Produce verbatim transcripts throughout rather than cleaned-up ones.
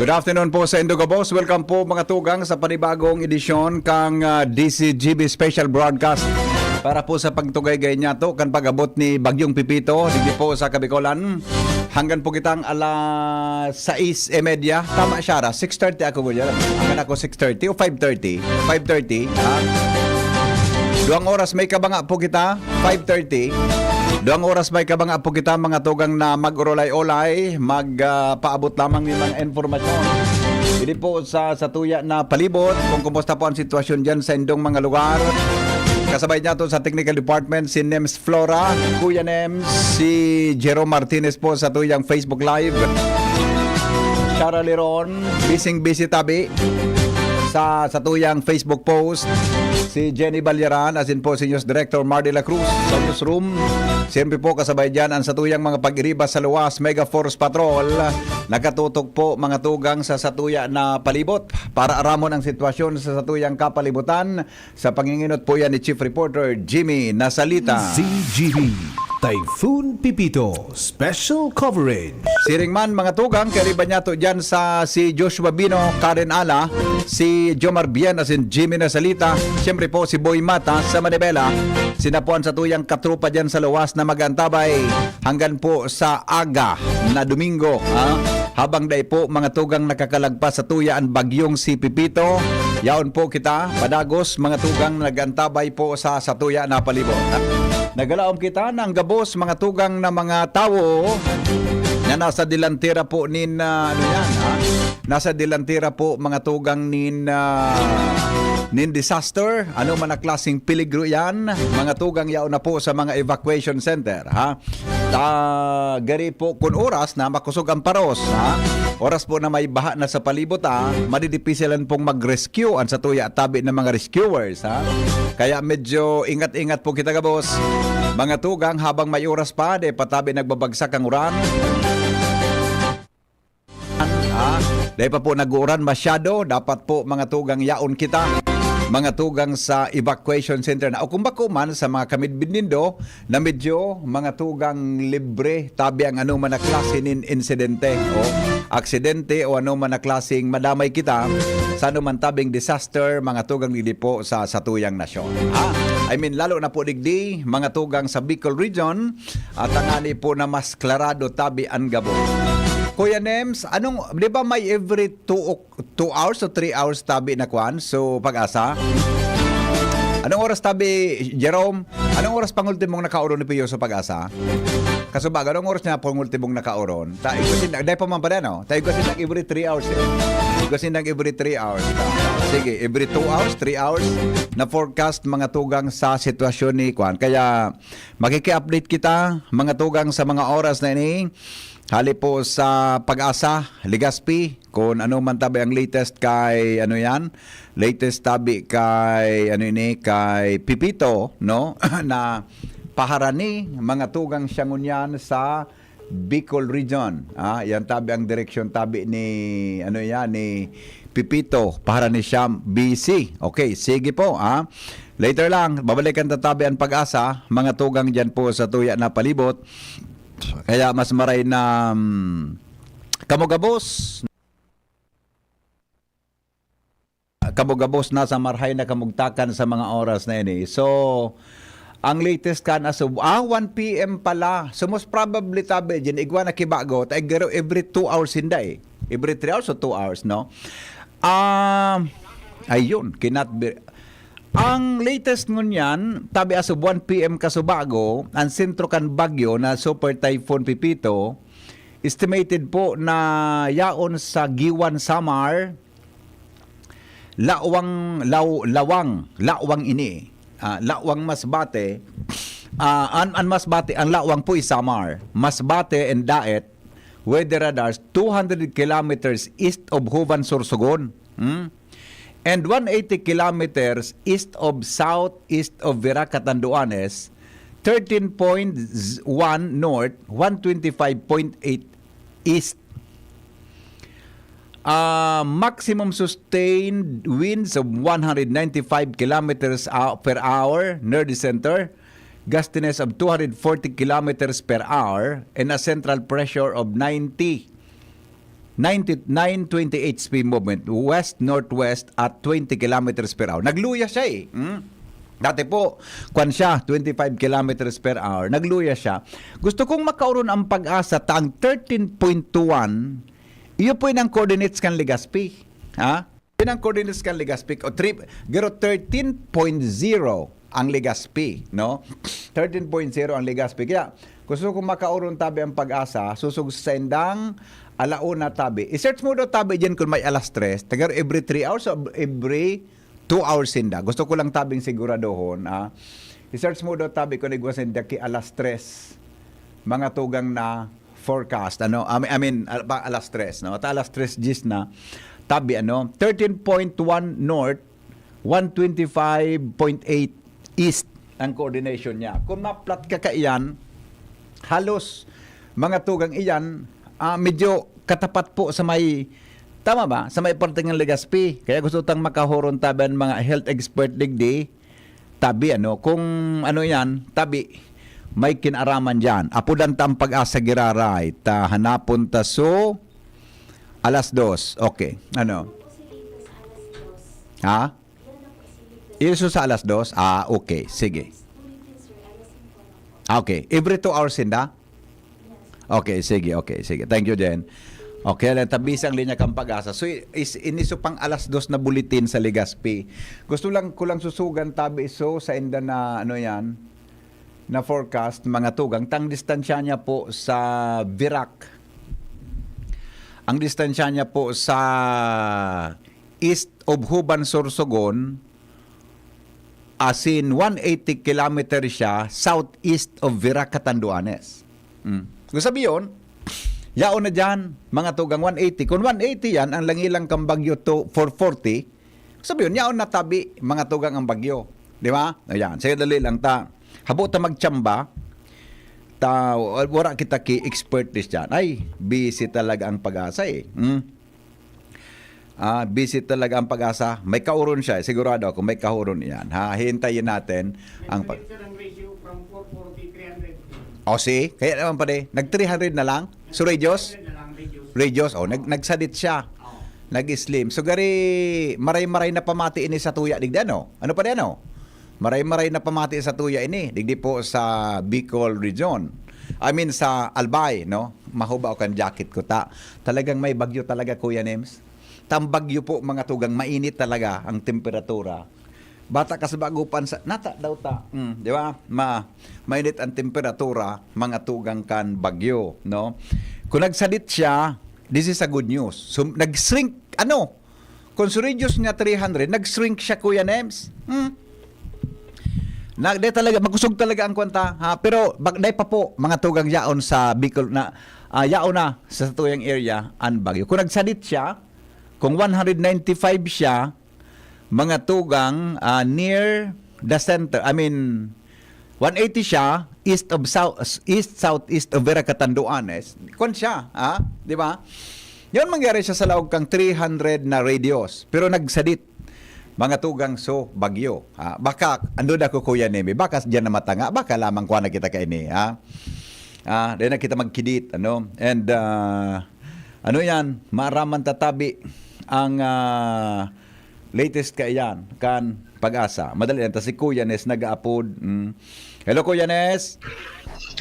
Good afternoon po sa indo gabos. Welcome po, mga tugang, sa panibagong edisyon kang, ah, D C G B Special Broadcast para po sa pagtugay-gay niyato kan pag-abot ni Bagyong Pipito digdi po sa Kabikolan. Hanggan po kitang alas sais y media. Tama siya, ra, six thirty ako, kuya. Hanggan ako six thirty o five thirty? Five thirty, ha? Duwang oras may kabanga po kita, five thirty. Duwang oras may kabanga po kita, mga tugang, na mag-urolay-olay, mag, ah, paabot lamang nin mga impormasyon. Diri po sa, sa tuya na palibot, kung kumusta po ang sitwasyon diyan sa indong mga lugar. Kasabay niyato sa technical department, si Nems Flora, Kuya Nems, si Jerome Martinez po sa tuyang Facebook Live. Shara Leron, bising-busy tabi sa, sa tuyang Facebook post. Si Jenny Balyaran, asin po si News Director Mar de la Cruz sa newsroom. Siyempre po, kasabay dyan ang sa tuyang mga pag-iribas sa luwas, Mega Force Patrol. Nakatutok po, mga tugang, sa satuya na palibot para aramon ang sitwasyon sa satuyang kapalibutan. Sa panginginot po yan ni Chief Reporter Jimmy Nasalita. C G B, Typhoon Pipito, Special Coverage. Siring man, mga tugang, kaiba niyato dyan sa si Joshua Bino, Karen Ala, si Jomar Bien, asin Jimmy Nasalita. Siyempre po, si Boy Mata sa Manibela. Sinapuan sa tuyang katrupa dyan sa luwas na mag-antabay hanggang po sa aga na Domingo, ha? Habang dai po, mga tugang, nakakalagpas sa tuya ang bagyong si Pipito, yaon po kita padagos, mga tugang, nag-antabay po sa, sa tuya na palibot. Nagalaom kita ng gabos, mga tugang, na mga tawo na nasa delantera po nin, ah, ano yan, ha? Nasa delantera po, mga tugang, nin, ah, nin disaster. Ano man na klaseng peligro yan, mga tugang, yaon na po sa mga evacuation center, ha? Ta, gari po kun oras na makosog ang paros, ha? Oras po na may baha na sa palibot, ha? Madidipisilan pong mag-rescue ang satuya tabi ng mga rescuers, ha? Kaya medyo ingat-ingat po kita, gabos. Mga tugang, habang may oras pa, di pa tabi nagbabagsak ang uran. Ha? Dai pa po nag-uuran masyado, dapat po, mga tugang, yaon kita, mga tugang, sa evacuation center na. O kung bako man, sa mga kamidbid nindo, na medyo, mga tugang, libre tabi ang ano man na klase nin insidente, o aksidente, o ano man na klaseng madamay kita sa ano man tabing disaster, mga tugang, digdi po sa satuyang nasyon. Ha? I mean, lalo na po digdi, mga tugang, sa Bicol region, at tangani po na mas klarado tabi ang gabos. Kuya Nems, anong, di ba may every two o, two hours o three hours tabi na kwan? So, Pag-asa? Anong oras tabi, Jerome? Anong oras pang ultimong nakaoron ni Piyoso, Pag-asa? Kasubago, anong oras niya pang ultimong nakaoron? Ta, igwa sin-, dai pa man pala, no? Ta, igwa sin-, every three hours, eh. Igwa sin-, every three hours. Sige, every two hours, three hours, na forecast, mga tugang, sa sitwasyon ni kwan. Kaya, makiki-update kita, mga tugang, sa mga oras na ini. Hali po sa Pag-asa, Legazpi, kung ano man tabi ang latest kay, ano yan, latest tabi kay, ano ini, kay Pipito, no? Na paharani, mga tugang, siya ngunyan sa Bicol region. Ah, yan tabi ang direksyon tabi ni, ano yan, ni Pipito, paharani siya, B C. Okay, sige po, ah. Later lang, babalikan ta tabi ang Pag-asa, mga tugang, dyan po sa tuya na palibot. Kaya mas maray na, mm, kamo gabos, kamo gabos, nasa marhay na kamugtakan sa mga oras na ini. So, ang latest kan asub-, ah, one P M pala. So, most probably, tabi, dyan, igwa na kibago, ta igaro every two hours, hindi eh. Every three hours o two hours, no? Ah, ayun, cannot be. Ang latest ngunyan, tabi asub one P M kasubago, ang sentro kan bagyo na Super Typhoon Pipito, estimated po na yaon sa Guiuan, Samar, lawang, law-, lawang, lawang ini. Ah, lawang Masbate, ah, an, an Masbate, ang lawang po is Samar. Masbate and Daet, weather radars, two hundred kilometers east of Juban, Sorsogon. Hmm? And one eighty kilometers east of southeast of Virac, Catanduanes, thirteen point one north, one twenty-five point eight east. Ah, maximum sustained winds of one hundred ninety-five kilometers hou-, per hour near the center, gustiness of two hundred forty kilometers per hour, and a central pressure of ninety ninety, nine twenty H P movement, west-northwest at twenty kilometers per hour. Nagluya siya eh. Hmm? Dati po, kwan siya, twenty-five kilometers per hour. Nagluya siya. Gusto kong makauron ang PAGASA ta ang thirteen point one, iyo po yun ang coordinates kan Legazpi. Ha? Yun ang coordinates kan Legazpi. O three, garo thirteen point zero ang Legazpi, no? Thirteen point zero ang Legazpi. Kaya, gusto kong makauron tabi ang PAGASA, susog sa indang alauna tabi. I-search mo daw tabi dyan kung may alas tres. Tagar every three hours o every two hours sinda. Gusto ko lang tabing siguradohon, ah. I-search mo daw tabi kung igwa sinda ki alas tres. Mga tugang na forecast, ano? I mean, I mean, al-, pa-, alas tres, no? Ta alas tres diyes na. Tabi, ano? Thirteen point one north, one twenty-five point eight east ang coordination niya. Kung maplat ka kaiyan, halos mga tugang iyan, ah, medyo katapat po sa may, tama ba? Sa may parte ng Legazpi. Kaya gusto tang makahuron tabi ang mga health expert digdi. Tabi, ano? Kung ano yan, tabi, may kinaraman dyan. Apudan ta ang PAGASA giraray. Ta hanapon ta so alas dos. Okay. Ano? Ha? Iso sa alas dos? Ah, okay. Sige. Ah, okay. Every two hours sinda? Okay, sige, okay, sige. Thank you, Jen. Okay, lang tabi sa ang linya kan PAGASA. So, is, iniso pang alas dos na bulletin sa Legazpi. Gusto lang ko lang susugan tabi iso sa inda na, ano yan, na forecast, mga tugang. Tang distansya niya po sa Virac. Ang distansya niya po sa east of Huban, Sorsogon, asin one eighty kilometer siya southeast of Virac, Catanduanes. Mm. Kung sabi yun, yaon na dyan, mga tugang one eighty. Kung one eighty yan, ang langilang kang bagyo to four forty, sabi yun, yaon na tabi, mga tugang ang bagyo. Di ba? Ayan, sige, dali lang ta. Habo ta magtsamba, ta, wala kita ki expert dis dyan. Ay, busy talaga ang PAGASA eh. Mm. Ah, busy talaga ang PAGASA. May kauron siya, eh. Sigurado ako, may kauron yan. Ha, hintayin natin ang pag- Nagsalit, sir, ang ratio from four forty, three hundred. O, see? Kaya naman pala eh. Nag three hundred na lang? So, radius? Three hundred na lang, radius. Radius, oh, nag-, nagsadit siya. Oo. Nag-slim. So, gari, maray-maray na pamati ini sa tuya, digdi, ano? Ano pa di, ano? Maray-maray na pamati sa tuya ini, digdi po sa Bicol Region. I mean, sa Albay, no? Mahuba o kan jacket ko ta. Talagang may bagyo talaga, Kuya Nems. Tang bagyo po, mga tugang, mainit talaga ang temperatura. Bata ka sa bagupan sa, nata daw ta. Mm, di ba? Ma, mainit ang temperatura, mga tugang kan bagyo, no? Kung nagsadit siya, this is a good news. So, nag-shrink, ano? Kung si radius niya three hundred, nag-shrink siya, Kuya Nems. Hmm? Na, di talaga, makusog talaga ang kwanta, ha? Pero, bag-, dai pa po, mga tugang yaon sa Bicol na, ah, yaon na sa satuyang area, ang bagyo. Kung nagsadit siya, kung one hundred ninety-five siya, mga tugang, ah, near the center, I mean, one eighty siya, east of south, east southeast of Vera Catanduanes. Kwan siya, ha? Di ba? Yun mangyari siya sa laog kang three hundred na radius, pero nagsadit. Mga tugang so, bagyo. Ha? Baka, ando na ko, Kuya Nemi, baka diyan na matanga, baka lamang kuha na kita kaini, ha? Ah, di na kita magkidit, ano? And, ah, ano yan, maaraman tatabi ang, ah, latest kaiyan kan Pag-asa. Madali lang, ta si Kuya Nes nag-aapod. Mm. Hello, Kuya Nes.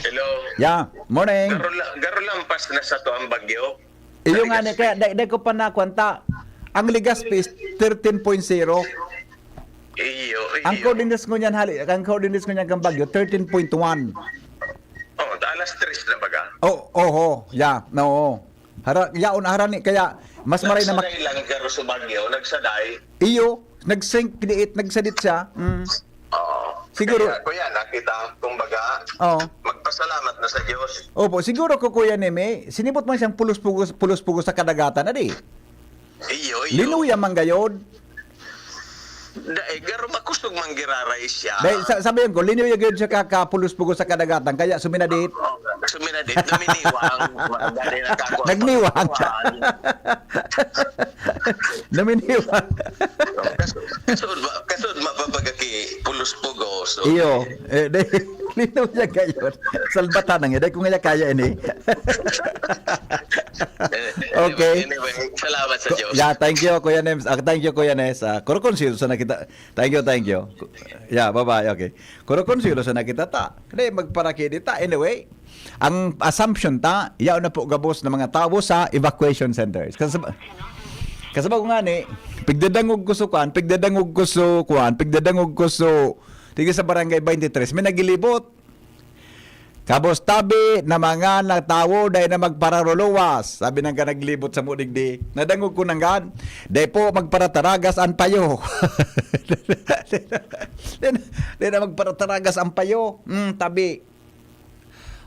Hello. Yeah, morning. Garo la-, garo lampas na sa to ang bagyo. Iyo nga ni, kaya dai, dai ko pa nakwanta. Ang Legazpi is thirteen point zero. Iyo, iyo. Ang coordinates ko niyan, hali, ang coordinates ko niyan kang bagyo, thirteen point one. Oh, alas tres na baga? Oh, oho, yeah, no. Hara, yaon, harani, kaya mas maray na mak- Nagsaday lang garo sa bagyo, nagsaday. Iyo, nag-shrink diit, nagsadit siya. Mm. Oo. Siguro. Kaya, kuya, nakita, kumbaga, Oo. magpasalamat na sa Diyos. Opo, siguro ko, Kuya Neme, sinibot man siyang pulos-pugos, pulos-pugos sa kadagatan, adi. Iyo, iyo. Linuya man gayod. Dai, garo makusog man giraray siya. Dai, sa-, sabi ko, linuya gayod siya ka, kapulos-pugos sa kadagatan, kaya suminadit. Oo, suminadit, naminiwang. Dali na kako. Nagniwang. Naminiwang. Kas-, kasud ba, kasud mapapagaki pulos-pugos. Iyo, eh, dai, linuya gayod. Salbatan na nga, dai ko nga kaya ini. Okay. Anyway, salamat sa Diyos. Yeah, thank you, Kuya Nems. Ah, thank you, Kuya Nes. Ah, kuro konsuelo sana kita. Thank you, thank you. Yeah, bye-bye. Okay. Kuro konsuelo sana kita ta. Kaya magparaki di ta. Anyway, ang assumption ta, yaon na po gabos na mga tawo sa evacuation centers. Kasab-, kasabag ko nga ni, pigdadangog ko so kwan, pigdadangog ko so kwan, pigdadangog ko so, tigil sa barangay twenty-three, may nagilibot. Kabos tabi na mga natawo dai na magpararuluwas. Sabi nang ganaglibot sa mudigdi. Nadangog ko nang gan, dai po magparataragas an payo. Dai na, dai na magparataragas ang payo. Mm, tabi.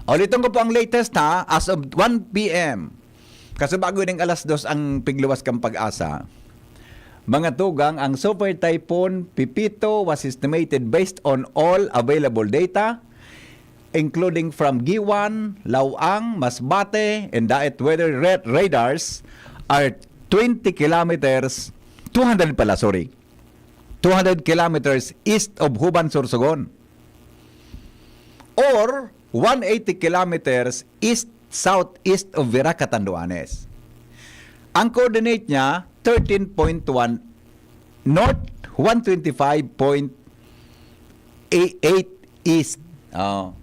Uliton ko po ang latest ha, as of one p m. Kasubago ning alas dos ang pigluwas kan Pag-asa. Mga tugang, ang Super Typhoon Pepito was estimated based on all available data, including from Guiuan, Laoang, Masbate, and Daet weather ra-, radars are twenty kilometers, two hundred pala, sorry, two hundred kilometers east of Juban, Sorsogon, or one eighty kilometers east-southeast of Vera, Catanduanes. Ang coordinate niya, thirteen point one north, one twenty-five point eight east. Oh.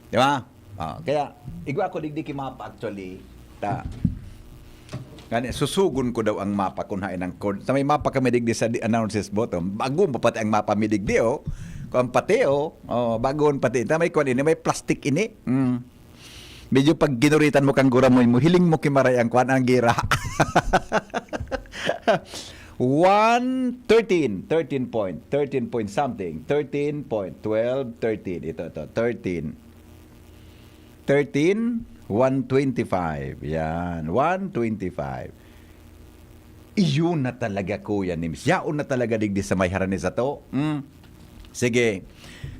Di ba? Oh, kaya, igwa ko digdi ki mapa actually. Ta. Ngani, susugon ko daw ang mapa kun hain ang cord. Sa may mapa kami digdi sa di-, announces booth, oh. Bago pa pati ang mapa mi digdi, oh. Kung pati, oh. Oh, bagoon pati. Ta may kwan ini, may plastic ini. Mm. Medyo pag ginuritan mo kang guramoy mo, hiling mo kimaray ang kwan, ang gira. One, thirteen, thirteen point, thirteen point something, thirteen point twelve, thirteen. Ito, ito, thirteen. Thirteen, one twenty-five. Yan, one twenty-five. Iyon na talaga, Kuya Nims. Yaon na talaga digdi sa may harani sato. Hmm. Sige.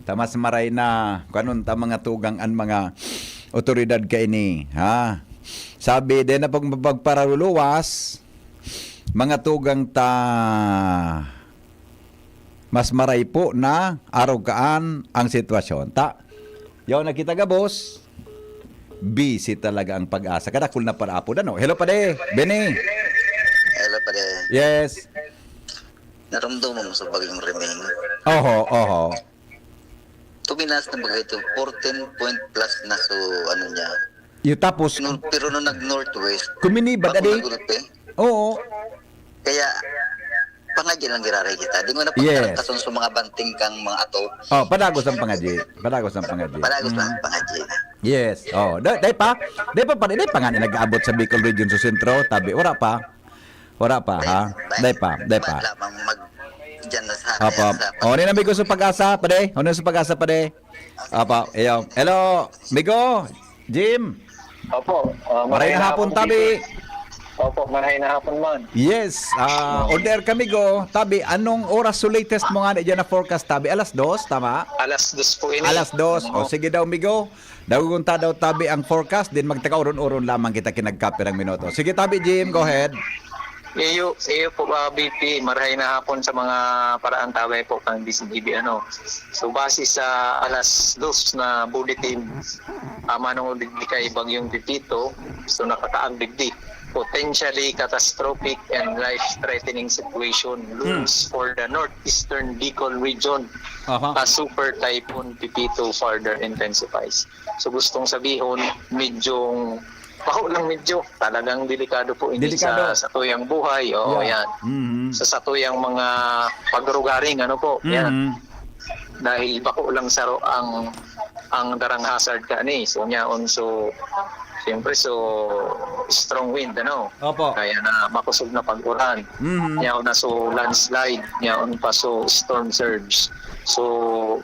Ta mas maray na, kanon ta mga tugang an mga otoridad kaini, ha? Sabi, di na pag-, pagpararuluwas, mga tugang ta, mas maray po na arugaan ang sitwasyon. Ta, yaw na kita gabos, busy talaga ang Pag-asa. Kadakul na para apod, ano? Hello, pade. Benny. Hello, pade. Yes. Narumduman mo sa bagyong Reming? Oho, oho. Tuminas na ba ito? Fourteen point plus na so, ano niya. Yung tapos, Nor-, pero nung nag-northwest, kuminibad, bako adi? Nagulpe. Oo. Kaya, pangadya lang giraray kita. Di mo na Yes. pagkason sa mga banting kang mga ato. Oh, padagos ang pangadya. Padagos ang pangadya. Padagos lang Mm. ang pangadya. Yes. Oh, da-, dai pa? Dai pa, pare, dai pa nga ni nag-aabot sa Bicol Region sa sentro, tabi. Wala pa. Wala pa, ha? Dai pa, dai pa. Lamang mag-, dyan na sa, Opo. sa O, ano yung amigo sa Pag-asa, pare? Ano sa Pag-asa, pare? Opo, iyo. Hello, amigo. Jim. Opo, ah, Maray na hapon, tabi. Opo, maray na hapon man. Yes, ah, on air kami, go. Tabi, anong oras so latest mo nga na dyan na forecast, tabi? Alas dos, tama? Alas dos po ini. Alas dos. O, Oo. sige daw, amigo. Dagugon ta daw, tabi, ang forecast, din magtakauron-uron lamang kita kinagkapirang minuto. Sige, tabi, Jim, go ahead. Iyo, iyo po, ah, B P, marahay na hapon sa mga paraan tabay po kang D C G B, ano. So, base sa alas dos na bulletin, ah, manungod digdi kay Bagyong Pepito, so nakakaag digdi, potentially catastrophic and life-threatening situation looms Hmm. for the northeastern Bicol region Aha. as Super Typhoon Pepito further intensifies. So, gustong sabihon, medyo bako lang medyo, talagang delikado po ini Delikado. sa, sa tuyang buhay. Oo, Yeah. yan. Mhm. Sa, sa tuyang mga pagrugaring, ano po, yan. Mhm. Dahil bako lang saro ang, ang darang hazard ka ni. So, nyaon, so, siyempre, so, strong wind, ano? Opo. Kaya na makusog na pag-uran. Mhm. Nyaon na, so, landslide. Nyaon pa, so, storm surge. So,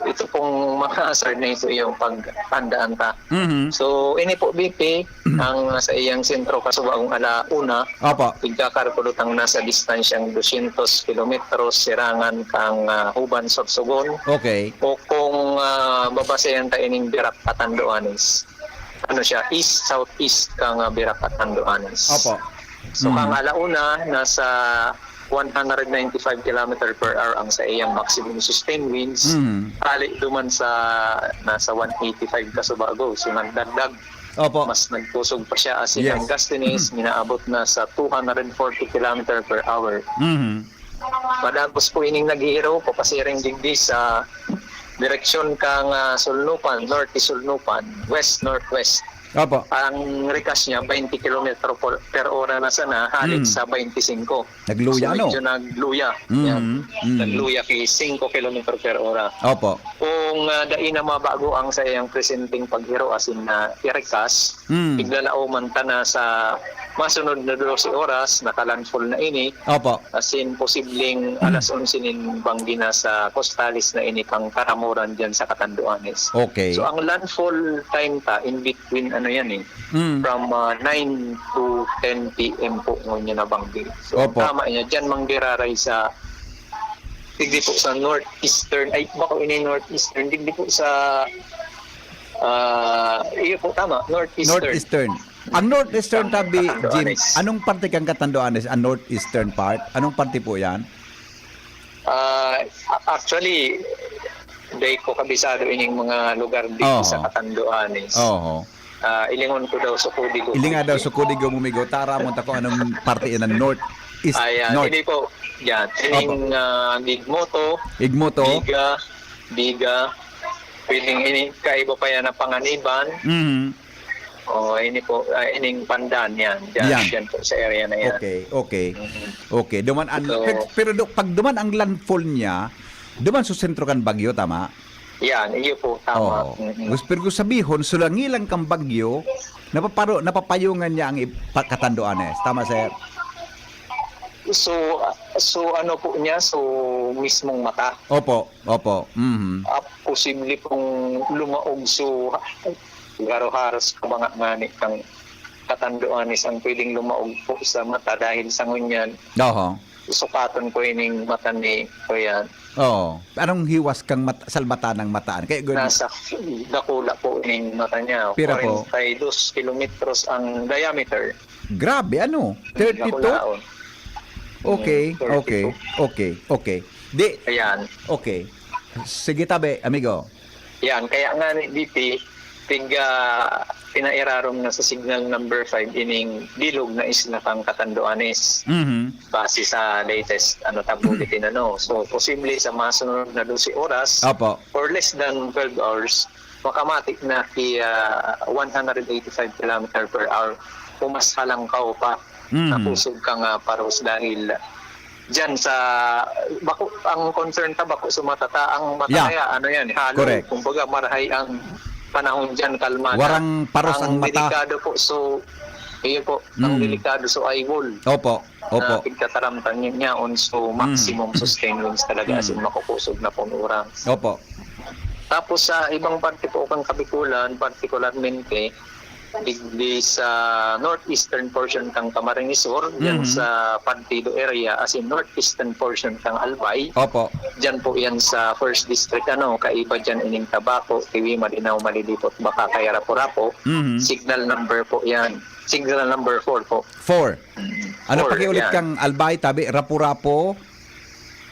ito pong mga hazard na ito yung paghandaan ta. Mhm. So, ini po, B P, ang sa iyang sentro, kasubaong ala una, Opo. igkakalkulo tang nasa distansyang dosyentos kilometros, sirangan kang, ah, Juban, Sorsogon. Okay. O kung, ah, babasehan ta ining Virac, Catanduanes, ano siya, east-southeast kang, ah, Virac, Catanduanes. Opo. So, Mm. kang ala una, nasa one hundred ninety-five kilometer per hour ang sa iyang maximum sustained winds. Mm. Hali duman sa nasa one eighty-five kasubago. So, nagdagdag Opo. Mas nagkusog pa siya, as in, Yes. ang gustiness, minaabot na sa two hundred forty kilometer per hour. Mhm. Madagos po ining naghihiro, papasiring digdi sa direksyon kang ah, Sulnupan, North Sulnupan, West-Northwest. Opo. Ang rikas niya, twenty kilometro per, per ora na sana, hali Mm. sa twenty-five. Nagluya, So, ano? medyo nagluya. Mm, Yan. mm. Nagluya ki singko kilometro per ora. Opo. Kung ah, dai na mabago ang sa iyang presenteng paghiro, as in na irikas, Mm. Tiglalaoman ta na sa masunod na dose oras, naka-landfall na ini. Opo. As in, posibleng alas onse nin banggi na sa costales na ini pang karamuran dyan sa Catanduanes. Okay. So, ang landfall time ta, in between, ano yan eh, Mm. from ah, nine to ten p m po ngunyan na banggi. So, Opo. Tama niya, dyan manggiraray sa, digdi po sa northeastern, ay, bako ini northeastern, digdi po sa, ah, iyo po, tama, northeastern. Northeastern. Ang northeastern Tama, tabi, Jim, Catanduanes. Anong parte kang Catanduanes? Ang northeastern part? Anong parte po yan? Ah, a- actually, dai ko kabisado ining mga lugar dito Oo. sa Catanduanes. Oo. Ah, ilingon ko daw sa Código. Ilinga daw sa Código Mumigo, tara mo ta kung anong parte yan ng north, east, Ayan, north. Hindi po. Yan. Ining ah, Gigmoto, Igmoto. Biga, Biga. Pwedeng ini, kaiba pa yan na Panganiban. Mhm. O, ini po, ah, ining Pandan yan. Dyan, Yan. Dyan po sa area na yan. Okay, okay. Mhm. Okay, duman an, So- pero, pero do, pag duman ang landfall niya, duman sa sentro kan bagyo, tama? Yan, iyo po, tama. Oo. Mhm. Gusto, pero gusto sabihon, sulangilan kang bagyo, napaparo, napapayungan niya ang ip- pa- Catanduanes. Tama, sir? So, ah, so ano po niya? So, mismong mata. Opo, opo. Mhm. Ah, posible pong lumaog so garo-haros ka ba nga ngani kang Catanduanes ang pwedeng lumaog po sa mata dahil sa ngunyan. Oho. Sukaton ko ining mata ni Kuya. Oo. Anong hiwas kang mat- salbata ng mataan? Kaya good. Nasa dakula po ining mata niya. Pira po? Forty-two kilometers ang diameter. Grabe, ano? thirty-two? Dakulaon. Okay, Mm, okay, okay, okay. Di, Ayan. okay. Sige, tabi, amigo. Yan, kaya nga ni D P, tig ah, pinairarom na sa signal number five ining bilog na isla kang Catanduanes. Mhm. Base sa latest ano ta bulletin, ano. So, posible sa masunod na dose oras Opo. or less than twelve hours, makamati na ki ah, one hundred eighty-five kilometer per hour o mas halangkaw pa Mhm. na kusog kang ah, paros dahil dyan sa bako, ang concern ta bako sa mata ta, ang mata Yeah. kaya ano yan, halo. Correct. Kumbaga, marahay ang panahon dyan, kalmada. Warang paros ang mata. Delikado po, so, iyo po, ang Mm. delikado so eyeball. Opo, opo. Na pigtataramtan niya on so maximum sustained winds talaga, as in makukusog na pong oras. Opo. Tapos sa ibang parte po kang Kabikulan, particularmente digdi sa northeastern portion kang Camarines Sur, yan Mhm. sa Partido area, as in northeastern portion kang Albay, Opo. Diyan po yan sa first district, ano, kaiba diyan ining Tabaco, Tiwi, Malinao, Malilipot, Bacacay, Rapu-Rapu, Mhm. signal number po yan. Signal number four po. Four. Ano, Four, pakiulit yan. Kang Albay, tabi, Rapu-Rapu.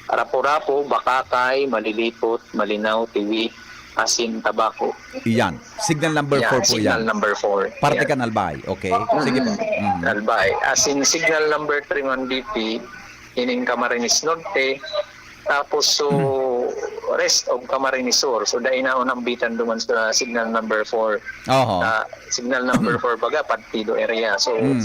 Rapu-Rapu, Bacacay, Malilipot, Malinao, Tiwi, asin Tabaco. Iyan. Signal number Yan, four po signal yan. number four. Parte Yan. Kan Albay. Okay. Sige po. Mhm. Albay. Asin signal number three man D P, ining Camarines Norte. Tapos, so, rest of Camarines Sur. So, dai na nambitan duman sa signal number four. Oho. Ah, signal number four, baga, Partido area. So, Mm.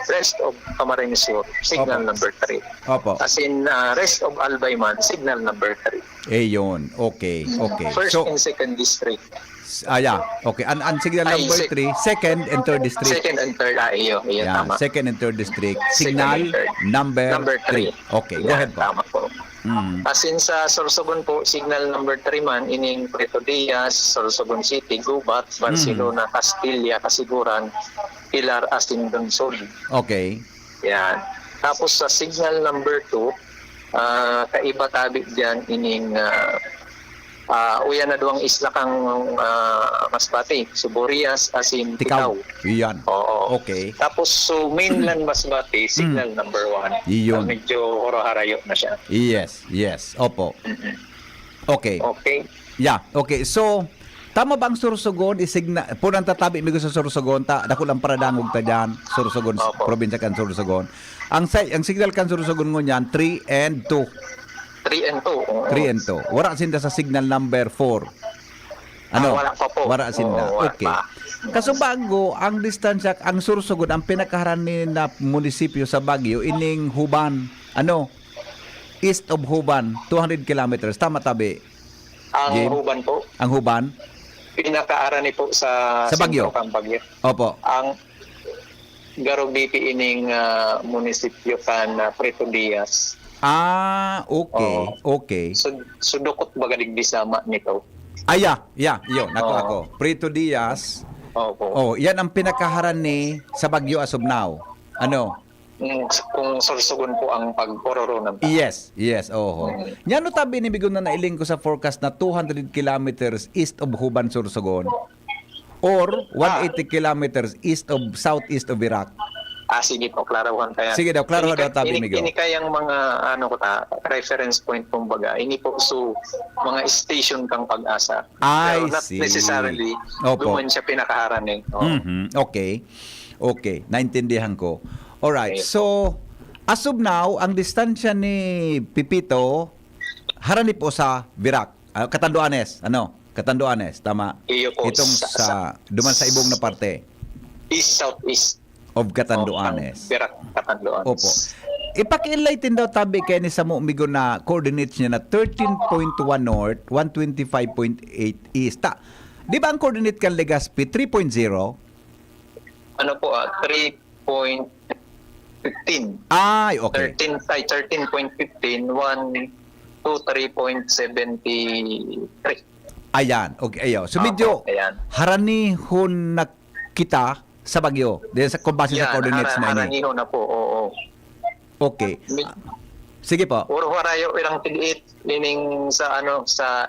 rest of Camarines Sur, signal Opo. number three. Opo. As in, ah, rest of Albay man, signal number three. Eh, yun. Okay, okay. First So, and second district. s- ah, yeah. Okay. An, an signal Ay, number sec- three, second and third district. Second and third, ah, iyo, iyo, Yeah, tama. second and third district. Second Signal and third. number Number three. three. Okay, go Yeah, ahead po. Tama po. Mm. As in, sa Sorsogon po, signal number three man, ining Puerto Diaz, Sorsogon City, Gubat, Barcelona, Castilla, Casiguran, Pilar, asin Donsol. Okay. Yan. Tapos sa signal number two, ah, kaiba tabi dyan ining ah, ah, uyan na duwang isla kang ah, Masbate, Suburias, asin Tikaw. Tikaw. Iyan. Oo. Okay. Tapos so mainland Masbate, signal number one. Iyon. Medyo horo-harayo na siya. Yes, yes. Opo. Okay. Okay. Yeah, okay. So, Tama ba ang Sorsogon? Isigna, punang tatabi mi sa Sorsogon, ta, dako lang paradangog ta dyan. Sorsogon, Opo. Probinsya kan Sorsogon. Ang, sa, ang signal kan Sorsogon ngunyan, three and two. Three and two, oo. Three and two. Wara sinda sa signal number four. Ano? Ah, wala pa po. Wara sinda. Oo, wala Okay. pa. Kaso bago, ang distansya, ang Sorsogon, ang pinakaharan ni na munisipyo sa Baguio, ining Huban. Ano? East of Huban, two hundred kilometers. Tama, tabi? Ang Jim? Huban po. Ang Huban? Pinakaarani po sa Sa Baguio? sentro kan Baguio. Opo. Ang Garobiti ining, ah, munisipyo kan, ah, Prieto Diaz. Ah, okay, Oo. okay. So, so dukot baga digdi sama nito. Ah, yeah, yeah, yun. Ako, Oo. ako. Prieto Diaz. Opo. Oh, yan ang pinakaharan ni sa Baguio as of now. Ano? Mm, kung Sorsogon po ang pag-ororonan ta. Yes, yes, oho. Mm. Nyano tabi ni Bigon na nailing ko sa forecast na two hundred kilometers east of Huban, Sorsogon? Or Ah. one eighty kilometers east of, southeast of Virac? Ah, sige po, klaruhan kaya. Sige daw, klaruhan Ini daw, ka-, tabi ini, mi, go. ini kayang mga, ano ko ta, reference point, kumbaga. Ini po, so, mga station kang Pag-asa. I Pero not see. necessarily, Opo. duman siya pinakaharan eh. Oo. Mhm, okay. Okay, naintindihan ko. Alright, Okay. so, as of now, ang distansya ni Pipito, harani po sa Virac, ah, Catanduanes, ano? Catanduanes, tama? Iyo po, Itong sa, sa, sa duman sa ibong na parte. East, southeast. Of Catanduanes. Oh, ang Virac, Catanduanes. Opo. Ipaki-enlighten daw tabi kay ni Samo Migo na coordinates niya na thirteen point one north, one twenty-five point eight east. Ta, di ba ang coordinate kan Legazpi, three point zero? Ano po, ah, three point fifteen. Ay, okay. Thirteen, ay, thirteen point fifteen, one to three point seventy-three. Ayan, okay, ayo. So, medyo Opo, ayan. haranihon na kita sa Baguio. Dahil sa, kung base sa Yan, coordinates hara-, na ini. haranihon na po, oo. Okay. Med- Sige po. Puro harayo irang tig-eight, meaning sa, ano, sa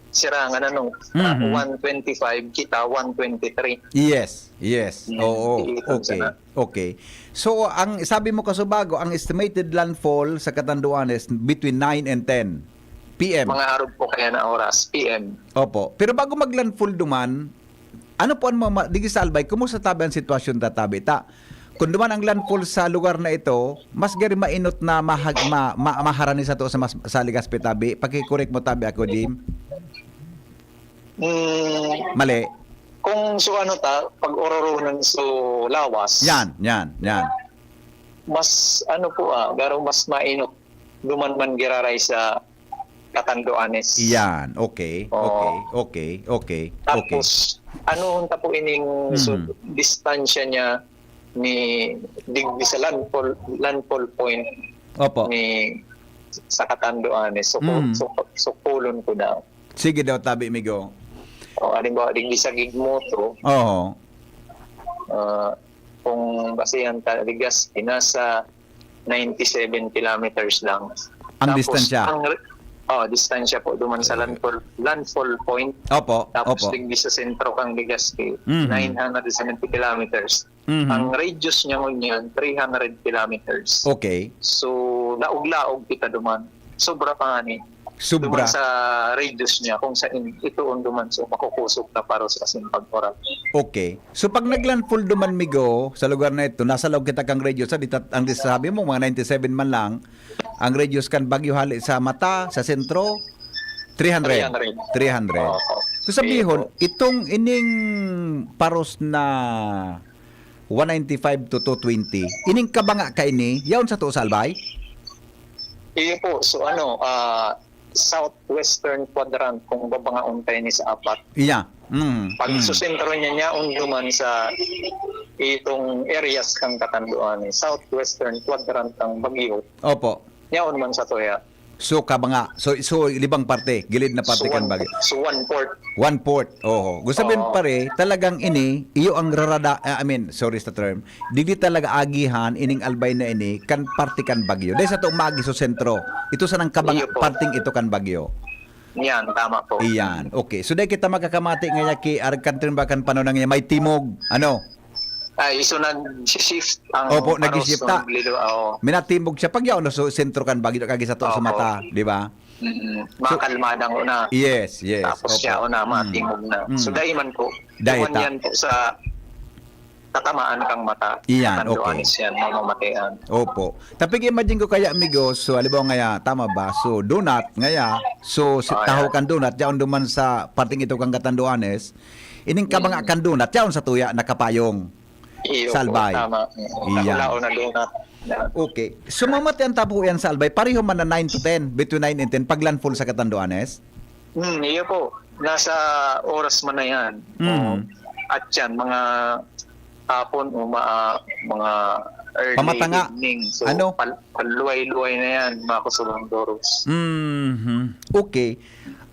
Sirangan, ano, Mhm. one twenty-five, kita one twenty-three. Yes, yes. Yan, Oo, tig-eight ang okay, sana. okay. So, ang sabi mo, Kasubago, ang estimated landfall sa Catanduanes between nine and ten P M. Mga arog po kaya na oras, P M. Opo. Pero bago mag-landfall duman, ano po ang mga ma-, digdi sa Albay, kumusta tabi ang sitwasyon ta tabi? Ta, kung duman ang landfall sa lugar na ito, mas gari mainot na mahag-, ma-, ma-, maharani sa to sa mas, sa Legazpi tabi. Pakikorek mo tabi ako, Jim. Mm, Mali. Kung so ano ta, pag-ororonan so lawas, Yan, yan, yan. mas ano po, ah, garo mas mainot duman man giraray sa Catanduanes. Yan, okay, Oo. okay, okay, okay, okay. Tapos, ano ta po ining, so, Mhm. distansya niya ni digdi sa landfall, landfall point Opo. ni sa Catanduanes. So, Mhm. so, sukulon ko daw. Sige daw, tabi, Migo. O, halimbawa, digdi sa Gigmoto, Oo. ah, kung basehan ta, Legazpi, nasa ninety-seven kilometers lang. Ang Tapos, distansya? ang re-, oh, distansya po, duman sa landfall, landfall point. Opo, Tapos, opo. digdi sa sentro kang Legazpi, Mhm. nine hundred seventy kilometers. Mhm. Ang radius niya ngunyan, three hundred kilometers. Okay. So, laog-laog kita duman. Sobra pa nga ni. Sobra. Duman sa radius niya, kung saan itoon duman. So, makukusog na paros asin pag-oras. Okay. So, pag naglandfall duman, Migo, sa lugar na ito, nasa laog kita kang radius, sa dita-, ang sabi mo, mga ninety-seven man lang, ang radius kan bagyo hali sa mata, sa sentro, three hundred. Three hundred. Three hundred. Oo. So, sabihon, Iyo po. itong ining paros na one ninety-five to two twenty, ining kabanga kaini, yaon sa to sa Albay? Iyo po. So, ano, ah, southwestern quadrant, kung babangaon tayo ni sa apat. Iya. Mm, Pag mm. susentro niya, niya, unduman sa itong areas kang Catanduanes, southwestern quadrant ng Baguio, Opo. niya man sa tuya. So, kabanga. So, so, libang parte, gilid na parte So, kan one, Baguio. so, one-fourth. One-fourth. Oho. Gusto sabihin, Oo. pare, talagang ini, iyo ang rarada, ah, I mean, sorry sa term, digdi talaga agihan, ining Albay na ini, kan parte kan Baguio. Dahil sa to, maagi sa sentro. Ito sanang kabanga, Iyo po. parteng ito kan Baguio. Yan, tama po. Iyan. Okay. So, dahil kita magkakamati ngayon, ki, arag kan tren ba kan panahon na ngayon, may timog. Ano? Ay, so nag-shift ang Opo, paros nag-shift ta. ng lido-, oo. Minatimog siya. Pag yaon na so, sentro kan Baguio, kagi sa to, sa Opo. mata, di ba? Mm. Makalma na una. Yes, yes. Tapos Opo. siya una, Mm. matingog na. Mm. So, dai man po. Dai Duman ta. yan po sa tatamaan kang mata. Iyan, Ang okay. duanes yan, mamamatian. Opo. Tapig imagine ko kaya, amigo, so, halimbawa ngaya, tama ba? So, donut, ngaya, so, si, Oh, tahaw yan. kan donut, yaon duman sa parting ito kang katanduanes, ining kabanga Mm. kan donut, yaon sa tuya, nakapayong. Iyo po, Salbay. tama. Mm. Iyan. Nakulaon na donut. Yan. Okay. So, mamatian ta po yan sa Albay, pareho man na nine to ten, between nine and ten, pag landfall sa katanduanes? Hmm, iyo po. Nasa oras man na yan. Mm. O, at yan, mga hapon o ma-, mga early Pamatanga. evening. So, Ano? pal-, paluway-luway na yan, mga kusulang doros. Mhm. Okay.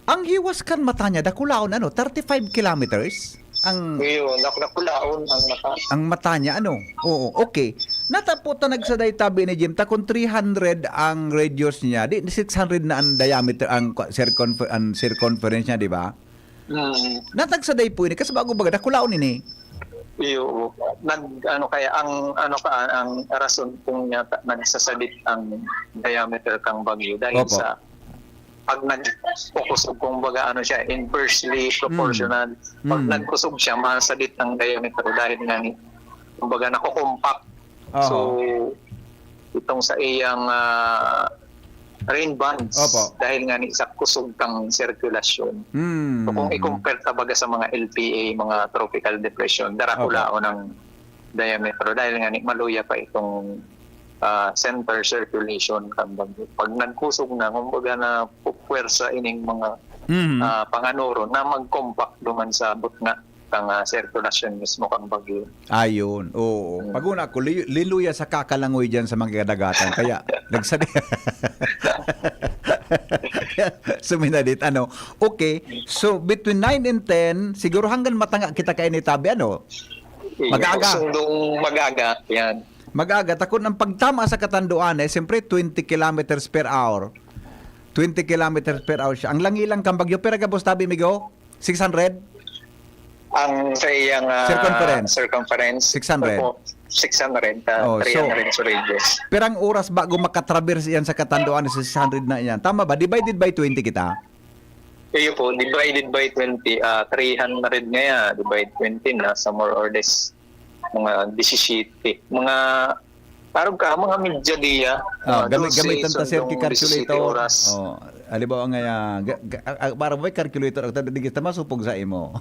Ang hiwas kan mata niya, dakulaon, ano, thirty-five kilometers? Ang Iyo, nak-, nakulaon ang mata. ang mata niya, ano? Oo, okay. Natapo ta nagsaday tabi ni Jim, ta kung three hundred ang radius niya, di six hundred na ang diameter, ang kwa-, circumfer-, ang circumference niya, di ba? Mm. Natagsaday po ini, kasi bago baga, dakulaon ini. Iyo, nag, ano kaya, ang, ano ka, ang rason kung niya ta-, nagsasadit ang diameter kang bagyo dahil Opo. sa pag nagkukusog, kumbaga, ano siya, inversely proportional. Mm. Pag Mm. nagkusog siya, masadit ang diameter dahil nga ni, kumbaga, nakukompact. Oho. So, itong sa iyang, ah, rain bands, Opo. dahil nga ni sa kusog kang sirkulasyon. Mm. So, kung i-compare, tabaga, sa mga L P A, mga tropical depression, Opo. darakulaon ang diameter dahil nga ni maluya pa itong, ah, center circulation kan bagyo. Pag nagkusog na, kumbaga, napupuwersa ining mga, Mhm. ah, panganoron na mag-compact duman sa butnga kan, ah, sirkulasyon mismo kan bagyo. Ayun, oo. Hmm. Pag una ko, li-, liluya sa kakalangoy dyan sa mga kadagatan. Kaya, nagsadi-, suminadit, ano. Okay, so between nine and ten, siguro hanggang matanga kita kaini tabi, ano? Iyo, Mag-aaga. sundong mag-aaga, yan. Mag-aaga, takon ang pagtama sa katanduan, eh, siyempre, twenty kilometers per hour. Twenty kilometers per hour siya. Ang langi lang kang bagyo, pira gabos tabi, migo? Six hundred? Ang sa iyang, ah, Circumference. circumference. Six hundred. Opo, six hundred, ah, Oh, so, three hundred sa radius. Pirang oras bago makatraverse iyan sa katanduan sa six hundred na iyan? Tama ba? Divided by twenty kita? Iyo po, divided by twenty, ah, three hundred ngaya, divide twenty, nasa more or less mga disisiyete. Mga, parang ka, mga medya diya, Oh, mga gami-, dose gamitan ta, sir, sundong ki disisiyete calculator. oras. Oh, halimbawa nga, ah, ga-, ga-, ah, ah, para may calculator, ang tanda, di kita masupog sa imo.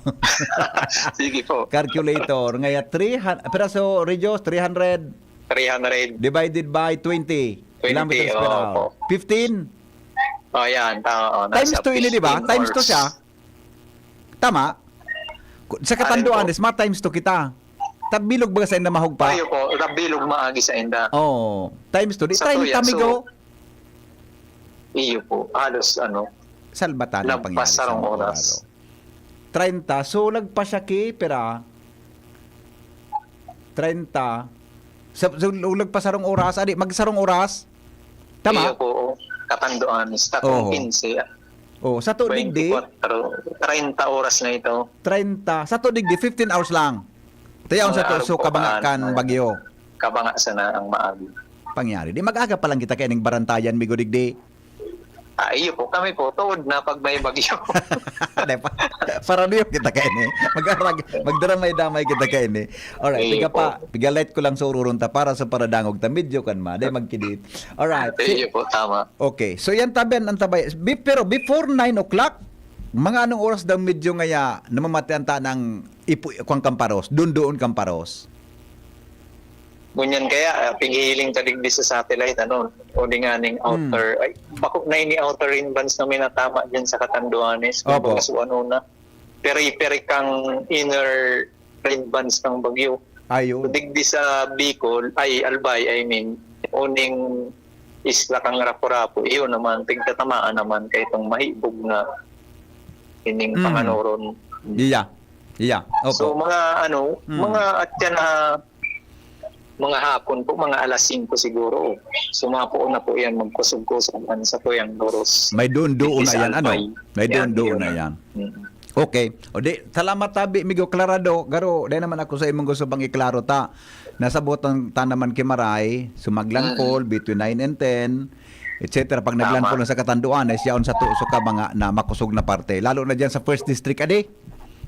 Sige po. Calculator, ngaya three hundred, piraso, Regis, three hundred Three hundred. divided by twenty Twenty, kilometers per oo hour. po. Fifteen? Oh, yan. Oo, Times nasa two ini, di ba? fifteen Times two hours. siya. Tama? Ku-, sa Alin katanduan, po? is ma-times two kita. Tabilog ba sa inda mahugpa? Ayo po, tabilog maagi sa inda. Oo. Times two. Di Sa tayo tuya, kami so, go. Iyo po, halos ano, Salbatan ang lagpas pangyari sa sarong mga oras. Oraro. Treinta. So, lagpas siya ki, pira? Treinta. Sa, sa, lagpas sarong oras, adi, magsarong oras? Tama? Iyo po, katanduan, sa kung Oo. quince, Oh, sa to digdi? twenty-four, treinta oras na ito. Treinta. Sa to digdi, fifteen hours lang. Tayaon sa Mga to, so, kabanga arog kan po, bagyo. Kabanga sana ang maagi. Pangyari. Di mag-aga pa lang kita kaya ning barantayan, migo digdi. Ah, iyo po. Kami po, tuod na pag may bagyo. Di pa. Paraliyo kita kaini. Mag-arag-, magdaramay-damay kita kaini. Alright, Iyo tiga po. pa. Piga-light ko lang sa ururon ta para sa paradangog ta. Medyo kan ma. Di magkidit. Alright. Si Iyo po, tama. Okay. So, yan tabi an antabay. Be-, pero before nine o'clock, mga anong oras daw medyo ngaya namamatian ta ng ipu-, kwan kang paros, dundoon kang paros? Ngunyan kaya, ah, pighihiling ka digdi sa satellite, ano, o di nga ning Hmm. outer, ay, bako na ini outer rain bands na minatama dyan sa Catanduanes, Opo. kumbaga, so, ano na, peri-peri kang inner rain bands ng bagyo. Ayun. So, digdi sa Bicol, ay, Albay, I mean, uning isla kang Rapu-Rapu, iyon naman, pigtatamaan naman kay itong mahibog na ining Hmm. panganoron. Iya. Iya. Opo. So, mga ano, Hmm. mga atyan na mga hapon po, mga alas singko siguro. Sumapo na po yan, magkusog-kusog man sa Puyang Doros. May doon-doon na yan, ano? Albay. May Yan, doon-doon yun. na yan. Mm. Okay. O di, salamat tabi, Migo Clarado. Garo, dahil naman ako sa imong gusto pang iklaro ta. Nasabotan ta naman ki Maray, so maglandfall Mm. between nine and ten. et cetera. Pag naglandfall na sa Catanduanes, yaon sa tuso ka mga na makusog na parte. Lalo na dyan sa first district, adi?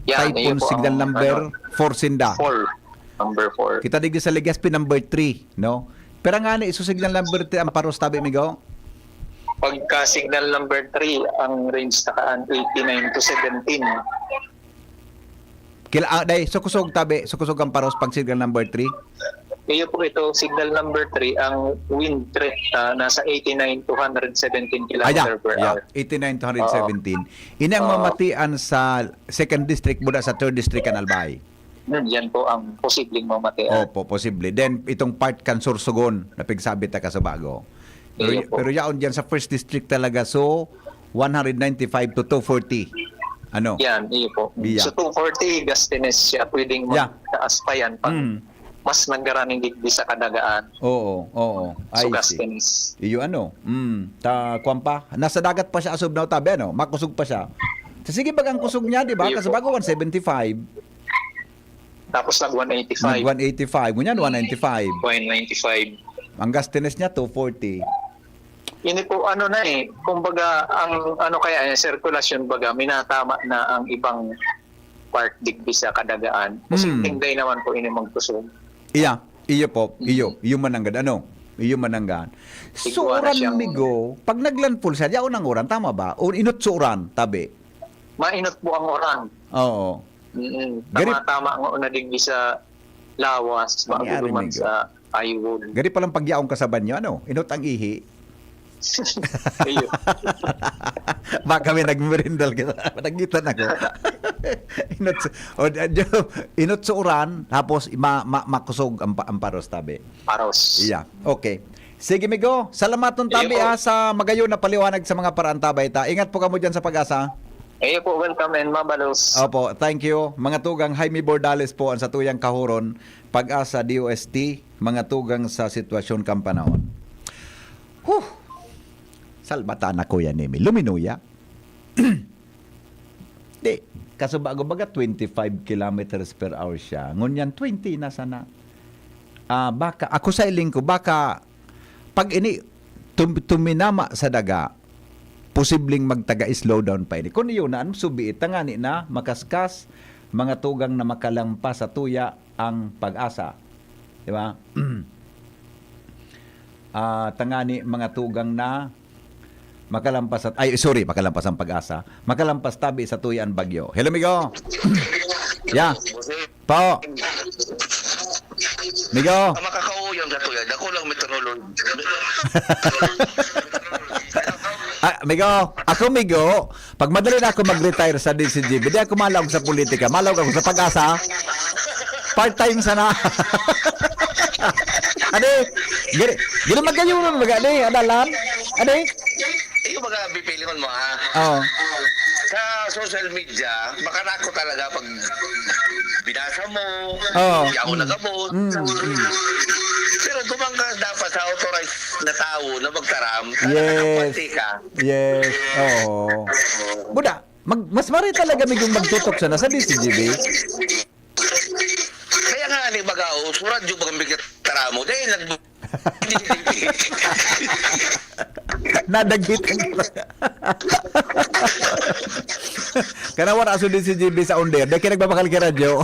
Yan, Typhoon iyo po signal ang, number ano, four sinda. Four. Number four. Kita digdi sa Legazpi, number three, no? Pero nga ni, so signal number three ang paros tabi, migo? Pagka signal number three, ang range na kaan, eighty-nine to seventeen. Kila, ah, day, so kusog tabi, so kusog ang paros pag signal number three? Iyo po ito, signal number three, ang wind threat, ah, nasa eighty-nine to hundred seventeen Ay, yeah, kilometer per yeah. hour. Eighty-nine to hundred seventeen. Oo. Ini ang Oo. mamatian sa second district, buda sa third district kan Albay. Hmm, yan po ang posibleng mamatian. Opo, posible. Then, itong part kan Sorsogon na pigsabi ta kasabago. Pero, Iyo po. pero yaon dyan sa first district talaga, so, one hundred ninety-five to two forty. Ano? Yan, iyo po. Yeah. So, two forty, gastines siya. Pwedeng Yeah. magtaas pa yan pag Mm. mas nagaraning digdi sa kadagaan. Oo, oo. I So, see. gastines. Iyo ano? Mm. Ta, kwan pa? Nasa dagat pa siya, asob na utabi, ano? Makusog pa siya. Sa sige, bagang kusog niya, di ba? Iyo po. Kasabago, one seventy-five. Tapos nag one eighty-five. Nag one eighty-five. Ngunyan, one ninety-five. One ninety-five. Ang gastines niya, two forty. Ini po, ano na eh, kumbaga, ang ano kaya, eh, sirkulasyon baga, minatama na ang ibang part digdi sa kadagaan. Posibleng Hmm. day naman po ini magkusog. Iya, iyo po, iyo, Mm. iyo mananggad. Ano? Iyo mananggad. Sigwa na Suuran, siyang migo, pag naglandfall siya, yaon ang uran, tama ba? O inot suuran, tabi? Mainot po ang uran. Oo. Mm-mm. Gari- Tama-tama nga na digdi sa lawas, bago Nangyari, duman migo. sa eyewall. Gari palang pagyaon ka sa banyo, ano? Inot ang ihi. Iyo. Baka may nagmerindal kita. Nakita na ko. Inot sa, o, uh, inot sa uran, tapos ma, ma, makusog ang, pa- ang paros, tabi. Paros. Iya. Okay. Sige, migo. Salamaton, Iyo tabi, po. ha, sa magayon na paliwanag sa mga paraan, tabay ta. Ingat po kamo dyan sa Pag-asa. Iyo po, welcome and mabalos. Opo, thank you. Mga tugang, Jaime Bordales po ang satuyang kahuron, Pag-asa, D O S T, mga tugang sa sitwasyon kan panahon. Huh! Salbata na, Kuya Nemi. Luminuya. Di, kaso bago baga twenty-five kilometers per hour siya. Ngunyan twenty na sana. Ah, baka, ako sa iling ko, baka pag ini tum-, tuminama sa daga, posibleng magtaga slowdown pa ini. Kung iyo na, anong subi, tangani na, makaskas, mga tugang na makalampas sa tuya ang Pag-asa. Di ba? Ah, tangani, mga tugang na makalampas at, ay, sorry, makalampas ang Pag-asa. Makalampas tabi sa tuya ang bagyo. Hello, migo. Yeah. Po. Migo. Ang makakauyon sa tuya, dako lang metronol. Ah, migo, ako, migo, pag madali na ako mag-retire sa D C G B, di ako malaog sa politika, malaog ako sa Pag-asa. Part-time sana. Ade, gini, gini magkayunan, baga, ade, adalan. Ade? Iyo, baga, bipilingon mo, ha? Oo. Sa social media, makanako talaga pag binasa mo, Oo. hindi ako Mm. nagabot. Mm, mm. Pero duman ka dapat sa authorized na tao na magtaram, para Yes. nakapati ka. Yes. Oo. Buda, mag-, mas mari talaga migong magtutok sana sa D C G B. Kaya nga, ni baga, oh, sa radyo, baga, bigat taramo. Dahil nag-, Nadagit ang Kana wala aso din si G B sa under. Dahil kaya nagbabakal kay radyo.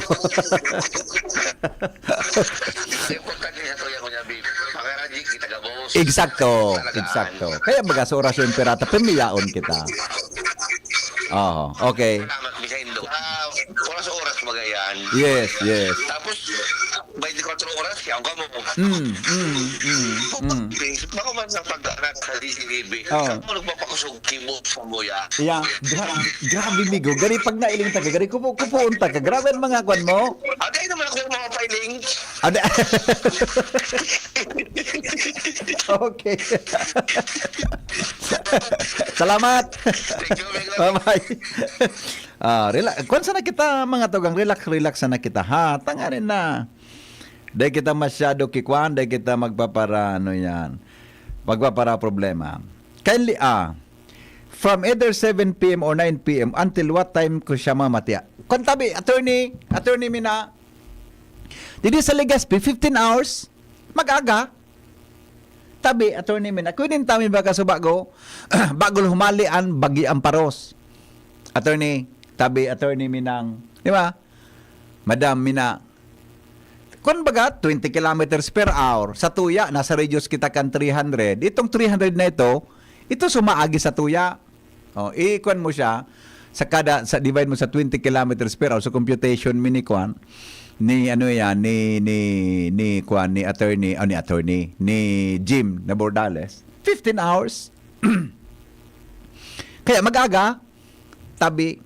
Importante sa tuya ko niya, babe. Mga radyo, kita ka, boss. Eksakto. Talagaan. Eksakto. Kaya baga sa orasyon pirata, pimiyaon kita. Oo, okay. Salamat, Miss Indo. Ah, oras-oras, baga yan. Yes, yes. Tapos, twenty-four oras, yan ka mo. Mm, mm, mm, mm. Baka man sa pag-anak sa D C T V, Oo. saan mo nagpapakusog kimo sa muya? Yeah, gra-, grabe, migo. Gari pag nailing ta ka, gari kupu-, kupuon ta ka. Grabe ang mga kwan mo. Ate, ay naman ako yung mga filing. Ade-, okay. Salamat. Thank you, Miguel. Bye-bye. Ah, rela-, kwan sana kita, mga tugang, relax, relax sana kita, ha? Tangarin na. Dai kita masyado kikwan, dai kita magpapara, ano yan, magpapara problema. Kindly, ah, from either seven P M or nine P M, until what time ko siya mamatia? Kung tabi, attorney, attorney Mina, didi sa Legazpi, fifteen hours, mag-aga. Tabi, Attorney Mina, kuynin ta mi baga sa bago, bago humali an Bagyo Amparos. Attorney, tabi, Attorney Minang, di ba? Madam Mina, kun baga, twenty kilometers per hour, sa tuya, nasa radius kita kan three hundred. Itong three hundred na ito, ito sumaagi sa tuya. Oh, ikuan mo siya, sa kada, sa divide mo sa twenty kilometers per hour, sa computation mi ni kuan, ni ano yan, ni, ni, ni kuan, ni attorney, oh, ni attorney, ni Jim na Bordales, fifteen hours. Kaya mag-aga, tabi.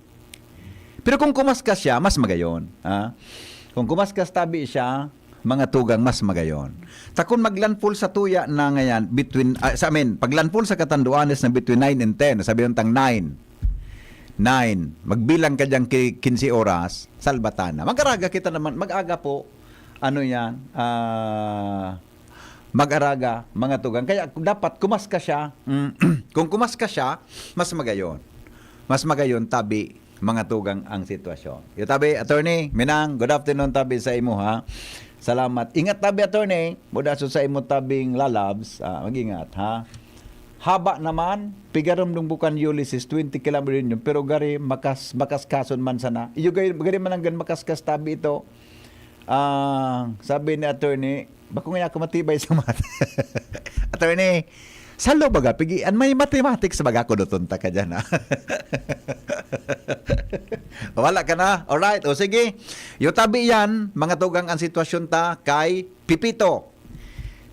Pero kung kumaskas siya, mas magayon. Ha? Kung kumaskas tabi siya, mga tugang, mas magayon. Ta kun maglandfall sa tuya na ngayan, between, ah, sa amin, pag landfall sa Catanduanes na between nine and ten, sabi yung tang nine. Nine. Magbilang ka diyang ki-, quince oras, salbatan na. Mag-araga kita naman, mag-aga po, ano yan, ah, mag-araga, mga tugang. Kaya dapat kumaskas siya. Mm, kung kumaskas siya, mas magayon. Mas magayon, tabi, mga tugang, ang sitwasyon. Yo, tabi, Attorney Minang, good afternoon, tabi, sa imo, ha. Salamat. Ingat, tabi, Attorney. Muda sa, sa imo, tabing lalabs. Ah, mag-ingat, ha. Haba naman, pigarumdum ko kan Ulysses, twenty kilometers yun, pero gari, makas-, makaskason man sana. Iyo, gari, gari man ang gan makaskas, tabi, ito. Ah, sabi ni attorney, "Bako nga ako matibay sa math." Attorney, salo baga, pigi, an may mathematics baga, kuduton ta ka dyan, ha? Wala ka na? Alright, o sige. Yo, tabi yan, mga tugang, ang sitwasyon ta kay Pipito.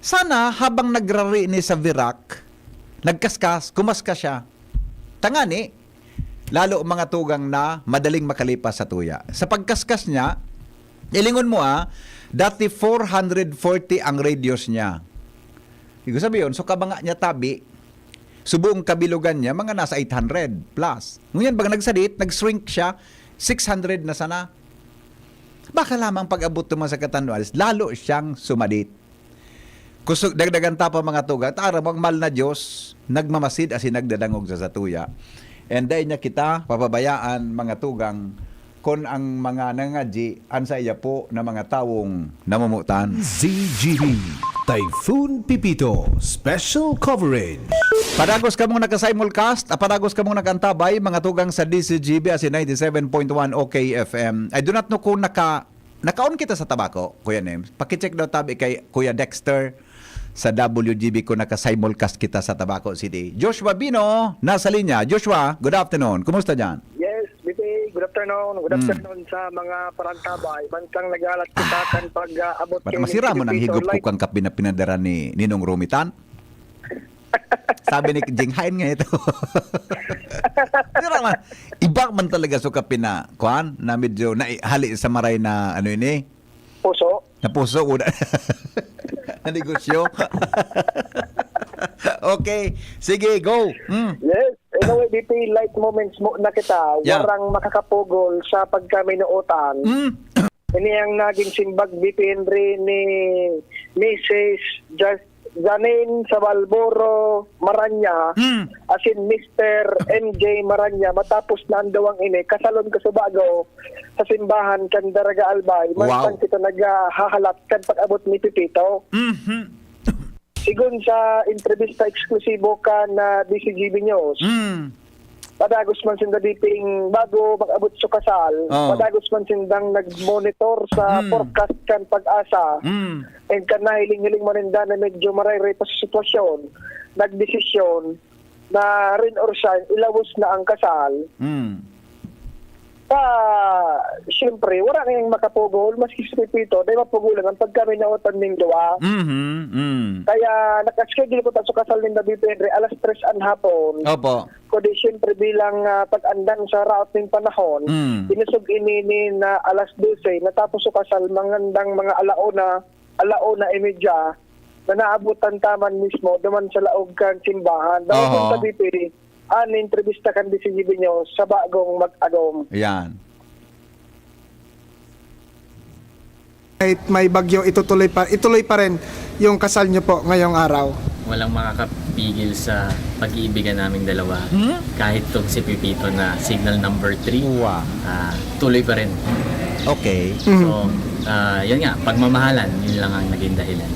Sana habang nagrari ni sa Virac, nagkaskas, kumaskas siya. Tangani, lalo mga tugang na madaling makalipas sa tuya. Sa pagkaskas niya, ilingon mo, ah, dati four hundred forty ang radius niya. Ibig sabihin, so kabanga niya tabi, subong kabilugan niya, mga nasa eight hundred plus. Ngunyan, baga nagsadit, nag-shrink siya, six hundred na sana. Baka lamang pag-abot naman sa Catanduanes, lalo siyang sumadit. Kusog, dagdagan ta pa, mga tugang. Ta aram mo, ang mahal na Diyos, nagmamasid asin nagdadangog sa satuya. And dai niya kita papabayaan, mga tugang, kun ang mga nangadyi, an saiya po na mga tawong namumutan. Z G B, Typhoon Pipito, Special Coverage. Padagos kamong naka-simulcast, ah, padagos kamong nag-antabay, mga tugang sa D Z G B asin ninety-seven point one O K F M. I do not know kung naka-, naka-on kita sa Tabaco, Kuya Nems. Paki-check daw tabi kay Kuya Dexter sa W G B kung naka-simulcast kita sa Tabaco City. Joshua Bino, nasa linya. Joshua, good afternoon. Kumusta diyan? Yes, B P, good afternoon. Good Hmm. afternoon sa mga parantabay. Bantang naghalat kita Ah. kan pag, ah, abot Ba't kay masira mo ng Pipito higop ko Light. Kang kape na pinadara ni Ninong Romitan? Sabi ni Jing, "Hain nga ito." Tira man, iba man talaga so kape na, kuan, na medyo na, hali sa maray na, ano ini? Puso. Na puso, una. Na negosyo. Okay, sige, go. Mm. Yes, anyway, B P, light moments mo na kita. Yeah. Warang makakapugol sa pagkaminuotan. Mm. Ini ang naging simbag, B P Henry, ni Missus Jas-, Janine Sabalboro Maranya, Hmm. asin Mister M J Maranya, matapos na ang duwang ini, kasalon kasubago sa simbahan kan Daraga Albay, Wow. mantang kita naghahalat kan pag-abot ni Pipito. Mhm. Sigon sa entrebista eksklusibo kan, ah, D Z G B News, Hmm. padagos man sinda diping bago mag-abot sa kasal, Oh. padagos man sindang nag-monitor sa Hmm. forecast kan PAGASA. Hmm. And kan nahiling-hiling man ninda na medyo marayray pa sa sitwasyon, nagdesisyon na rain or shine, ilawos na ang kasal. Hmm. Ta, siyempre, wala nang makapugol, maski si Pipito, dai mapugolan ang pagkaminaotan ning duwa. Mhm, mm. Kaya naka-schedule ko ta sa kasal ninda, B P Henry, alas tres an hapon. Opo. Kundi siyempre bilang, ah, pag-andam sa raot ning panahon, Mm. inusog ini nin, ah, alas dose, natapos so kasal mangandang mga alauna, alauna y media, na naabutan ta man mismo duman sa laog kan simbahan. Dahil Oho. sa B P, an entrevista kan D Z G B News sa bagong mag-agom. Yan. Kahit may bagyo, itutuloy pa, ituloy pa rin yung kasal nyo po ngayong araw? Walang makakapigil sa pag-iibigan naming dalawa. Hmm? Kahit tong si Pipito na signal number three, Wow. ah, tuloy pa rin. Okay. Mhm. So, ah, yun nga, pagmamahalan, yun lang ang naging dahilan.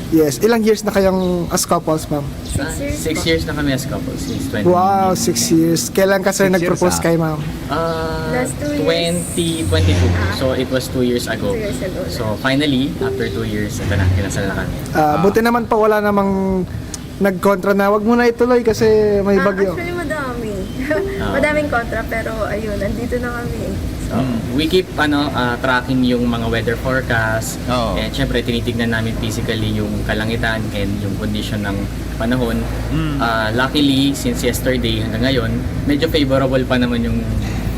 Yes. Ilang years na kayong as couples, ma'am? Six years Six po. Years na kami as couples, since twenty. Wow, six years. Kailan ka, sir, Six years, nag-propose ah. kay ma'am? Ah, Last two years. twenty twenty-two. Ah. So, it was two years ago. Two years ago na. So, finally, after two years, ito na, kinasal na kami. Ah, buti naman pa wala namang nagkontra na wag mo na ituloy kasi may Ah, bagyo. Actually, madami. Ah. Madaming kontra, pero ayun, nandito na kami. So, we keep ano ah, tracking yung mga weather forecast. Oo. And syempre, tinitignan namin physically yung kalangitan and yung condition ng panahon. Mm. Ah, luckily, since yesterday hanggang ngayon, medyo favorable pa naman yung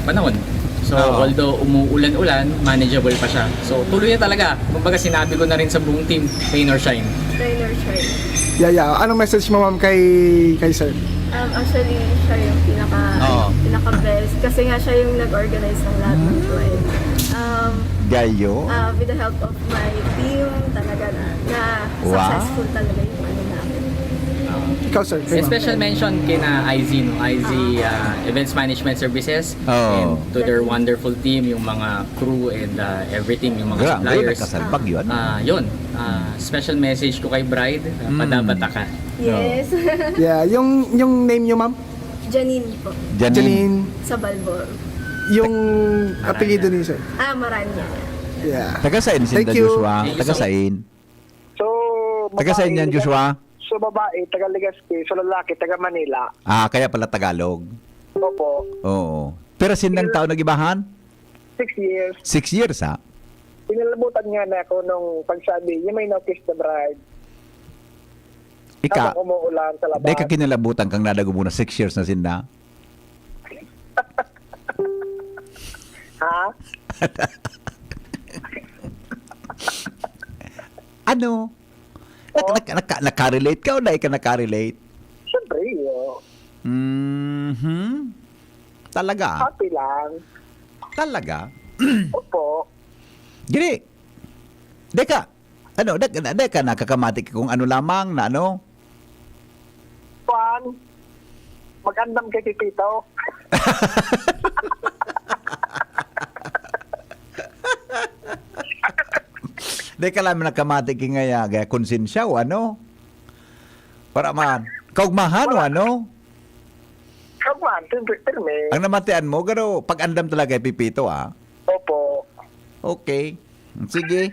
panahon. So, Oo. Although umuulan-ulan, manageable pa siya. So, tuloy na talaga. Kumbaga, sinabi ko na rin sa buong team, rain or shine. Rain or shine. Yeah, yeah. Anong message mo, ma'am, kay, kay sir? Um, actually, siya yung pinaka, Oo. pinaka-best. Kasi nga, siya yung nag-organize ng lahat ng flight. Um, Gayo. uh, with the help of my team, talaga na, na Wow. Successful talaga yung ano namin. Ikaw, sir. Kay ma'am. Special mention kina I Z, no? I Z ah, Events Management Services Oh. and to their wonderful team, yung mga crew and ah, everything, yung mga Grabe, suppliers. Nagkasalbag yun. Ah, yun. Ah, special message ko kay Bride, ah, Mm. padabata ka. Yes. Yeah, yung yung name niyo, ma'am? Janine po. Janine. Janine, Sa Balbor. yung apelyido ni sir. Ah, Maranya. Yeah. Taga saan si Thank you. Joshua? Thank you Taga so saan? So, Taga saan yan, babae, Joshua? So, babae, taga Legazpi. So, lalaki, taga Manila. Ah, kaya pala Tagalog. Opo. Oo. Pero sindang tao nag-ibahan? Six years. Six years, ha? Pinalabutan nga na ako nung pagsabi, you may now kiss the bride. Ika, Habang umuulan sa labas. di ka kinalabutan kang nadago mo na six years na sinda? Ha? Ano? Nak- Oh. nak- naka- nakarelate ka o dahil ka nakarelate? Siyempre, oh. Mhm. Talaga? Happy lang. Talaga? Opo. Gini, deka, ano, deka, deka, nakakamati ka kung ano lamang na ano? Kwan, mag-andam kay Pipito. Deka lang, nakamati ka ngaya, gaya konsensya o ano? Para man, kaugmahan o ano? Kwan, pirmi, pirmi. Ang namatian mo, garo, pag-andam talaga kay Pipito, ah. Opo. Okay. Sige.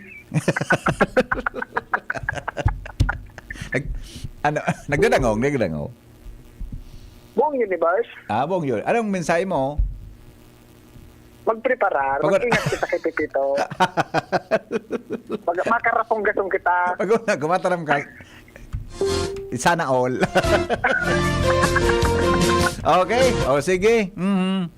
Nag, ano, nagdadangog, nagdadangog. Buong universe, Ah, Bong yun. Anong mensahe mo? magpreparar, Pag- mag-ingat kita kay Pipito. Mag makarapong-gatong kita. Pag una, kumataram ka. Sana all. Okay. O, sige. Mhm.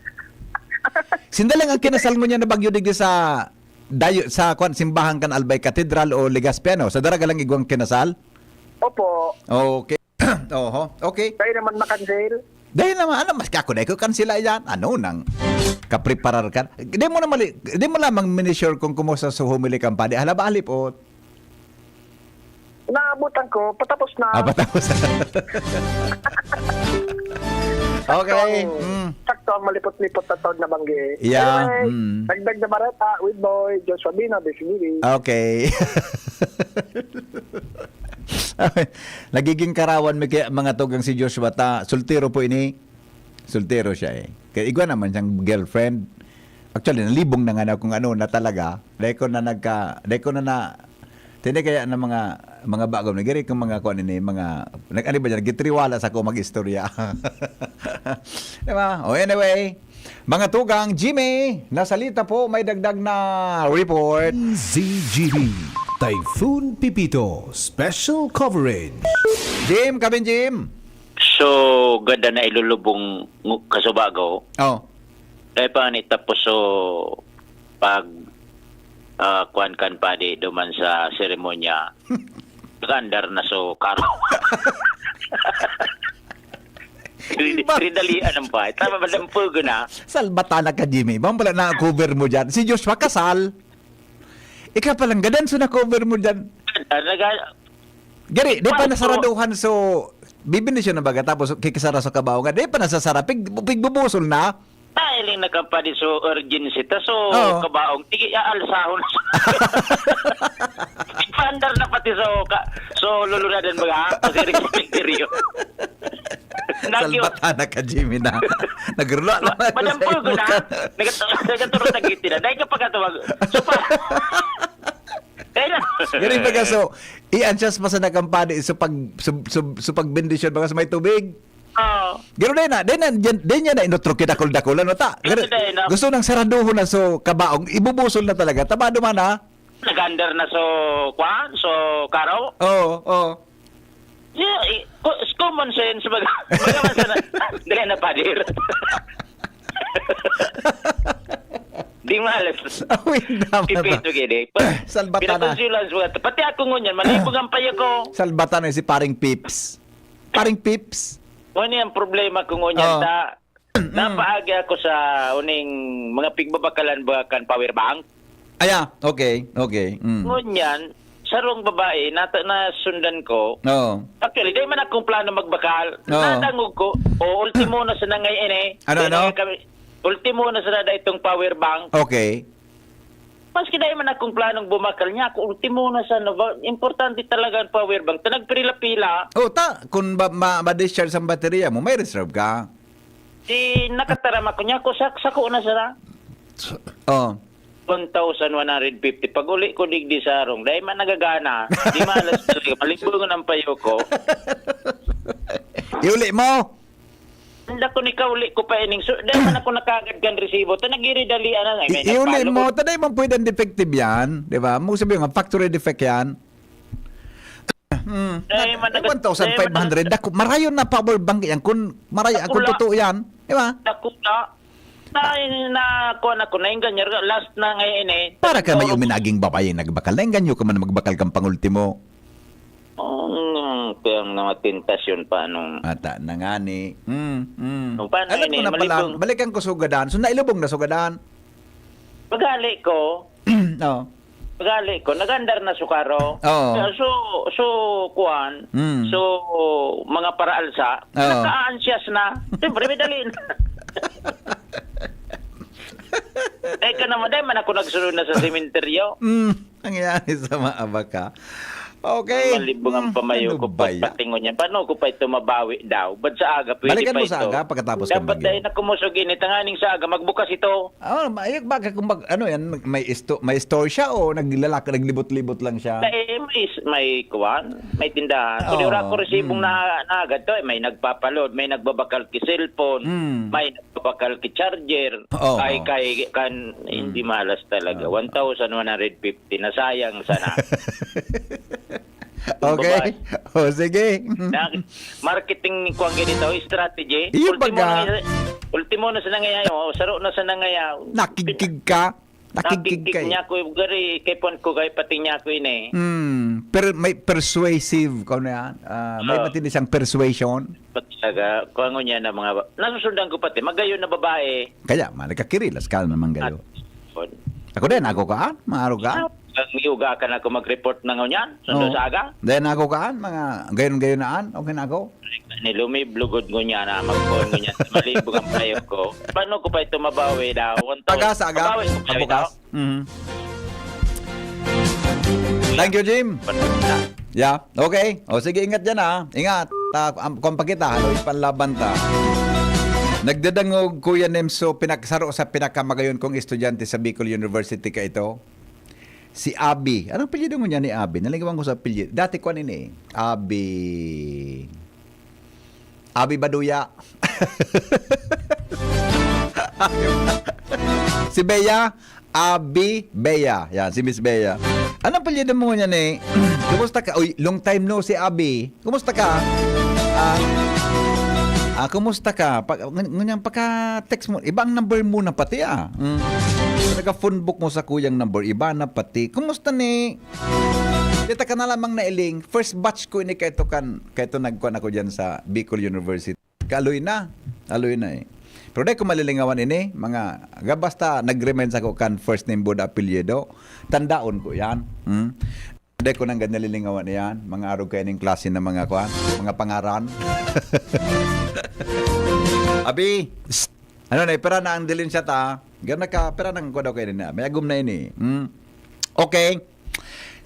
Sinda lang ang kinasal mo niya na bagyo digdi sa dayo sa kwan, simbahan kan Albay Cathedral o Legazpi, ano? Sa Daraga lang igwang kinasal? Opo. Okay. Oho. Okay. Kayo naman makancel. Dahil naman, ano, mas ako na ikaw kansila yan. Ano nang kapreparar ka? Di mo na mali, di mo lamang minisure kung kumusta sa humili kang padi. Halaba, halipot. Naabutan ko, patapos na. Ah, patapos. Okay. Sakto ang, Mm. sakto ang malipot-lipot na taon na banggi. Yeah, Anyway, mm. dagdag na bareta with boy, Joshua Bina, Basic Gili. Okay. Nagiging karawan mi kaya mga tugang si Joshua ta. Soltero po ini. Soltero siya eh. Kaya igwa naman siyang girlfriend. Actually, nalibong na nga na kung ano na talaga. Dahil ko na nagka, dahil ko na na, tindi kaya na mga, mga bago, nagiri kong mga kuan ini, mga, nag, ano ba dyan, gitriwala sa ko mag-istorya. Diba? O anyway, mga tugang, Jimmy, nasalita po, may dagdag na report. Z G B, Typhoon Pipito, Special Coverage. Jim, Kabin Jim. So, gada na ilulubong ngu- kasubago. Oh. Kaya pa ni tapos so pag ah, kuan kan padi duman sa seremonya. Nagandar na so karo. Rid- Ridalian ang pa. Tama ba ang pugo na? Salbata na ka, Jimmy. Bang pala na-cover mo dyan? Si Joshua kasal. Ikaw palang gadan so na-cover mo dyan. Ah, naga- Gari, di pa Paano? Nasaraduhan so bibindisyon na baga tapos kikisara sa kabaw nga. Di pa nasasara. Pig, pigbubusol na. Dahil yung nagkampadi so urgency ta so Oo. kabaong tigi aalsahon. Ipandar na pati so ka, So, lulunadan mo, ha? Kasi rin yung interior. Nagyo. Salbata na ka, Jimmy, na. Nagrula na ako sa Madampugo imo na. ka. Nagat-, nagaturog na giti na. Dahil ka pagkatawag. So, pa. Kaya na. Galing baga, so, i-adjust pa sa nakampani, so pag, so, so, so pag bendisyon, baga sa may tubig. Oo. Garo na yun na, din na, din, din yan na inutro, kidakol-dakol, ano ta? Garo, Garo na yun, no? gusto nang saraduhon na, so, kabaong, ibubusol na talaga. Tabado man, ha? Nag-under na, so, kwan? So, karo? Oo, oo. Yeah, eh, co-, it's common sense, baga, baga man sana, dali na, pader. Di malas. Awin naman ba? Pipito, gini. Pa-, Salbata na. pinakonsulan sa mga, pati ako ngunyan, malibog ang payo ko. Salbata na si paring Pips. Paring Pips? Ano yung problema ko ngunyan, Oo. ta? Mm. Napaagi ako sa uning mga pigbabakalan ba kan power bank. Aya, okay, okay. Mm. Ngunyan, sarong babae, nata-, nasundan ko. Oo. Actually, di man akong plano magbakal. Oo. Nadangog ko, o, ultimo na sa nangay ini. Ano, Kaya ano? nga kami, ultimo na sa na itong power bank. Okay. Maski dai man akong planong bumakal niya, ako ultimo na sa, no, ba, importante talaga ang power bank. Ta nagpila-pila. Oh, ta, kung ba, ma, ma-discharge ang baterya mo, may reserve ka. Di nakataram ako niya, ako sak-, sako na sana. So, oh. One thousand one hundred fifty. Pag uli ko digdi sa arong, dai man nagagana. Di malas talaga. Malibungon ang payo ko. Iuli mo? Handa ko ni kauli ko pa ining su-, dai man ako nakagad kan resibo. Ta nagiri dali, ano, ay, may I-, iuli nagpalo mo, ko. Ta dai man pwede ang defective yan, di ba? Mo sabi nga, factory defect yan. Hmm. Dai man Nag-, nag-, one thousand five hundred, dai man dako, marayon na power bank yan. Kung maray-, Dako kung la. totoo yan, di ba? Dako na. Na, na, kuwan ako, naengganyo, last na ngayon eh. Para ka may Pero uminaging babae nagbakal. Naengganyo ka man magbakal kang pangultimo. Oh, mm, kaya ang mga tentasyon pa, ano. Ata na nga ni. Mm, mm. O, paano Alam ini? ko na pala, Malibong. balikan ko sugadan. So, nailubong na sugadan. Pagali ko, Oo. pagali ko, nagandar na sukaro. Oo. So, so, kuwan, Mm. so, mga paraalsa, Oo. naka-anxious na. Siyempre, may dali na. Eh, ka naman, dahil man ako nagsunod na sa sementeryo. Mm. Nangyari sa maabak ka. Okay. Malibong ang Hmm, pamayo ano ko ba yan? pagpatingon niya. Paano ko pa ito mabawi daw? Ba't sa aga pwede Balikan pa mo sa ito? aga pagkatapos kang Dapat bagyo. dahil na kumusog init, tanganing sa aga, magbukas ito. Ah, mayag baga kung mag-, ano yan, may isto-, may store siya o naglalak-, naglibot-libot lang siya? May, may, may kuwan, may tindahan. Kung Oo. wala ko resibong Hmm. na, na agad to, eh, may nagpapaload, may nagbabakal ki cellphone, Hmm. may nagbabakal ki charger, Oo. kay, kay, kan, Hmm. hindi malas talaga. Oo. One thousand one hundred fifty, nasayang sana. Okay. Babae. O, sige. Na, marketing, kuwan, ganito, strategy. Iyo Ultimo baga. na, ultimo na sa nangayaw, o, saro na sa nangayaw. Nakigkig ka. Nakigkig Nakigkig ka eh. niya ko, gari, kay pon ko, kay pati niya ko ini. Hmm. Per-, may persuasive, kung ano yan. Ah, may Oo. matindi siyang persuasion. Ba't talaga? Kung ano niya na mga ba-, nasusundan ko pati, magayon na babae. Kaya, man, nagkakirilas ka naman gayo. At, Ako din, ako ka, ah? Maaro ka? Ang yuga ka na kung mag-report na ngunyan, sundo Oo. sa aga. Then ako ka, ah? Mga gayon-gayon na, ah? Okay na ako? Ni Lumi, blugod ngunyan na, magpuon ngunyan. Malibog ang payo ko. Paano ko pa ito mabawi daw? One Aga, thousand. sa aga? Mabawi ko pa ito? Pagbukas? Mhm. Thank you, Jim. Paano na? Yeah. Okay. O, sige, ingat dyan, ha. Ingat. Ta, am, kung pa kita, haloy panlaban ta. Nagdadangog, Kuya Nemso, pinaksaro sa pinakamagayon kong estudyante sa Bicol University ka ito. Si Abi. Anong apelyido mo niya ni Abi? Naligawan ko sa apelyido. Dati ko ano ini eh. Abi. Abi Baduya. Si Bea. Abi Bea. Yan, si Miss Bea. Anong apelyido mo niya ni? Kumusta ka? Uy, long time no si Abi. Kumusta ka? Ah, ah, kumusta ka? Pa, ngun-, ngunyan paka-text mo. Iba ang number mo na pati, ah. Mm. Naka-phone book mo sa kuyang number. Iba na pati. Kumusta ni? Kita ka na lamang nailing. First batch ko ini kaito kan, kaito nagkuhan ako dyan sa Bicol University. Kaaloy na. Aloy na eh. Pero dai ko malilingawan ini, mga ga-, basta nag-remind sa ko kan first name Buda apelyido. Tandaon ko yan. Hmm? Dai ko nang nalilingawan yan. Mga arog kayo ning klase na mga kwan, mga pangaran. Abi, psst. Ano na, pera na ang dilin siya ta. Gana ka, pera nang kuha daw kayo na. May agom na ini. Hmm? Okay.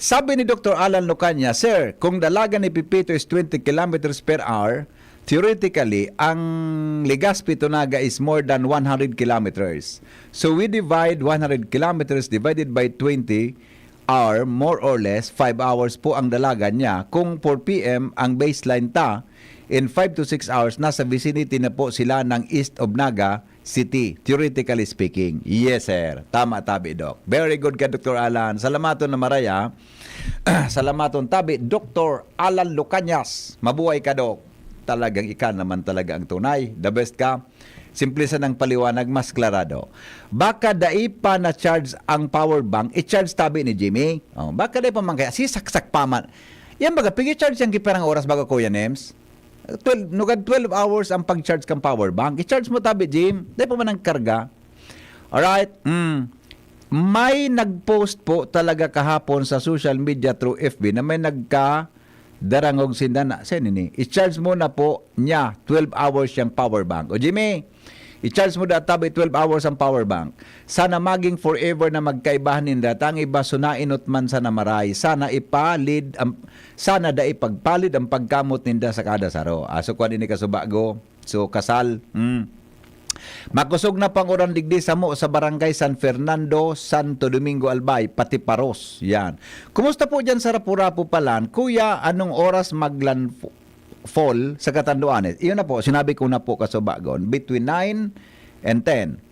Sabi ni Doktor Alan Lucania, "Sir, kung dalagan ni Pepito is twenty kilometers per hour, theoretically, ang Legazpi to Naga is more than one hundred kilometers. So we divide one hundred kilometers divided by twenty hour, more or less, five hours po ang dalagan niya. Kung four p m ang baseline ta, in five to six hours, nasa vicinity na po sila ng east of Naga City, theoretically speaking." Yes, sir. Tama, tabi, Doc. Very good ka, Doktor Alan. Salamaton na maraya. Salamaton, tabi, Doktor Alan Lucanias. Mabuhay ka, Doc. Talagang ika naman talaga ang tunay. The best ka. Simple sa nang paliwanag, mas klarado. Baka dai pa na-charge ang power bank, i-charge tabi ni Jimmy. Oh, baka dai pa man kaya, sisaksak pa man. Yan baga, pigi-charge yan kiparang oras bago, Kuya Nems? Twelve, nugad twelve hours ang pag-charge kang power bank. I-charge mo tabi, Jim. Dai pa man ang karga. Alright? Mm. May nag-post po talaga kahapon sa social media through F B na may nagka darangog sinda na, "Saan ini? I-charge mo na po niya, twelve hours siyang power bank." O Jimmy, i-charge mo da tabi twelve hours ang power bank. Sana maging forever na magkaibahan ninda, ta ang iba sunainot man sana maray. Sana ipalid ang, sana da ipagpalid ang pagkamot ninda sa kada saro. Aso, kuwan ini kasubago. So, kasal. Mm. Makosog na pang uran digdi samo sa Barangay San Fernando, Santo Domingo, Albay, pati Paros. Yan. Kumusta po dyan sa Rapu-Rapu, Palan? Kuya, anong oras maglan-, fall sa Catanduanes? Iyon na po, sinabi ko na po kasubagon, between nine and ten.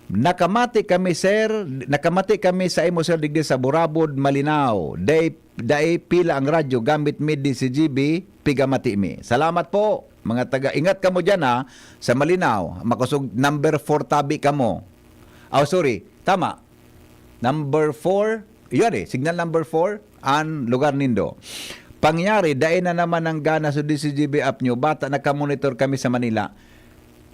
Nakamati kami, sir. Nakamati kami sa imo, sir, digdi sa Burabod, Malinao. Dai, dai pila ang radyo, gamit mi D C G B, pigamati mi. Salamat po, mga taga. Ingat kamo diyan, ha, sa Malinao. Makosog number four tabi kamo. Oh, sorry. Tama. Number four. Iyon eh, signal number four, ang lugar nindo. Pangyari, dai na naman ang gana sa D C G B app nyo. Bata, nakamonitor kami sa Manila.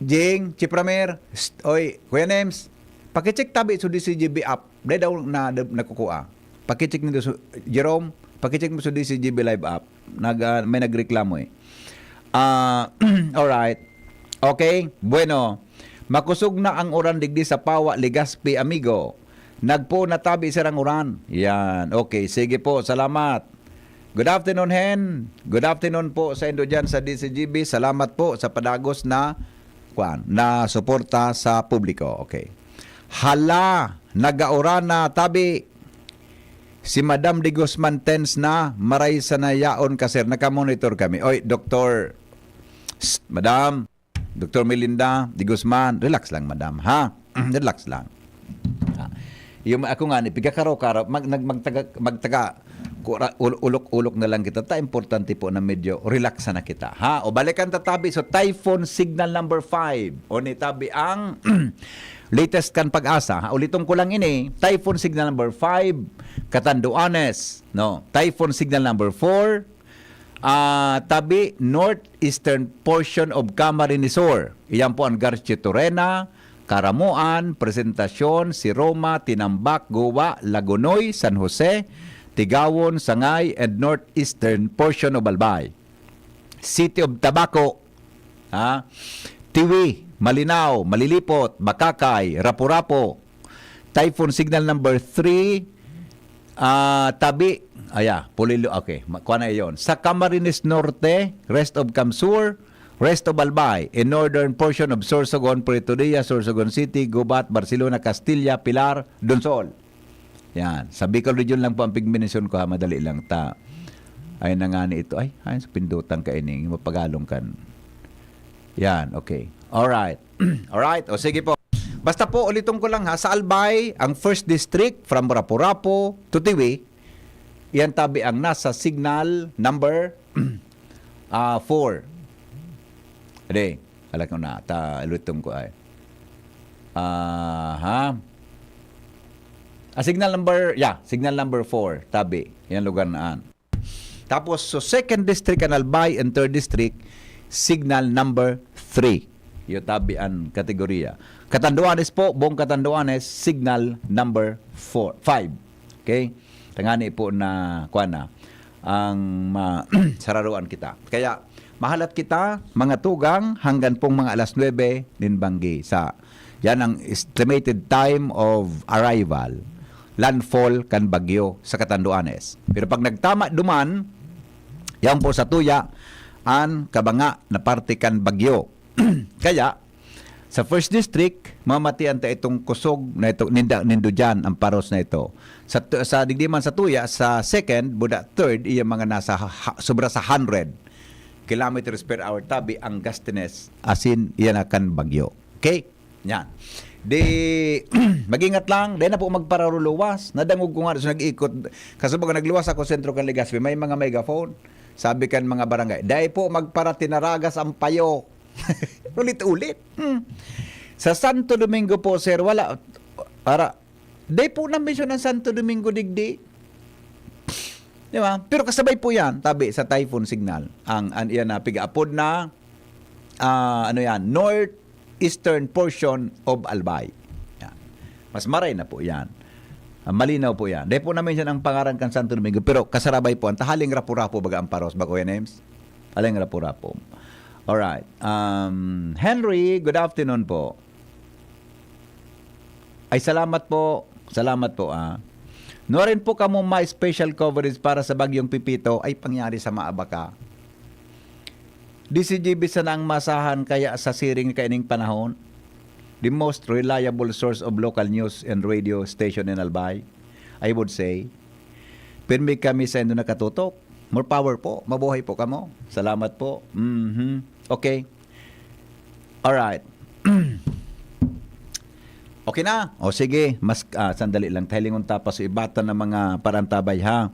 Jing, Chipramer, st-, oy, Kuya Nems, pakicheck tabi sa D C G B app. Dai daw na, na, nakukua. Pakicheck nindo sa, Jerome, pakicheck mo sa D C G B Live app. Nag, ah, may nagreklamo eh. Ah, alright. Okay, bueno. Makosog na ang uran digdi sa Pawa, Legazpi, amigo. Nagpoon na tabi, sir, ang uran. Yan. Okay, sige po. Salamat. Good afternoon, Hen. Good afternoon po sa indo dyan sa D C G B. Salamat po sa padagos na, kwan, na suporta sa publiko. Okay. Hala, nagauran na tabi. Si Madam de Guzman, tense na, maray sana yaon ka, sir. Nakamonitor kami. Oy, Doktor, Psst, Madam, Doktor Melinda de Guzman, relax lang, Madam, ha? Relax lang. Ha? Yung ako nga ni, pigkakaraw-karaw, mag, nag, magtaga, magtaga, kura-, ul-, ulok-ulok na lang kita. Ta, importante po na medyo relax na kita, ha? O, balikan ta tabi. So, typhoon signal number five. O, ni tabi ang latest kan Pag-asa, ha? Uliton ko lang ini, typhoon signal number five, Catanduanes, no? Typhoon signal number four, ah, tabi, northeastern portion of Camarines Sur. Iyan po ang Garchitorena, Caramoan, Presentacion, Siroma, Tinambac, Guba, Lagonoy, San Jose, Tigawon, Sangay, and northeastern portion of Albay. City of Tabaco, ha? Tiwi, Malinao, Malilipot, Bacacay, Rapu-Rapu. Typhoon signal number three, ah, tabi, aya, Polillo, okay, ma-, kuha na iyon. Sa Camarines Norte, rest of Camsur, rest of Albay, in northern portion of Sorsogon, Puerto Dia, Sorsogon City, Gubat, Barcelona, Castilla, Pilar, Donsol. Yan. Sa Bicol Region lang po ang pigmensyon ko, ha, madali lang ta. Ay na nga ni ito. Ay, ay, sa pindutan ka ining mapagalong kan. Yan, okay. Alright. Alright, o sige po. Basta po, uliton ko lang ha, sa Albay, ang first district, from Rapu-Rapu to Tiwi, yan tabi ang nasa signal number, ah, four. Ade, alam ko na, ta, uliton ko ay. Aha. Ah, signal number, yeah, signal number four, tabi. Yan lugar na an. Tapos, so second district an Albay and third district, signal number three. Yo tabi an kategorya. Catanduanes po, buong Catanduanes, signal number four, five. Okay? Tangani po na, kuwan na, ang ma-, sararuan kita. Kaya, mahalat kita, mga tugang, hanggang pong mga alas nuebe nin banggi. Sa, yan ang estimated time of arrival. landfall kan bagyo sa Catanduanes. Pero pag nagtama duman, yan po sa tuya, an kabanga na parte kan bagyo. Kaya, sa first district, mamatian ta itong kusog na ito, ninda, nindo dyan, ang paros na ito. Sa, tu- sa digdi man sa tuya, sa second, buda third, iya mga nasa ha, ha- sobra sa hundred kilometers per hour tabi ang gustiness, asin iyan na kan bagyo. Okay? Yan. Di, mag-ingat lang, dahil na po magpararuluwas. Nadangog ko nga, so nag-ikot. Kasubag, nagluwas ako sentro kan Legazpi, may mga megaphone. Sabi kan mga barangay, dahil po magparatinaragas ang payo. Ulit-ulit. Hmm. Sa Santo Domingo po, sir, wala. Para, di po na-mention ang Santo Domingo digdi. Di ba? Pero kasabay po yan, tabi sa typhoon signal. Ang, an, yan na, pigaapod na, ah, ano yan, northeastern portion of Albay. Yan. Mas maray na po yan. Ah, malinaw po yan. Di po na-mention ang pangaran kan Santo Domingo, pero kasarabay po, ang tahaling rapo-rapo baga ang paros, bago yan, Ems? Tahaling rapo-rapo. Alright. Um, Henry, good afternoon po. Ay, salamat po. Salamat po, ah. Nuarin po kamo may special coverage para sa Bagyong Pepito ay pangyari sa Maabaca. D C G B sana ang masahan kaya sa siring kaining panahon, the most reliable source of local news and radio station in Albay, I would say. Pirmi kami sa indo nakatutok. More power po. Mabuhay po kamo. Salamat po. Mhm. Okay. Alright. Okay na. O sige, mas, ah, sandali lang. Tahilingon ta pa sa ibatan ng mga parantabay, ha.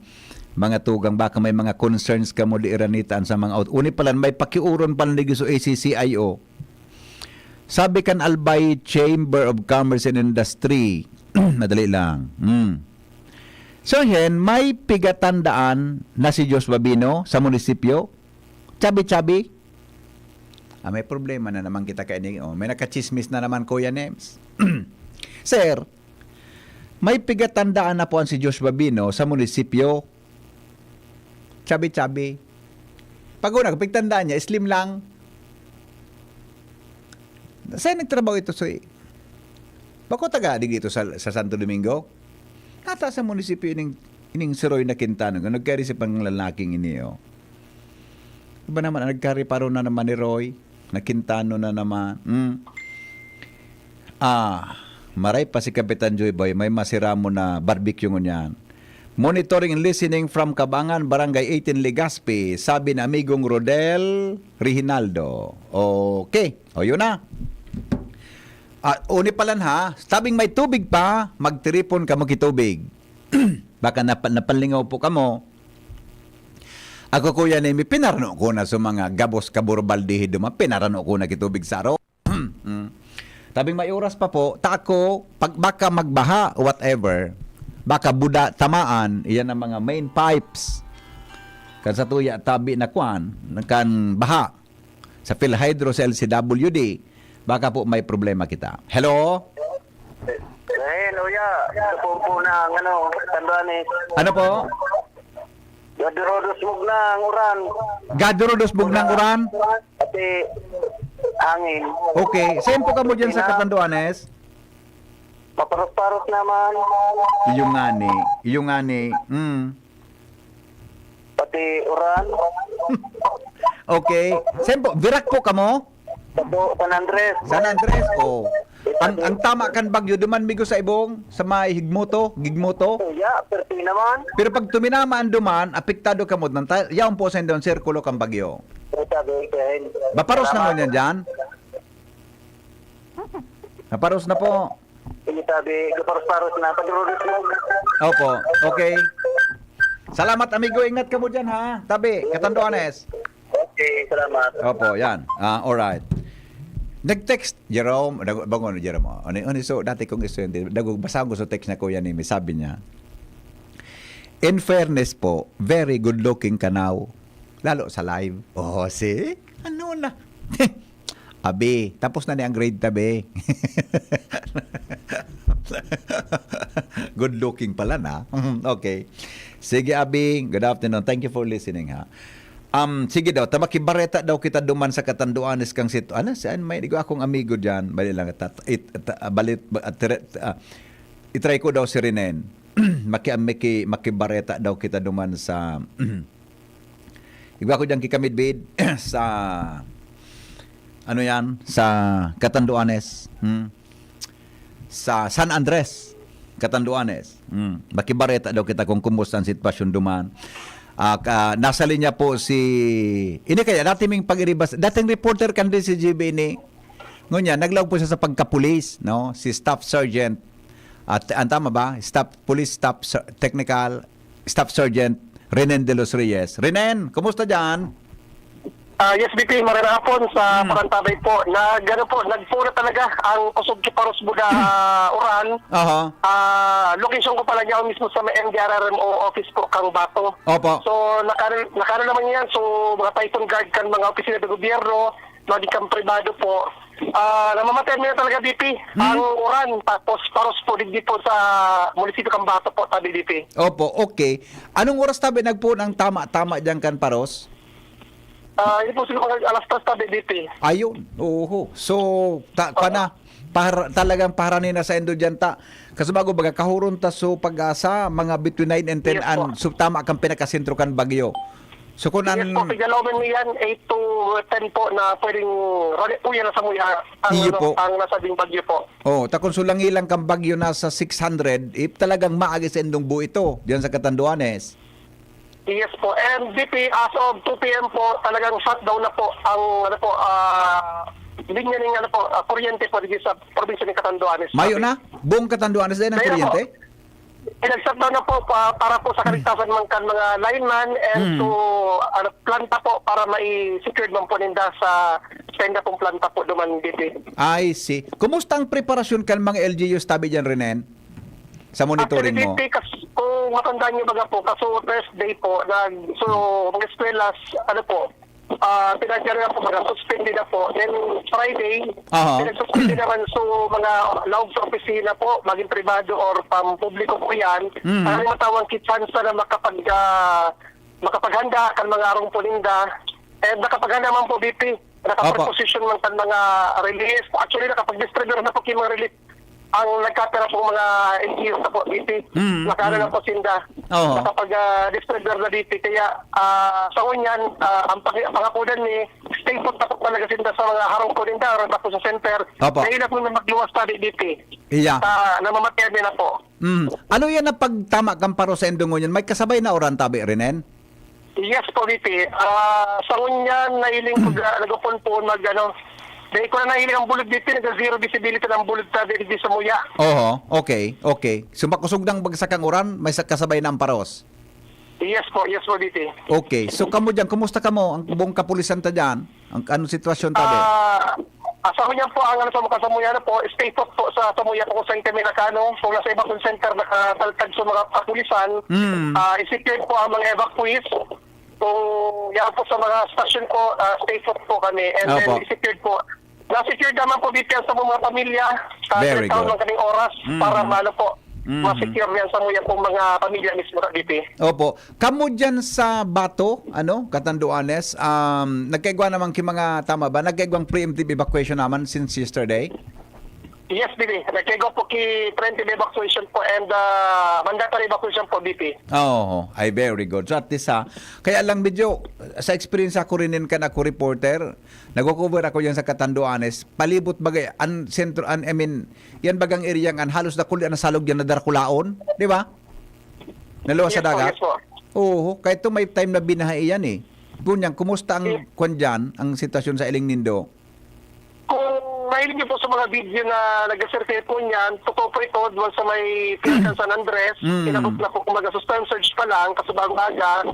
Mga tugang, baka may mga concerns kamo di iranitaan sa mga out. Uni palan, may pakiuron palan digdi sa A C C I O. Sabi kan Albay Chamber of Commerce and Industry, madali lang. Hmm. So, Hen, may pigatandaan na si Josh Babino sa munisipyo? Chabi-chabi? Ah, may problema na naman kita kaini. Oh, may nakachismis na naman, Kuya Nems. Sir, may pigatandaan na po ang si Josh Babino sa munisipyo. Chabi-chabi. Pag una, pigtandaan niya, slim lang. Saan nagtrabaho ito, Soy? Bako taga digdi ito sa, sa Santo Domingo? Nata sa munisipyo ining, ining si Roy na Quintano. Nagkari si pang lalaking ini, oh. Iba naman, ang nagkariparo na naman ni Roy, na Quintano na naman. Mm. Ah, maray pa si Kapitan Joy Boy, may masira mo na barbecue ngunyan. Monitoring and listening from Kabangan, Barangay eighteen, Legazpi, sabi ni amigong Rodel Reginaldo. Okay, o yun na. Ah, uni palan ha, tabing may tubig pa, magtiripon kamo ki tubig. Baka napa-, napalingaw po kamo. Ako, Kuya Nemi, pinarano ko na sa mga gabos kaburbaldihi duman, pinarano ko na kitubig saro. Mm. Tabing may oras pa po, ta ako, pag baka magbaha, whatever, baka buda, tamaan, iyan ang mga main pipes. Kan sa tuya, tabi na kwan, kan baha. Sa PhilHydro, sa L C W D, baka po may problema kita. Hello? Eh, hello, ya. Ito po po na ang ano, Tanduanes. Ano po? Gadurodos mugna ang uran. Gadurodos mugna ang uran? Pati hangin. Okay. Saan po kamo dyan sa Ina- Catanduanes? Paparos-paros naman. Iyo nga ni. Iyo nga ni. Mm. Pati uran. Okay. Saan po? Virac po kamo? Sa po, San Andres. San Andres, oh. Ang, ang tama kan bagyo, duman migo sa ibong, sa may Higmoto, Gigmoto. Ya, perti naman. Pero pag tuminama ang duman, apektado kamo, nan ta-, yaon po sa indon, sirkulo kan bagyo. Ito, sabi ko, eh. Baparos na mo Salamat. Niyan dyan? Naparos na po. Ini tabi, kaparos-paros na, padurudos mo. Opo, okay. Salamat, amigo. Ingat kamo dyan, ha? Tabi, Catanduanes. Okay, salamat. Opo, yan. Ah, alright. Nag-text, Jerome, nag-, bangon, Jerome, oh. Ano, ano, so, dati kong estudyante, nag-, basahon ko sa text na Kuya Nimi, sabi niya, "In fairness po, very good looking ka now. Lalo sa live." Oh, see? Ano na? Abi, tapos na ni ang grade tabi. Good looking pala na. Okay. Sige, Abi, good afternoon. Thank you for listening, ha. Um, sige daw, ta makibareta daw kita duman sa Catanduanes kang sit-, ano, saan may, digo akong amigo dyan, bali lang, tat-, it-, ta-, balit, ba-, at tire-, ah, itry ko daw si Renen. maki-, maki-, makibareta daw kita duman sa, igwa ko diyan kikamidbid sa, ano yan, sa Catanduanes. Hmm? Sa San Andres, Catanduanes. Hmm. Makibareta daw kita kung kumusta ang sitwasyon duman. Ah, ka-, nasa linya po si, ini kaya, dati ming pag-iribas, dating reporter kan D C G B ini. Ngunyan, naglaog po siya sa pagkapulis, no? Si Staff Sergeant, at, ang tama ba? Staff, Police Staff Ser-, Technical, Staff Sergeant Renen de los Reyes. Renen, kumusta diyan? Ah, yes, B P, magandang hapon sa Parantabay po. Nag, ano po, nagpuna talaga ang kusog ki Paros Buda, ah, uran. Aha. Ah, location ko pala niya mismo sa may M D R R M O office po, Kang Bato. Opo. So, nakano, nakano naman yan. So, mga Python guard kan mga opisina ng gobyerno, maging kan pribado po. Ah, namamatean mo na talaga, B P. Ang uran, tapos Paros po, digdi po sa munisipyo Kang Bato po, tabi, B P. Opo, okay. Anong oras tabi nagpuon ang tama-tama diyan kan Paros? Ah, yun po siguro mga alas tres tabi, B P. Ayun, oo. So, ta, kana, pahar, talagang paharani na sa indo diyan ta. Kasi bago baga kahuron ta so pag-asa, mga between nine and ten Yes, an, po. So, tama kang pinakasentro kan bagyo. So, kung Yes po, an, pigalomin mo yan, eight to ten po na pwedeng rali po yan sa muya, ang, Iyo ano, po. Ang nasabing bagyo po. Oh, ta kung sulangi lang kang bagyo nasa six hundred, if talagang maagi sa indong buo ito, diyan sa Catanduanes. Yes po. And B P, as of two P M po, talagang shutdown na po ang, ano po, ah, linya ng, ano po, ah, kuryente po dito sa probinsya ng Catanduanes. Mayo na? Buong Catanduanes din ang Mayo na po. Kuryente? Pinag-shutdown na po pa, para po sa kaligtasan man kan mga lineman and Mm. to, ano, planta po para mai-secured man po ninda sa, sa inda pong planta po duman, B P. I see. Kumusta ang preparasyon kan mga L G Us tabi diyan, Renen? Sa monitoring Actually, mo? B P, kas-, kung matandaan niyo baga po, kaso Thursday po, nag, so, mga eskwela, ano po, ah, pinagkano na po, baga, suspended na po. Then, Friday, Aha. pinag-suspended naman. So, mga laog sa opisina po, maging pribado or pampubliko po yan, Mm. ang matawag kitsansa na makapag, ah, makapaghanda kan mga arong po ninda. And nakapaghanda man po, B P. Nakapreposition man kan mga relief. Actually, nakapag-distribute na po yung mga relief. Ang nagkapira pong mga N G O sa po, B P. Mm, Nakaano mm. na po sinda. Oo. Nakapag-distribute na, B P. Kaya, ah, sa ngunyan, ah, ang pang-, pangakudan ni, stay put na po talaga sinda sa mga harong po ninda, or tapos sa center. Opo. Dahil na po na magluwas tabi, B P. Iya. Sa namamaterni na po. Mm. Ano yan ang pagtama kan Paros sa indong ngunyan? May kasabay na uran tabi, Renen? Yes po, B P. Ah, sa ngunyan, nahiling ko ga, nagupon po mag, ano, dahil ko na nahiling ang bulod, B P, nag-zero visibility ng bulod sa diri sa muya. Oho, okay, okay. So, makusog nang bagsak ang uran, may sa-, kasabay na ang Paros? Yes po, yes po, B P. Okay. So, kamo dyan, kumusta kamo? Ang buong kapulisan ta dyan? Ang, anong sitwasyon tabi? Ah, ah, sa ngunyan po, ang ano sa mga samuya na po, stay put po sa samuya po kung saan kami nakano. Kung nasa evacuation center, nakataltag sa mga kapulisan, Mm. ah, i-secure po ang mga evacuees. Kung yan po sa mga station po, ah, stay put po kami. And then, Opo. i-secure po. Na-secure naman po dito sa mga pamilya. Ah, Very tinatawag good. lang kaming oras Mm. para maano po, Mm. ma-secure yan sa mga pong mga pamilya mismo sa D P. Opo. Kamo dyan sa Bato, ano, Catanduanes, um, nagkaigwa naman ki mga, tama ba? Nagkaigwang preemptive evacuation naman since yesterday? Yes, B P. Nagkaigwa po ki preemptive evacuation po and ah, mandatory evacuation po, B P. Oo, ay very good. So at least ha, kaya lang medyo, sa experience ako rin kan ako reporter, nagko-cover ako yan sa Catanduanes, palibot bagay, an sentro, an, I mean, yan bagang area an halos dakul yan nasalog yan na Darkulaon, di ba? Naluwas sa Yes po, dagat? Yes po. Oo, kahit to may time na binaha iyan eh. Kunyang, kumusta ang, kwan dyan, ang sitwasyon sa Iling Nindo? Kung mahilig niyo po sa mga video na nag-circulate po niyan, totoo po ito, doon sa may Pilitan San Andres, Mm. inabot na po, kumbaga, sa storm surge pa lang, kaso bago aga.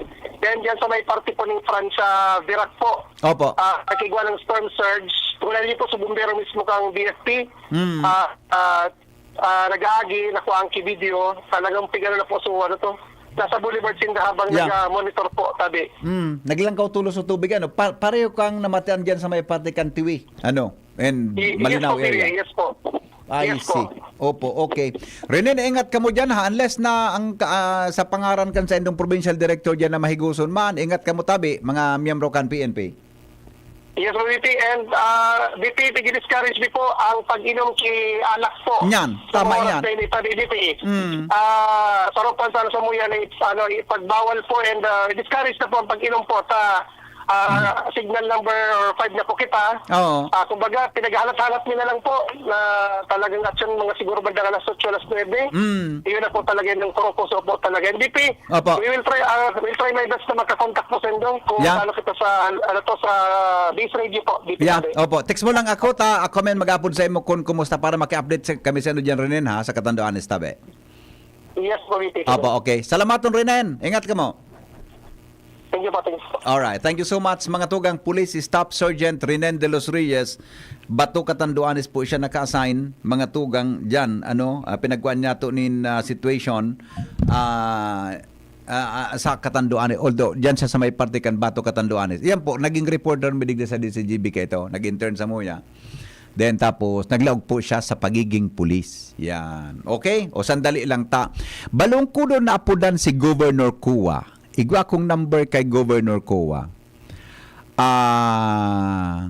Then, diyan sa may party po ng Francia, Virac po. Opo. Ah, nakigwa ng storm surge. Kung narinig po sa bumbero mismo kang B F P, Mm. ah, ah, ah, nag-aagi, nakuha ang video. Talagang pigano na po, so ano to, nasa boulevard sinda habang Yeah. nag-monitor po, tabi. Mm, naglangkaw tulos sa tubig, ano? Pa- pareho kang namatian dyan sa may parte kan Tiwi. Ano? And Y-, Malinao yes po, area. Yes po. I Yes see. po. Opo, okay. Rene, ingat kamo dyan ha. Unless na ang ka- ah, sa pangaran kan sa indong provincial director dyan na mahiguson man, ingat kamo tabi, mga miyembro kan P N P. Yes, V P, and, ah, V P, pigi-discourage mi po ang pag-inom ki alak po. Yan, tama Sa mga oras yan. na ini, sabi, V P. Mm. Ah, sa Ropan, sa Samuyan, ay, ano, ipagbawal po and, ah, discourage na po ang pag-inom po sa, ah, signal number five na po kita. Oo. Ah, kumbaga, pinaghalat-halat mi na lang po na talagang action mga siguro bandang alas otso, alas nuebe. Mm. Iyon na po talaga yung kurukuso po talaga. N D P, Opo. we will try, ah, we'll try my best na makakontak po sa indo kung Yeah. paano kita sa, ano to, sa Base Radio po, D P Yeah, Tabe. opo. Text mo lang ako, ta ako man mag-apod sa imo kung kumusta para maki-update sa, kami sa ano dyan, Renen, ha, sa Katanduanes, tabi. Yes po, V P. Opo, okay. Salamaton, Renen. Ingat ka mo. Thank you po, thank you po. Alright. Thank you so much, mga tugang. Police Staff Sergeant Renen de los Reyes, Bato, Catanduanes po siya naka-assign. Mga tugang dyan, ano, ah, pinagkuhan niya to nin ah, situation ah, ah, ah, sa Catanduanes. Although, dyan siya sa may parte kan Bato, Catanduanes. Yan po, naging reporter mi digdi sa D C G B kaito. Nag-intern sa Muya. Then tapos, naglaog po siya sa pagiging pulis. Yan. Okay? O sandali lang ta. Balong ko doon naapodan si Governor Cua. Igwa akong number kay Governor Cua. Ah,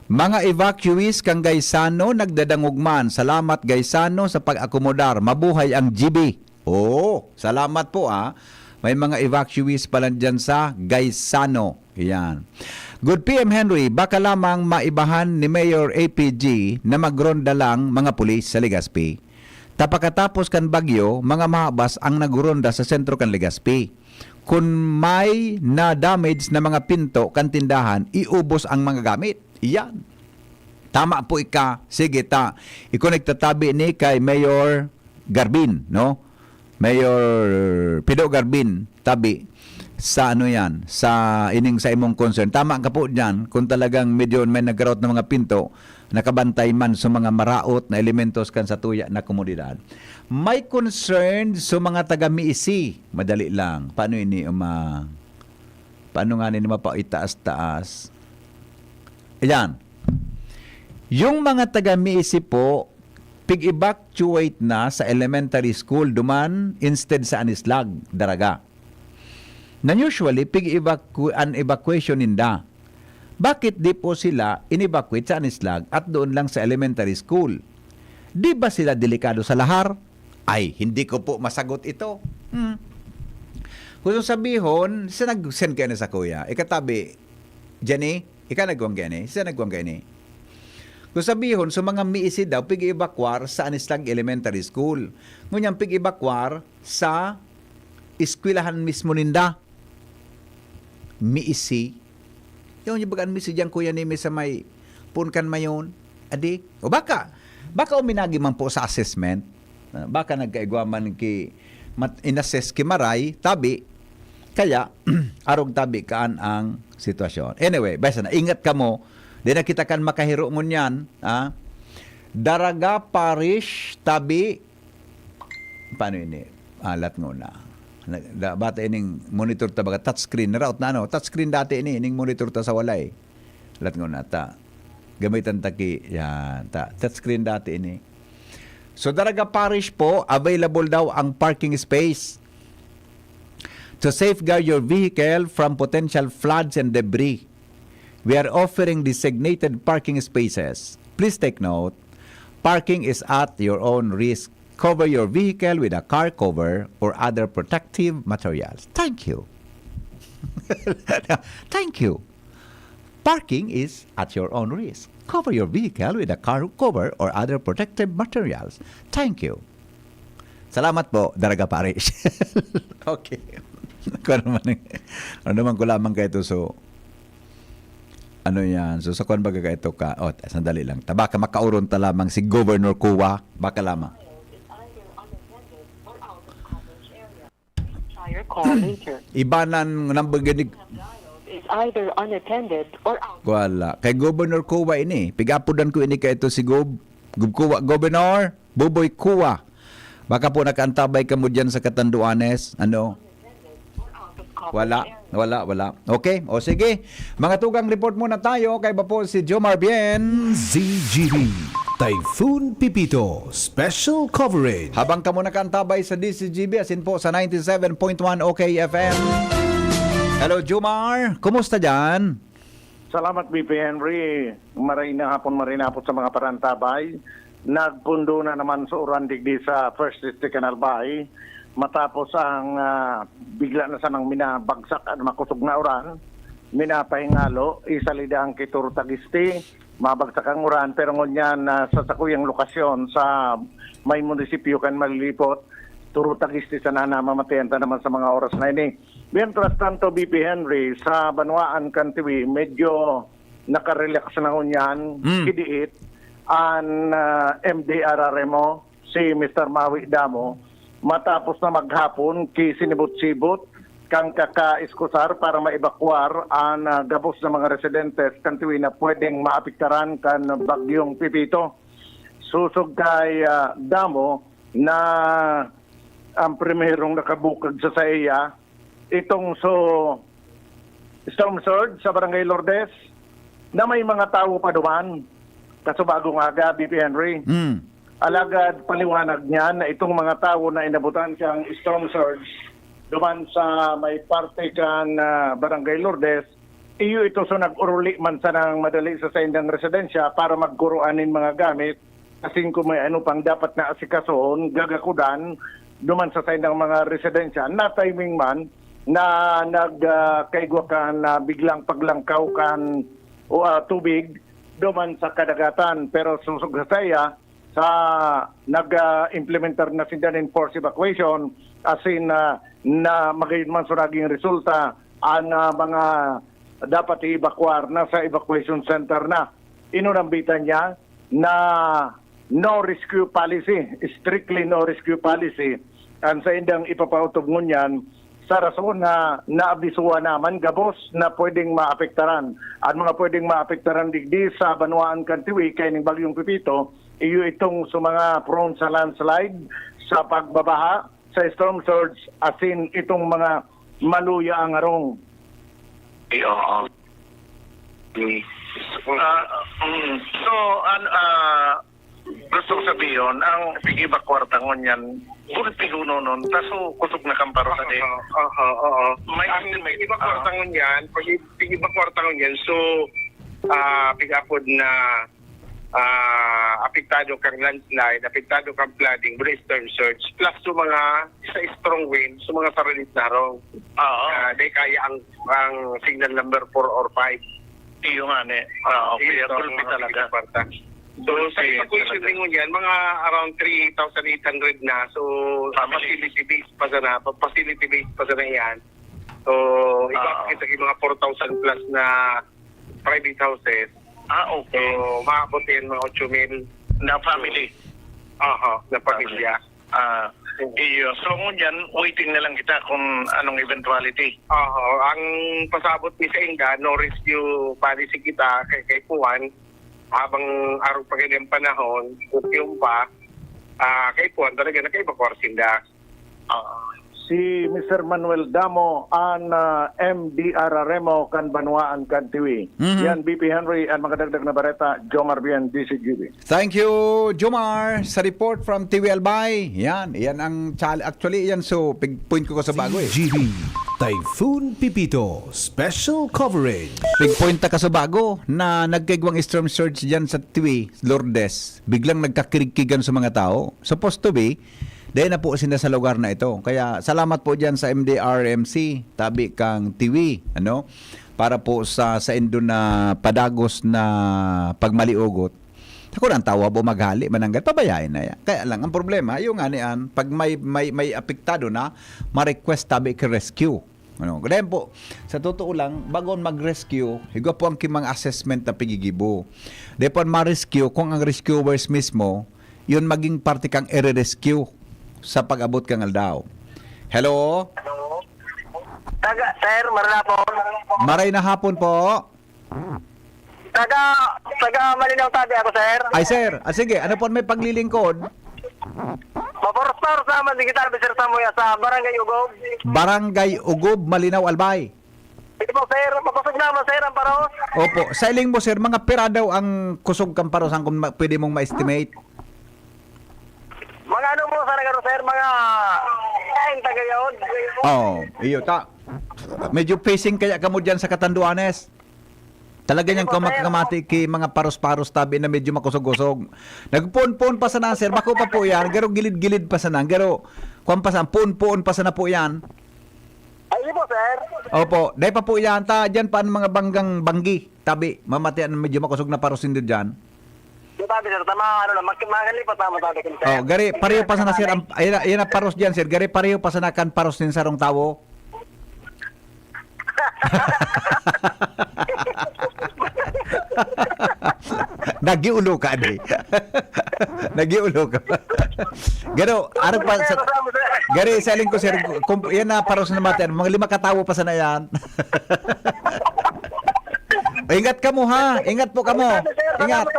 mga evacuees kang Gaisano nagdadangog man. Salamat Gaisano sa pag-akomodar. Mabuhay ang G B. Oo, salamat po ah. May mga evacuees pala dyan sa Gaisano. Yan. Good P M Henry, baka lamang maibahan ni Mayor A P G na magronda lang mga pulis sa Legazpi. Ta pakatapos kan bagyo, mga mahabas ang nagronda sa sentro kan Legazpi. Kun may na-damage na mga pinto kan tindahan, iubos ang mga gamit. Iyan. Tama po ika. Sige ta. I-connect ta tabi ni kay Mayor Garbin, no? Mayor Pido Garbin, tabi sa ano yan, sa ining sa imong concern. Tama ka po dyan, kung talagang medyo may nagkaraot ng mga pinto, nakabantay man sa mga maraot na elementos kan sa tuya na komunidad. May concern sa mga taga Miisi. Madali lang. Paano ini uma... Paano nga nini mapaitaas-taas? Ayan. Yung mga taga Miisi po, pig-evacuate na sa elementary school duman instead sa Anislag, Daraga. Nan usually, pig-evacu- an evacuation ninda. Bakit di po sila in-evacuate sa Anislag at doon lang sa elementary school? Di ba sila delikado sa lahar? Ay, hindi ko po masagot ito. Hmm. Kung sabihon, sa nag-send kayo na sa kuya, ikatabi, Jenny, ika nagwang gani? Sa nagwang gani? Kung sabihon, sa mga Miisi daw, pig-evacuar sa Anislag Elementary School. Ngunyan, pig-evacuar sa eskwelahan mismo ninda. Miisi. Yung yung baga ang Miisi diyan, Kuya Neme, sa may Punkan Mayon. Adi? O baka, baka uminagi man po sa assessment. Ah, baka nagkaigwa man ki mat, inassess ki maray, tabi. Kaya, arog tabi kaan ang sitwasyon. Anyway, basta na, ingat kamo. Di na kita kan makahiro ngunyan, ha? Daraga Parish, tabi, paano ini? Alat nguna. Nag- da- Bata ining monitor ta baga touchscreen. Naraot na ano, touchscreen dati ini, ining monitor ta sa walay. Alat nguna ta. Gamitan ta ki, yan, ta. Touchscreen dati ini. So, Daraga Parish po, available daw ang parking space. To safeguard your vehicle from potential floods and debris, we are offering designated parking spaces. Please take note, parking is at your own risk. Cover your vehicle with a car cover or other protective materials. Thank you. Thank you. Parking is at your own risk. Cover your vehicle with a car cover or other protective materials. Thank you. Salamat po, Daraga Parish. Okay. Kung ano man, ano naman ko lamang kayo to, so, ano yan? So, sa kwan baga kayo to ka, oh, sandali lang. Tabaka makauron ta lamang si Governor Cua. Baka lamang. Try your call later. Ibanan nang baganig. Is either unattended or out. Wala. Kay Governor Cua ini. Pigapudan ko ini kay ito si Gob. Gob Cua, Governor, Buboy Cua. Baka po nakaantabay ka mo dyan sa Katanduanes. Ano? Wala. Wala, wala. Okay. O sige. Mga tugang report muna tayo. Kay ba po si Jomar Bien? Z G B, Typhoon Pepito, Special Coverage. Habang kamo nakaantabay sa D C G B, asin po sa ninety-seven point one O K F M. Hello, Jomar. Kumusta dyan? Salamat, B P Henry. Maray na hapon, maray na hapon sa mga parantabay. Nagpundo na naman sa uran digdi sa First District kan Albay. Matapos ang ah, bigla na sanang minabagsak ang makusog na uran, minapahingalo, isalida ang Kitur Tagisti, mabagsak ang uran, pero ngunyan na sa sakuyang lokasyon sa may munisipyo kan Malilipot, Turo Tagisti sana namamatayan ta naman sa mga oras na ini. Mientras tanto, B P Henry, sa banwaan kan Tiwi, medyo nakarelax na ngunyan, Mm. kidiit, an ah, M D R R M O, si Mister Mawi Damo, matapos na maghapon, ki sinibot-sibot, kan kakaiskusar para maebakwar an ah, gabos na mga residentes kan Tiwi na pwedeng maapektaran kan Bagyong Pepito. Susog kay ah, Damo na ang primerong nakabukag sa saiya, itong so storm surge sa Barangay Lourdes na may mga tawo pa duman. Kasubagong aga, B P Henry. Mm. Alagad paliwanag niya na itong mga tawo na inabutan siyang storm surge duman sa may parte kan ah, Barangay Lourdes, iyo ito so nag-uruli man sanang madali sa saindang residensya para magkuroan nin mga gamit, asin kung may ano pang dapat na asikasohon, gagakudan duman sa saindang mga residensya. Na timing man na nag ah, kaigwa kan na biglang paglangkaw kan o ah, tubig duman sa kadagatan. Pero susog sa saya, sa nag ah, implementar na sinda nin forced evacuation, asin ah, na magayon man so naging resulta, ang ah, mga dapat i-evacuar na sa evacuation center na. Inunambitan niya na no rescue policy, strictly no rescue policy, ang saindang ipapautob ngunyan sa rason na naabisuhan naman gabos na pwedeng maapektaran. Ang mga pwedeng maapektaran digdi sa banwaan kan Tiwi kaining Bagyong Pepito, iyo itong sa mga prone sa landslide, sa pagbabaha, sa storm surge, asin itong mga maluya ang harong. Eh, oo. Mm. Ah, mm. So, an, ah, gusto ko sabihin, ang pig-iba kwarta ngunyan, gulpi huno nun, kaso kusog na kan paro sa di. Oo, oo, oo. May Ang estimate, pig-iba kwarta ah. ngunyan, pag pig-iba kwarta ngunyan, so, ah, pig-apod na ah, apektado kang landslide, apektado kang flooding, wala storm surge, plus sa mga sa strong wind, sa mga saralit na harong. Oo. Ah, di kaya ang ang signal number four or five. Iyo nga ni. Ah, okay. Ito ang Gulpi mga talaga. Kwarta. So, sa Gulpi evacuation talaga. Din ngunyan, mga around three thousand eight hundred na. So, Family. Facility based pa sana, pa- facility based pa sana yan. So, iba Oo. Kita yung mga four thousand plus na private houses. Ah, okay. So, maabot yan mga ocho mil. Na family? Aha, na pamilya. Ah, iyo. So, ngunyan, waiting na lang kita kung anong eventuality. Aha, ang pasabot ni sa inda, no rescue policy kita kay, kay Puan, habang araw pa ganyan panahon, okay pa, ah, kay Puan talaga, nagkaiba ko sinda. Ah, si Mister Manuel Damo, an ah, M D R R M O kan banwaan kan Tiwi. Mhm. Yan, B P Henry, ang mga dagdag na bareta, Jomar Bien, D C G B. Thank you, Jomar, sa report from Tiwi Albay. Yan, yan ang chal- actually, yan so, pig point ko ko sa bago eh. G B, Typhoon Pepito, special coverage. Pig point ta ka sa bago na nagkaigwang storm surge dyan sa Tiwi, Lourdes. Biglang nagkakirigkigan sa mga tao. Supposed to be, dahil na po sinda sa lugar na ito. Kaya salamat po dyan sa M D R M C, tabi kang Tiwi, ano? Para po sa saindo na padagos na pagmaliugot. Ako nang tawa po maghali, mananggal, pabayain na yan. Kaya lang, ang problema, yung nga niyan, pag may, may, may apektado na, ma-request tabi ka rescue. Ano, kaya po, sa totoo lang, bago mag-rescue, igwa po ang kimang assessment na pigigibo. Di po ma-rescue kung ang rescuers mismo, yun maging parte kang ire-rescue sa pag-abot kang aldaw. Hello? Taga, sir, marala po. Maray na hapon po. Taga, taga Malinaw tabi ako, sir. Ay, sir. Ah, sige, ano po may paglilingkod? Maporos-poros naman, digital, sir, sa Muya, sa Barangay Ugob. Barangay Ugob, Malinaw, Albay. Ito po, sir, makusog naman, sir, ang paros. Opo. Sa iling mo, sir, mga pira daw ang kusog kang paros ang kung ma- pwede mong ma-estimate? Mga ano mo, sana gano'n, sir, mga kain tagayod. Oo, iyo ta. Medyo facing kaya kamo dyan sa Catanduanes. Talaga Sige niyang po, sir. Kung makakamati ki mga paros-paros tabi na medyo makosog-kosog. Nagpoon-poon pa sana, sir. Bako pa po yan. Garo gilid-gilid pa sana. Garo, kwan pa sana. Poon-poon pa sana po yan. Ay, sige po, sir. Opo. Dahil pa po yan. Ta, dyan pa ang mga banggang banggi. Tabi, mamatian medyo makosog na paros nindo dyan. Yung tabi, sir, tama, ano na, mag-, makalipat naman tabi, sir. Oh, gari, pareho pa sana, sir. Ang, ayan, ayan ang paros dyan, sir. Gari, pareho pa sana kan paros nin sarong tawo. Nagiulo ka, di? Nagiulo ka. Garo, arog pa sa, gari, sa ko, sir, kung yan na paros na mati, mga lima katawo pa sana yan. Ingat kamo, ha? Ingat po kamo. Ingat.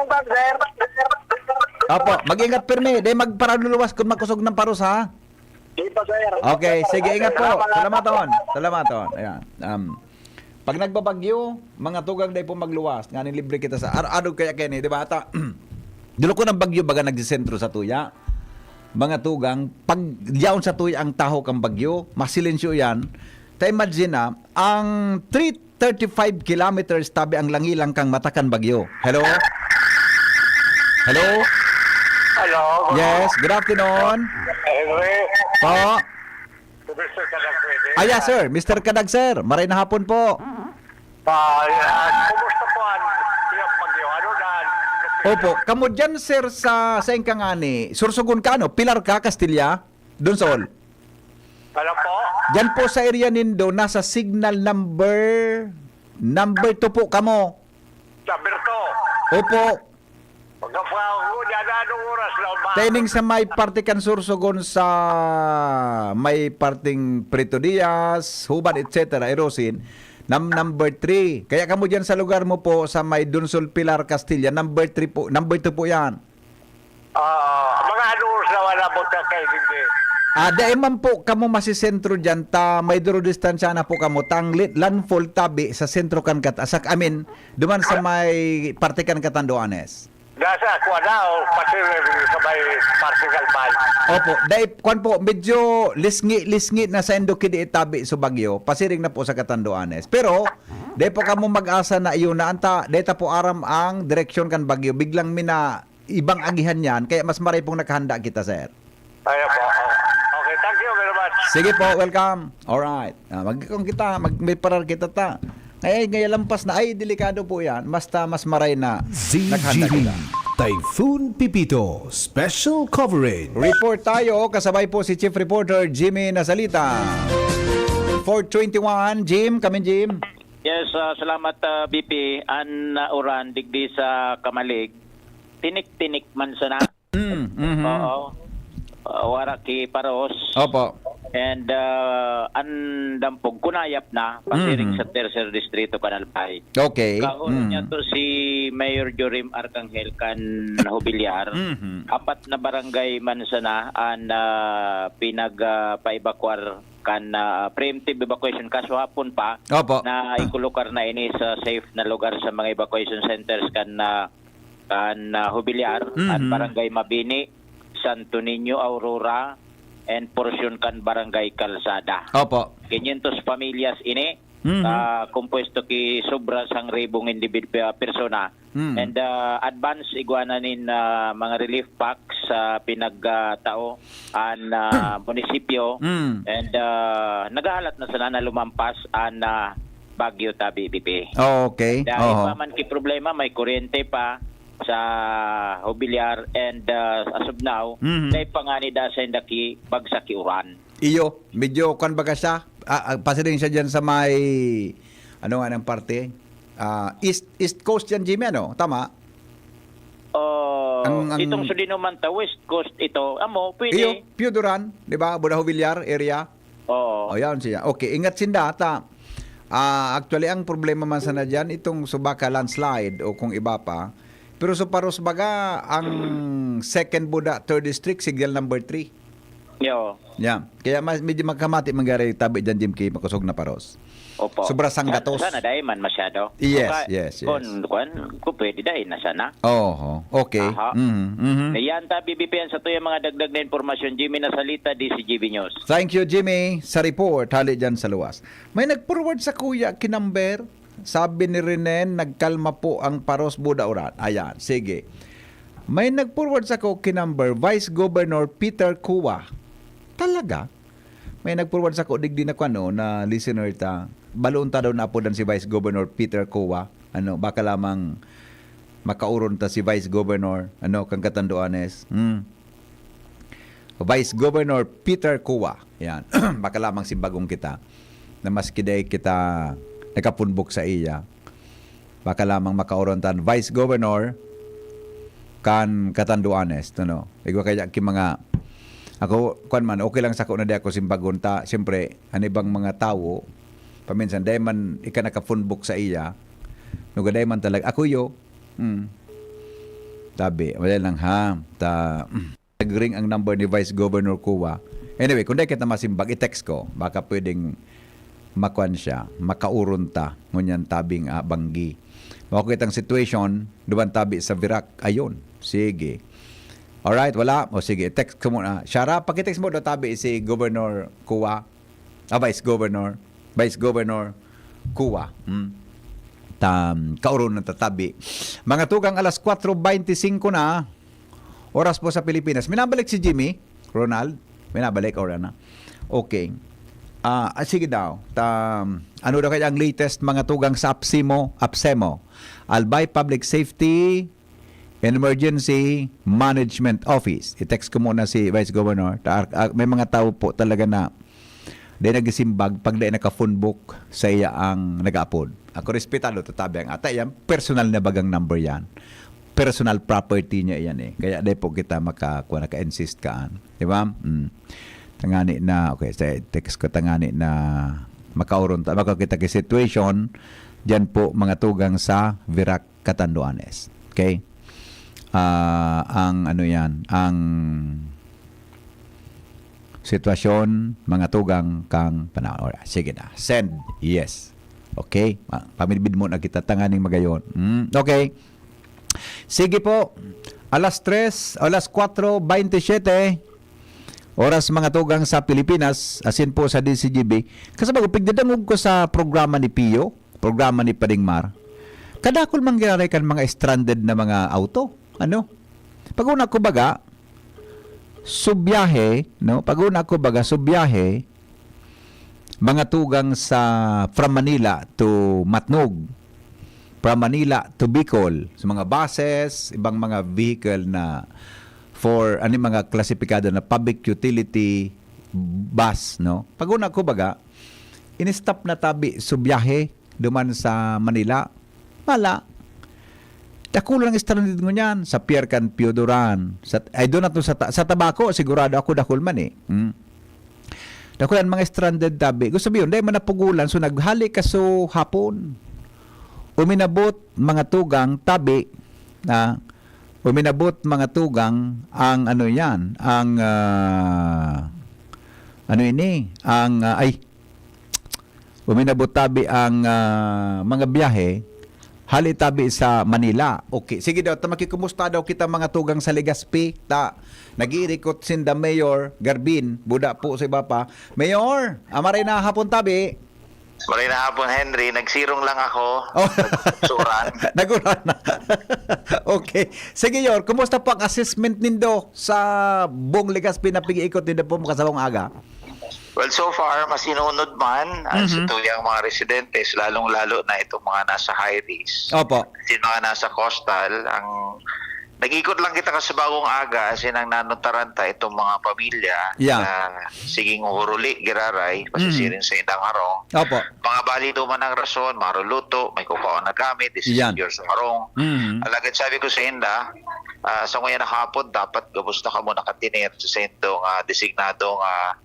Opo, mag-ingat pirmi. Dahil magparaluluwas kung makusog ng paros, ha? Sige po, sir. Okay, sige, ingat po. Salamat. Salamaton. Salamaton. Ayan. Um, pag nagbabagyo, mga tugang, dai po magluwas. Nganing libre kita sa ar-, adog kaya kini, di ba? Ata, dulo ko ng bagyo, baga nagsisentro sa tuya. Mga tugang, pag yaon sa tuya ang taho kang bagyo, masilensyo yan. Ta imagine na, ang three thirty-five kilometers tabi ang langilang kang mata kan bagyo. Hello? Hello? Hello, good Yes, good afternoon. Henry. Po? Si Mister Kadag pwede? Ah, yes, sir. Mister Kadag, sir. Maray na hapon po. Ah, yeah. Kumusta po ang, yung bagyo? Ano na? Opo. Kamo dyan, sir, sa, sa Ingkangani, Sursugon ka, ano? Pilar ka, Castilla? Donsol? Ano po? Dyan po sa area nindo, nasa signal number, number two po kamo. Sa Berto? Opo. Pagka pa ako, dyan, anong oras na umaabot? Training sa may parte kan Sursogon sa may parteng Prito Diaz, Huban, et cetera, Erosin, nam-, number three. Kaya kamo dyan sa lugar mo po, sa may Donsol Pilar, Castilla, number three po, number two po yan. Ah, mga anong oras na wala po siya kayo, hindi? Ah, dai man po kamo masisentro dyan, ta may duro distansya na po kamo, tang li-, landfall tabi sa sentro kan Cat-, sa, I mean, duman sa may parte kan Catanduanes. Nasa ako na, o, pati sa may Partigal Bay. Opo, dai, kwan po, medyo lisngi-lisngi na sa Indoquidi tabi sa Baguio, pasiring na po sa Catanduanes. Pero, dai po kamo mag-asa na iyon na anta, dai ta po aram ang direksyon kan bagyo. Biglang mina ibang agihan yan, kaya mas maray pong nakahanda kita, sir. Ayan po. Okay, thank you very much. Sige po, welcome. Alright. Ah, magkikong kita, mag, may parar kita ta. Ay, ngayon lampas na. Ay, delikado po yan. Basta mas maray na naghanda kita. Z G B, Typhoon Pepito, special coverage. Report tayo, kasabay po si Chief Reporter Jimmy Nasalita. Four twenty-one, Jim, kami Jim. Yes, ah, salamat, ah, B P. An, ah, uran digdi sa Camalig, tinik-tinik man sana. Mm, mhm. Oo. Ah, wara ki paros. Opo. And, ah, an dampog kunayap na, pasiring Mhm. sa Tercer Distrito, Canal Bay. Okay. Kahon Mm. niya to si Mayor Jorim Arcangel kan Jubilar. Mhm. Apat na barangay man sana an, ah, pinag, ah, paebakuar kan, ah, preemptive evacuation. Kaso hapon pa, Opo. na ikulokar na ini sa safe na lugar sa mga evacuation centers kan, ah, kan, ah, Jubilar, Mhm. kan Barangay Mabini, Santo Niño, Aurora, and portion kan Barangay Calzada. Opo. Quinientos pamilyas ini, Mhm. ah, kompuesto ki sobra sang ribong individ-, ah, persona. Mhm. And, ah, advance igwa na nin, ah, mga relief packs sa pinag, ah, tao an, ah, munisipyo. Mhm. And, ah, naghahalat na sana na lumampas an, ah, bagyo tabi, B P. Okay. Dahil Oho. pa man ki problema, may kuryente pa sa Jubilar and, ah, as of now, Mhm. dahil pa nga ni da sa indaki bagsak ki uran. Iyo, medyo kwan baga siya. Ah, ah, pasiring siya dyan sa may, ano nga ng parte? Ah, East, East Coast yan, Jimmy, ano? Tama? Oh, Ang, ang itong sudino man ta, West Coast ito. Amo, pwede. Iyo, Pioduran, di ba? Budaho Villar area. Oo. O, yan siya. Okay, ingat sinda, ta. Ah, actually, ang problema man sana dyan, itong subaka landslide o kung iba pa. Pero sa paros baga, ang second buda, third district, signal number three. Yo. Yeah. Kaya mas, medyo magkamati manggari tabi dyan, Jim K, makusog na paros. Opo. Sobra sang Sa-, gatos. Sana dai man masyado. Yes, Kung ka-, yes, yes. kung, kung, kung pwede, dai na sana. Oho. Okay. Aha. Mhm, mhm. Ayan ta, B B P N sa tuyang mga dagdag na impormasyon. Jimmy Nasalita, D C G B News. Thank you, Jimmy, sa report. Hali dyan sa luwas. May nag-forward sa kuya, kinamber. Sabi ni Renen, "Nagkalma po ang paros Buda Uran." Ayan, sige. May nag-forward sako ki number, Vice Governor Peter Cua. Talaga? May nag-forward sako digdi na kuwan, no, na listener ta. Baloon ta daw na apodan si Vice Governor Peter Cua. Ano, baka lamang makauron ta si Vice Governor, ano, kan Catanduanes. Hmm. Vice Governor Peter Cua. Yan. Baka lamang simbagong kita na maski dai kita nakapunbok sa iya. Baka lamang makauron tan Vice Governor kan Catanduanes, no? Igwa kaya ki mga, ako, kwan man, okay lang sako na di ako simbagon ta. Siyempre, an ibang mga tawo, paminsan, dai man ika nakapunbok sa iya, nuga dai man talaga, ako yo, mm, tabi, wala lang ha, ta, nag-ring ang number ni Vice Governor Cua. Anyway, kung dai kita masimbag, i-text ko. Baka pwedeng makwan siya, makauron ta, ngunyan tabing, ah, banggi. Mao kitang situation, duman tabi sa Virac. Ayun, sige. Alright, wala? O sige, text ko muna. Shara, pakitext mo daw tabi si Governor Cua. Ah, Vice Governor. Vice Governor Cua. Hmm. Tam, kauron na tatabi. Mga tugang alas kwatro beintisinko na. Oras po sa Pilipinas. Minabalik si Jimmy, Ronald? Minabalik, or ano? Okay. Ah, ah, sige daw. Ta, ano daw kaya ang latest mga tugang sa APSEMO? APSEMO. Albay Public Safety and Emergency Management Office. I-text ko muna si Vice Governor. Ta, ah, may mga tao po talaga na di nagisimbag pag di naka-phone book sa iya ang nag-aapod. Ako, respetado, tatabi ang ata yan. Personal na bagang number yan. Personal property niya yan eh. Kaya di po kita maka, kuha, naka-insist kaan. Di ba? Mm. Tangani na, okay, sa text ko, tangani na makauron ta, makakita ki situation, dyan po mga tugang sa Virac, Catanduanes. Okay? Ah, ang ano yan, ang sitwasyon, mga tugang kang panahon. Alright, sige na. Send. Yes. Okay? Ah, pamidbid mo na kita tanganing magayon. Mm, okay. Sige po. Alas tres, alas kwatro bentisiete. Oras mga tugang sa Pilipinas, asin po sa D C G B. Kasabay ko, pigdadangog ko sa programa ni Pio, programa ni Pading Mar. Kadakol man giraray kan mga stranded na mga auto. Ano? Pag-una ko baga, subiyahe, no? Pag-una ko baga, subiyahe, mga tugang sa from Manila to Matnog, from Manila to Bicol, sa mga buses, ibang mga vehicle na for, ano yung mga klasipikado na public utility bus, no? Pag-una ko baga, in-stop na tabi so biyahe duman sa Manila. Wala. Dakul lang stranded ngunyan sa pier kan Pio Duran. Sa, I don't know to sa, ta- sa Tabaco, sigurado ako dakul man eh. Hmm. Dakul ang mga stranded tabi. Gusto sabihin, dahil man napugulan, so naghali ka so hapon. Uminabot mga tugang tabi na uminabot mga tugang ang ano yan, ang ah, ano ini, ang ah, ay uminabot tabi ang ah, mga biyahe hali tabi sa Manila. Okay, sige daw, ta makikumusta daw kita mga tugang sa Legazpi, ta nag-iirikot sinda Mayor Garbin, buda po sa iba pa. Mayor, amaray na hapon tabi. Maray na hapon, Henry. Nagsirong lang ako. Oh. Nagsuran. Naguran na. Okay. Sige, Yor, kumusta po ang assessment nindo sa buong Legazpi na pig-iikot nindo po makasabong aga? Well, so far, masinunod man ang Mhm. situyang mga residentes, lalong-lalo na itong mga nasa high risk. Opo. Kasi mga nasa coastal, ang nag-ikot lang kita kasi bagong aga, as in, ang nanutaran ta itong mga pamilya Yeah. na siging huruli, giraray, Mhm. pasisiring sa indang harong. Opo. Mga bali duman ang rason, maruluto, may kukaon na gamit, Yan. isisecure sa harong. Mhm. Alagad sabi ko sa inda, ah, sa nguya na hapon, dapat gabos na kamo nakatinir sa sentong ah, designadong ah,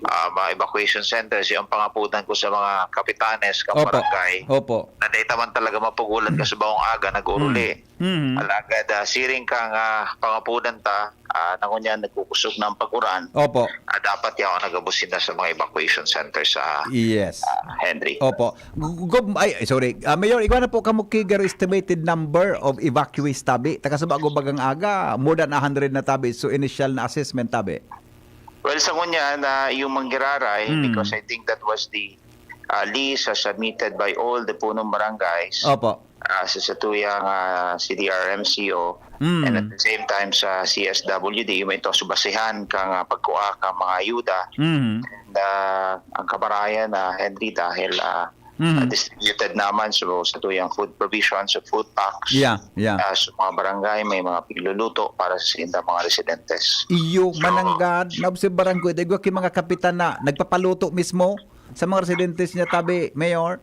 ah, mga evacuation centers. Yung pangapunan ko sa mga kapitanes, kang Opo. barangay, Opo. na dahil taman talaga mapugulan ka sa bawang aga, nag-uruli. Mhm. Alagad, ah, siring kang ah, pangapunan ta, ah, na ngunyan nagkukusog na ang pag-uran, Opo. ah, dapat yaon nagabos sila sa mga evacuation centers sa Yes. ah, Henry. Opo. Gu- gu- ay, ay, sorry. Ah, Mayor, igwa na po kamo ki garo estimated number of evacuees tabi. Takasaba ko bagang aga, more than a hundred na tabi. So, initial na assessment tabi. Well, sa ngunyan na yung manggiraray, Mm. because I think that was the ah, list as submitted by all the punong barangays, Opo. ah, sa satuyang, ah, C D R M C O, Mm. and at the same time sa C S W D, yung ito, subasehan kang, ah, pagkuha kang mga ayuda. Mhm. And, ah, ang kamarayan, ah, Henry, dahil, ah, Mhm. ah, distributed naman, so, sa tuyang food provisions, sa food packs, Yeah, yeah. ah, sa mga barangay, may mga pigluluto para sa indang mga residentes. Iyo, So, mananggad, naobserbaran ko, igwa ki mga kapitan na nagpapaluto mismo sa mga residentes niya tabi, Mayor.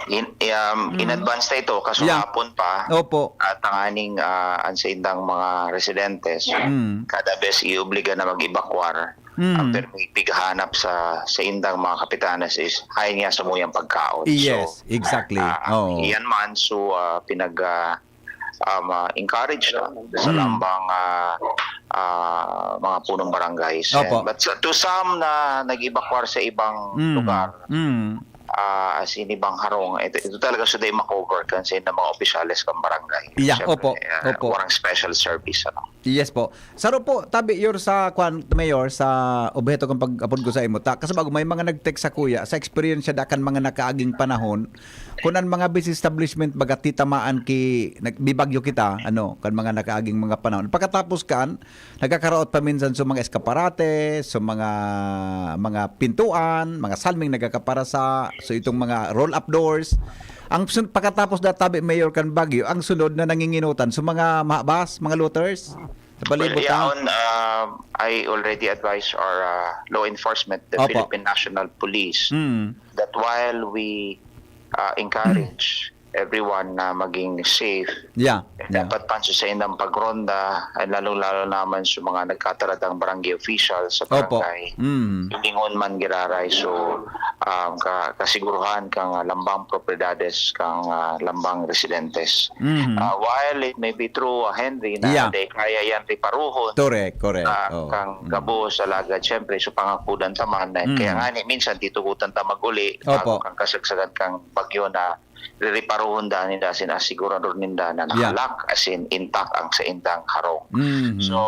In, um, in Mm. advance na ito, kaso Yeah. hapon pa, Opo. at tanganing, ah, ang sa indang mga residentes, Mm. kada bes iubliga na mag-evacuar, Mm. ang permi pighanap sa, sa indang mga kapitanes is, "Haen niya samuyang pagkaon." Yes, So, exactly. ah, Oo. Yan man, so, ah, pinag, ah, um, ah, encourage na sa Mm. lambang, ah, ah, mga punong barangays. Opo. And, but sa, to some na nag-evacuar sa ibang Mm. lugar, Mm. ah, as in ibang harong, ito, ito talaga suday makover kan sa mga opisyales kan barangay. Yeah, Siyempre, opo, ah, opo. Warang special service, ano. Yes po. Saro po, tabi, your sa, kwan, Mayor, sa obheto kang pag-apod ko sa imo. Ta, kasi bago may mga nag-text sa kuya, sa eksperyensya da kan mga nakaaging panahon, kung ang mga business establishment baga titamaan ki, nagbibagyo kita, ano, kan mga nakaaging mga panahon. Pagkatapos kan, nagkakaraot pa minsan sa mga eskaparate, sa mga, mga pintuan, mga salming nagkakaparasa, so itong mga roll-up doors. Ang sun-, pagkatapos da tabi, Mayor, kan bagyo, ang sunod na nanginginutan sa mga mahabas, mga looters, sa Well, palibot, ha? yaon, um, I already advised our, uh, law enforcement, the Opo. Philippine National Police, Mm. that while we, uh, encourage everyone na maging safe, Yeah, yeah. dapat pansusayan ang pagronda, ay lalong-lalo naman sa mga nagkataradang barangay official sa Opo. barangay. Mm. Lingon man giraray, so, um, ka, kasiguruhan kang, ah, lambang propiedades, kang, ah, lambang residentes. Mhm. Ah, while it may be true, ah, Henry, na Yeah. di kaya yan riparuhon, Correct, correct. ah, Oo. kang Mm. gabos, alagad, syempre, so pangakudan ta man. Eh, Mm. Kaya nga ni, minsan titugutan ta mag-uli, Opo. bago kang kasagsagan kang bagyo na ririparuhon da ninda, sin asigurador ninda na Yeah. nakalak, as in, intact ang sa indang harong. Mhm. So,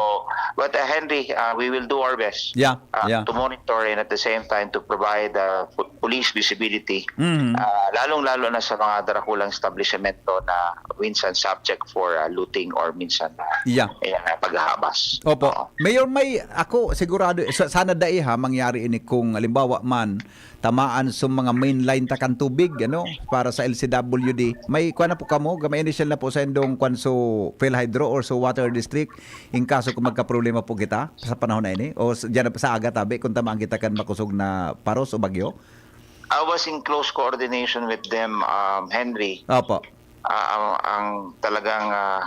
but, uh, Henry, uh, we will do our best, Yeah, uh, yeah. to monitor and at the same time to provide, uh, po-, police visibility, Mhm. uh, lalong-lalo na sa mga darakulang establishmento na minsan subject for, uh, looting or minsan, uh, Yeah. eh, uh, paghahabas. Opo. Oo. Mayor, may ako sigurado, sa-, sana dai ha, mangyari ini kung halimbawa man, tamaan sa mga main line ta kan tubig, ano, para sa L C W D. May kuwan na po kamo, may initial na po sa indong kuwan so PhilHydro or so Water District, in kaso kung magkaproblema po kita sa panahon na ini, o s-, dyan na sa aga tabi, kung tamaan kita kan makusog na paros o bagyo? I was in close coordination with them, um, Henry. Opo. Ah, ang, ang talagang, ah,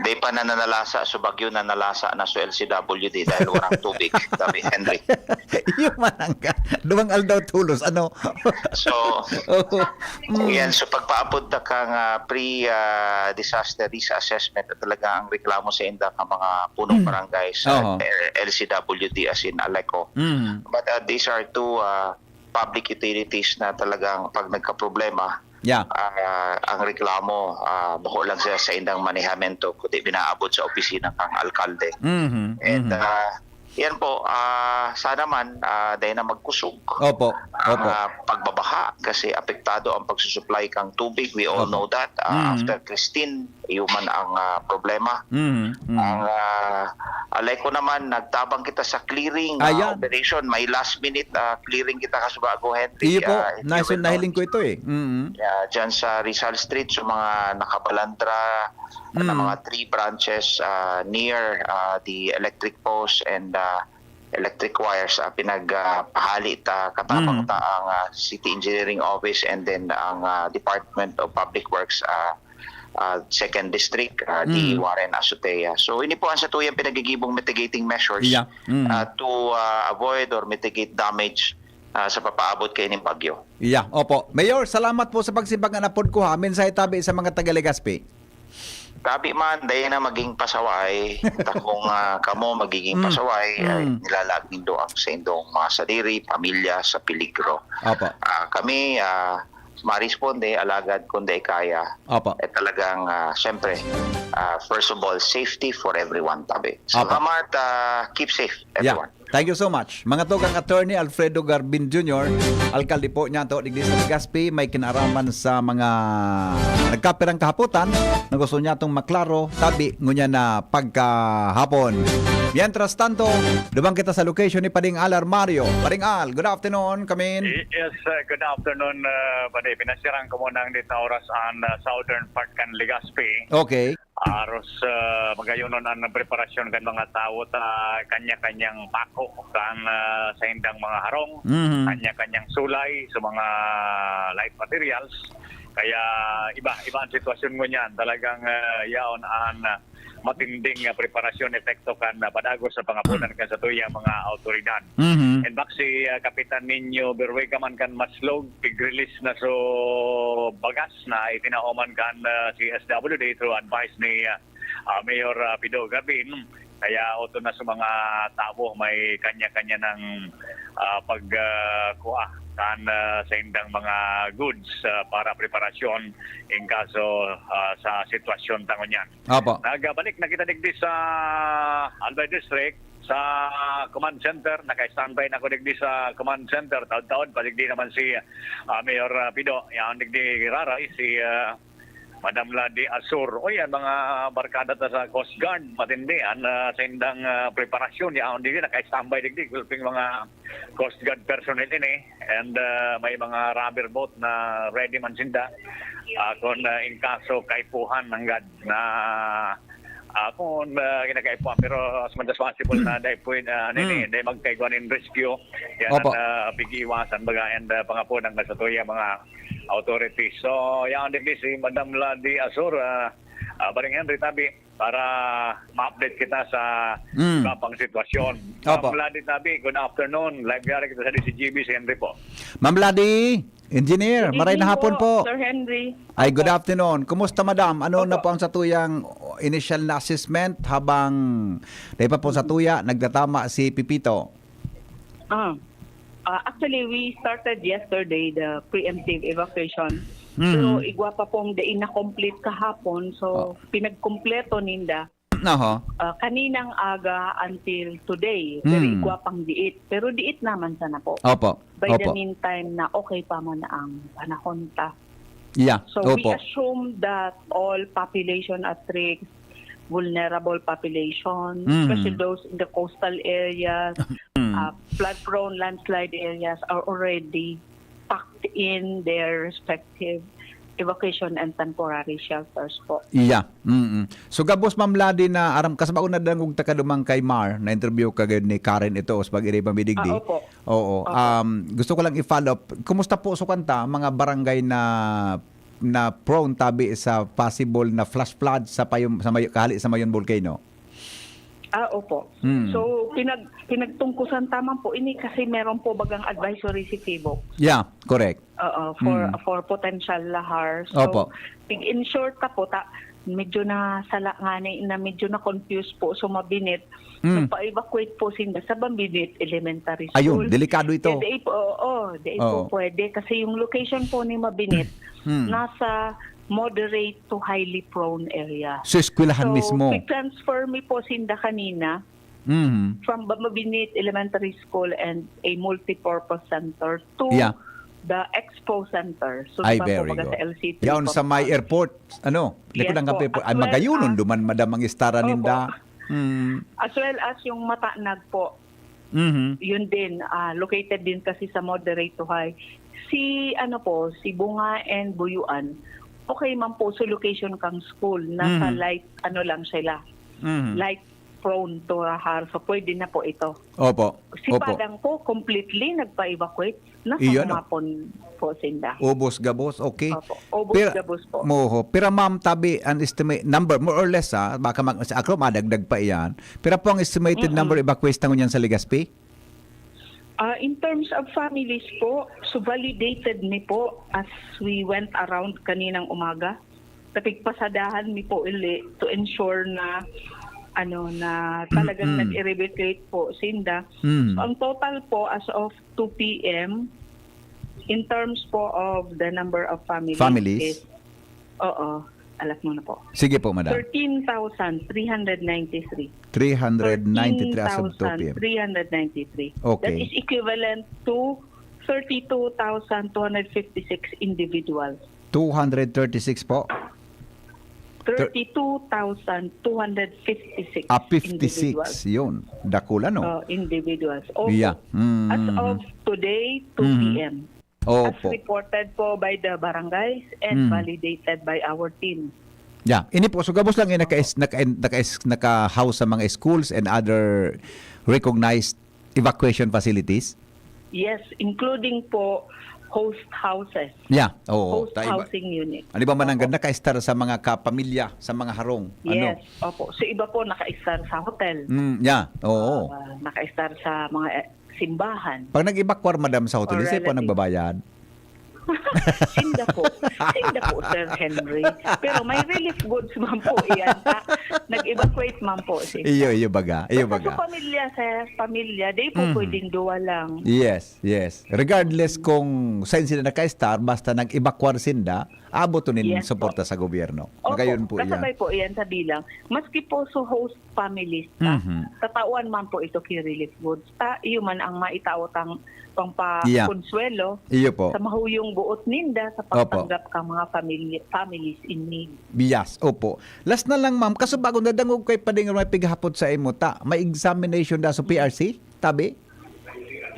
di pa nananalasa, so bagyo nanalasa na so L C W D dahil walang tubig, sabi Henry. Iyo man ang ka. Duwang aldaw tulos, ano? So, Oo. Mm. yan, so pagpaabot na kang, ah, pre, ah, disaster risk assessment at talaga ang reklamo sa inda ka mga punong barangay sa Oho. L C W D as in Aleco. Mm. But, ah, these are two, ah, public utilities na talagang pag nagkaproblema, Yeah. ah, ang reklamo, ah, bako lang siya sa indang manehamento, kundi binaabot sa opisina kang alkalde. Mhm. And, Mhm. ah, yan po, ah, sana man, ah, dahil na magkusog Opo. ang, Opo. ah, pagbabaha kasi apektado ang pagsusupply kang tubig. We all Opo. know that. Ah, Mm. After Christine, iyo man ang, ah, problema. Mhm. Mhm. Ang, ah, Aleco naman, nagtabang kita sa clearing, ah, Ayan. operation. May last minute, ah, clearing kita kasubago, Henry. Iyo po, Ah, if you nais-, will nahiling ko notice, ito eh. Mhm. ah, dyan sa Rizal Street, sa mga nakabalandra na Mm. mga tree branches, ah, near, ah, the electric post and, ah, electric wires, ah, pinag, ah, pahali ta, katabang Mm. ta ang, ah, City Engineering Office and then ang, ah, Department of Public Works, ah, ah, Second District, ah, D E Mm. Warren Azotea. So, ini po ang satuyang pinagigibong mitigating measures, Yeah. Mm. ah, to, ah, avoid or mitigate damage, ah, sa papaabot kaining bagyo. Yeah, opo. Mayor, salamat po sa pagsimbag na napod ko ha. Mensahe tabi sa mga taga Legazpi. Tabi man, dahil na maging pasaway, takong, ah, kamo magiging Mm. pasaway, ay Mm. nilalaag nindo ang sa indong mga sadiri, pamilya, sa peligro. Opo. Ah, kami, ah, maresponde, alagad kung di kaya, Opo. eh talagang, ah, siyempre, ah, first of all, safety for everyone, tabi. Opo. Salamat, ah, keep safe, Yeah. everyone. Thank you so much. Mga tugang, Attorney Alfredo Garbin Junior, alkalde po niyato digdi sa Legazpi, may kinaaraman sa mga nagkapirang kahapotan na gusto niyatong maklaro, tabi ngunyan na pagkahapon. Mientras tanto, duman kita sa location ni Pading Al Armario. Pading Al, good afternoon, come in. Yes, uh, good afternoon, uh, Padi. Pinasyaran ko muna ang dito oras ang, uh, southern part kan Legazpi. Okay. Aros, ah, magayonon an preparasyon kan mga tawo ta kanya-kanyang pako kan, ah, saindang mga harong, Mhm. kanya-kanyang sulay sa mga light materials. Kaya iba, iba ang sitwasyon ngunyan. Talagang, ah, yaon an, ah, matinding, ah, preparasyon epekto kan, ah, padagos sa pangapunan kan satuyang mga awtoridad. Mhm. And back si, ah, Kapitan Nino Berruega man kan Maslog, pig-release na so bagas na itinahoman kan, ah, C S W D through advice ni, ah, ah, Mayor, ah, Pido Gabin. Kaya oto na sa mga tawo may kanya-kanya ng, ah, pag, ah, kuha kan, ah, saindang mga goods, ah, para preparasyon in kaso, ah, sa sitwasyon tangon niyan. Opo. Nagbalik na kita digdi sa Albay District, sa command center. Naka-standby na ako digdi sa command center. Taod-taod, padigdi naman si, ah, Mayor, ah, Pido. Yan, digdi raray, si, ah, Madam Lady Asur. O yan, mga barkada ta sa Coast Guard. Matindi, an, ah, sa indang, ah, preparasyon. Yan, digdi, naka-standby digdi. Gulping mga Coast Guard personnel ini. And, ah, may mga rubber boat na ready man sinda. Ah, kung, ah, in kaso kaipuhan nanggad na, ah, kung, ah, kinakaipuhan, pero as much as possible na dai pwede, ah, ano ini, dai magkaigwa nin rescue. Yan Opo. ang, ah, pag-iiwasan, baga, and, ah, pangapod ang nasatuya, mga authorities. So, yan, digdi si Madam Lady Asur, ah, ah, Baring Henry, tabi, para ma-update kita sa Mm. iba pang sitwasyon. Opo. Ma'am Lady Tabi, good afternoon. Live yari kita sa D C G B, si Henry po. Ma'am Lady, Engineer, Good maray na evening hapon po, po. Sir Henry. Ay, good Opo. afternoon. Kumusta, madam? Ano na Opo. po ang satuyang initial na assessment habang dahil pa po sa tuya, nagtatama si Pipito? Ah, ah, actually, we started yesterday the preemptive evacuation. Mm. Pero igwa pa pong dai na-complete kahapon, so Oh. pinagkumpleto ninda. Oho. Ah, kaninang aga until today, pero Mm. igwa pang diit. Pero diit naman sana po. Opo. By the Opo. meantime na okay pa man ang panahon ta. Yeah. So, we Opo. assume that all population at risk, vulnerable population, Mhm. especially those in the coastal areas, Mm. uh, flood-prone, landslide areas are already packed in their respective evacuation and temporary shelters po. Yeah. Mm-mm. So, gabos, Ma'am Lady, na aram, kasabao na dangog ta ka duman kay Mar, na-interview ka gayud ni Karen ito, sa pag-iri pamidigdi. Ah, opo. Oo. Opo. Um, gusto ko lang i-follow up. Kumusta po sa kanta, mga barangay na, na prone tabi sa possible na flash flood sa Payum-, sa Mayo-, kahali sa Mayon Volcano? Ah, opo. Mm. So, pinag-, pinagtungkusan ta man po ini kasi meron po bagang advisory si PHIVOLCS. Yeah, correct. Oo, for, Mm. for potential lahar. So, Opo. pig-ensure ta po, ta-, medyo nasala ngani na medyo na-confuse po. So, Mabinit, Mm. nagpa-evacuate po sinda sa Mabinit Elementary Ayun, School. delikado ito. Kaya di po, oo, di po Oo. pwede kasi yung location po ni Mabinit, Mm. nasa moderate to highly prone area. So, eskwelahan So, mismo. pig-transfer mi po sinda kanina Mhm. from Mabinit Elementary School and a multipurpose center to Yeah. the expo center. So, Ay, di ba po, very baga good. sa L C three Yaon po, sa may ah, airport, ano, likod Yes ng po. airport. Ay, As well magayonon, as duman, madam, ang istara Opo. ninda. Mm. As well as yung Matanag po. Mhm. Yun din, ah, located din kasi sa moderate to high. Si, ano po, si Bunga and Buyuan, okay man po sa location kang school. Nasa Mhm. light, ano lang sila, Mhm. light prone to lahar. So, pwede na po ito. Opo. Si Opo. Padang po, completely nagpa-evacuate. Nasa Iyon, no? humapon po sinda. Ubos gabos, okay. Opo. Ubos Pira-, gabos po. moho. Pira, ma'am, tabi, an estimate, number, more or less, ah, baka mag-, sa ako, madagdag pa iyan. Pira po ang estimated Mm-mm. number of evacuees ta ngunyan sa Legazpi? Ah, in terms of families po, so validated mi po as we went around kaninang umaga. Tapigpasadahan mi po ili to ensure na, ano, na talagang Mm-mm. nag-eradicate po sinda. Mm. So, ang total po as of two P M, in terms po of the number of families Families? is, oo, Alas muna po. Sige po, madam. Thirteen thousand three hundred ninety-three. Three hundred ninety-three as of two P M. Thirteen thousand three hundred ninety-three. Okay. That is equivalent to thirty-two thousand two hundred fifty-six individuals. Two hundred thirty-six po? Thir- Thirty-two thousand two hundred fifty-six Ah, fifty-six. Individuals. Yun. Dakula, no? Oh, individuals. Opo. Yeah. Mm. As of today, two P M. Mm-hmm. Opo. As reported po by the barangays and Mm. validated by our team. Yeah. Ini po, so gabos lang yung naka-, naka-, naka-, naka-house sa mga schools and other recognized evacuation facilities? Yes, including po host houses. Yeah, oo. Host Ta-, iba, housing unit. Ano ba man ang Opo. naka-estar sa mga kapamilya, sa mga harong? Ano? Yes, opo. So iba po naka-estar sa hotel. Mm, yeah, oo. Ah, naka-estar sa mga, eh, simbahan. Pag nag-evacuar, madam, sa hotel, Or sino po relatives. nagbabayad? Sinda po. Sinda po, Sir Henry. Pero may relief goods man po iyan. Ta-, nag-evacuate man po sinda. Iyo, iyo baga. Iyo Basta baga. sa pamilya, sir, pamilya, di po Mhm. pwedeng duwa lang. Yes, yes. Regardless kung saan sila naka-estar, basta nag-evacuar sinda, abot to nin Yes po. suporta sa gobyerno. Opo, Magayon po iyan. kasabay po iyan sa bilang. Maski po sa host families, ta, Mhm. tatawan man po ito ki relief goods. Ta, iyo man ang maitao tang Yeah. pangpakonsuwelo Iyo po. sa mahuyong buot ninda sa Opo. pagtanggap ka mga family, families in need. Yes, opo. Last na lang, ma'am. Kaso bago nadangog kay Pading may pighapot sa imo, ta, may examination da sa P R C, tabi?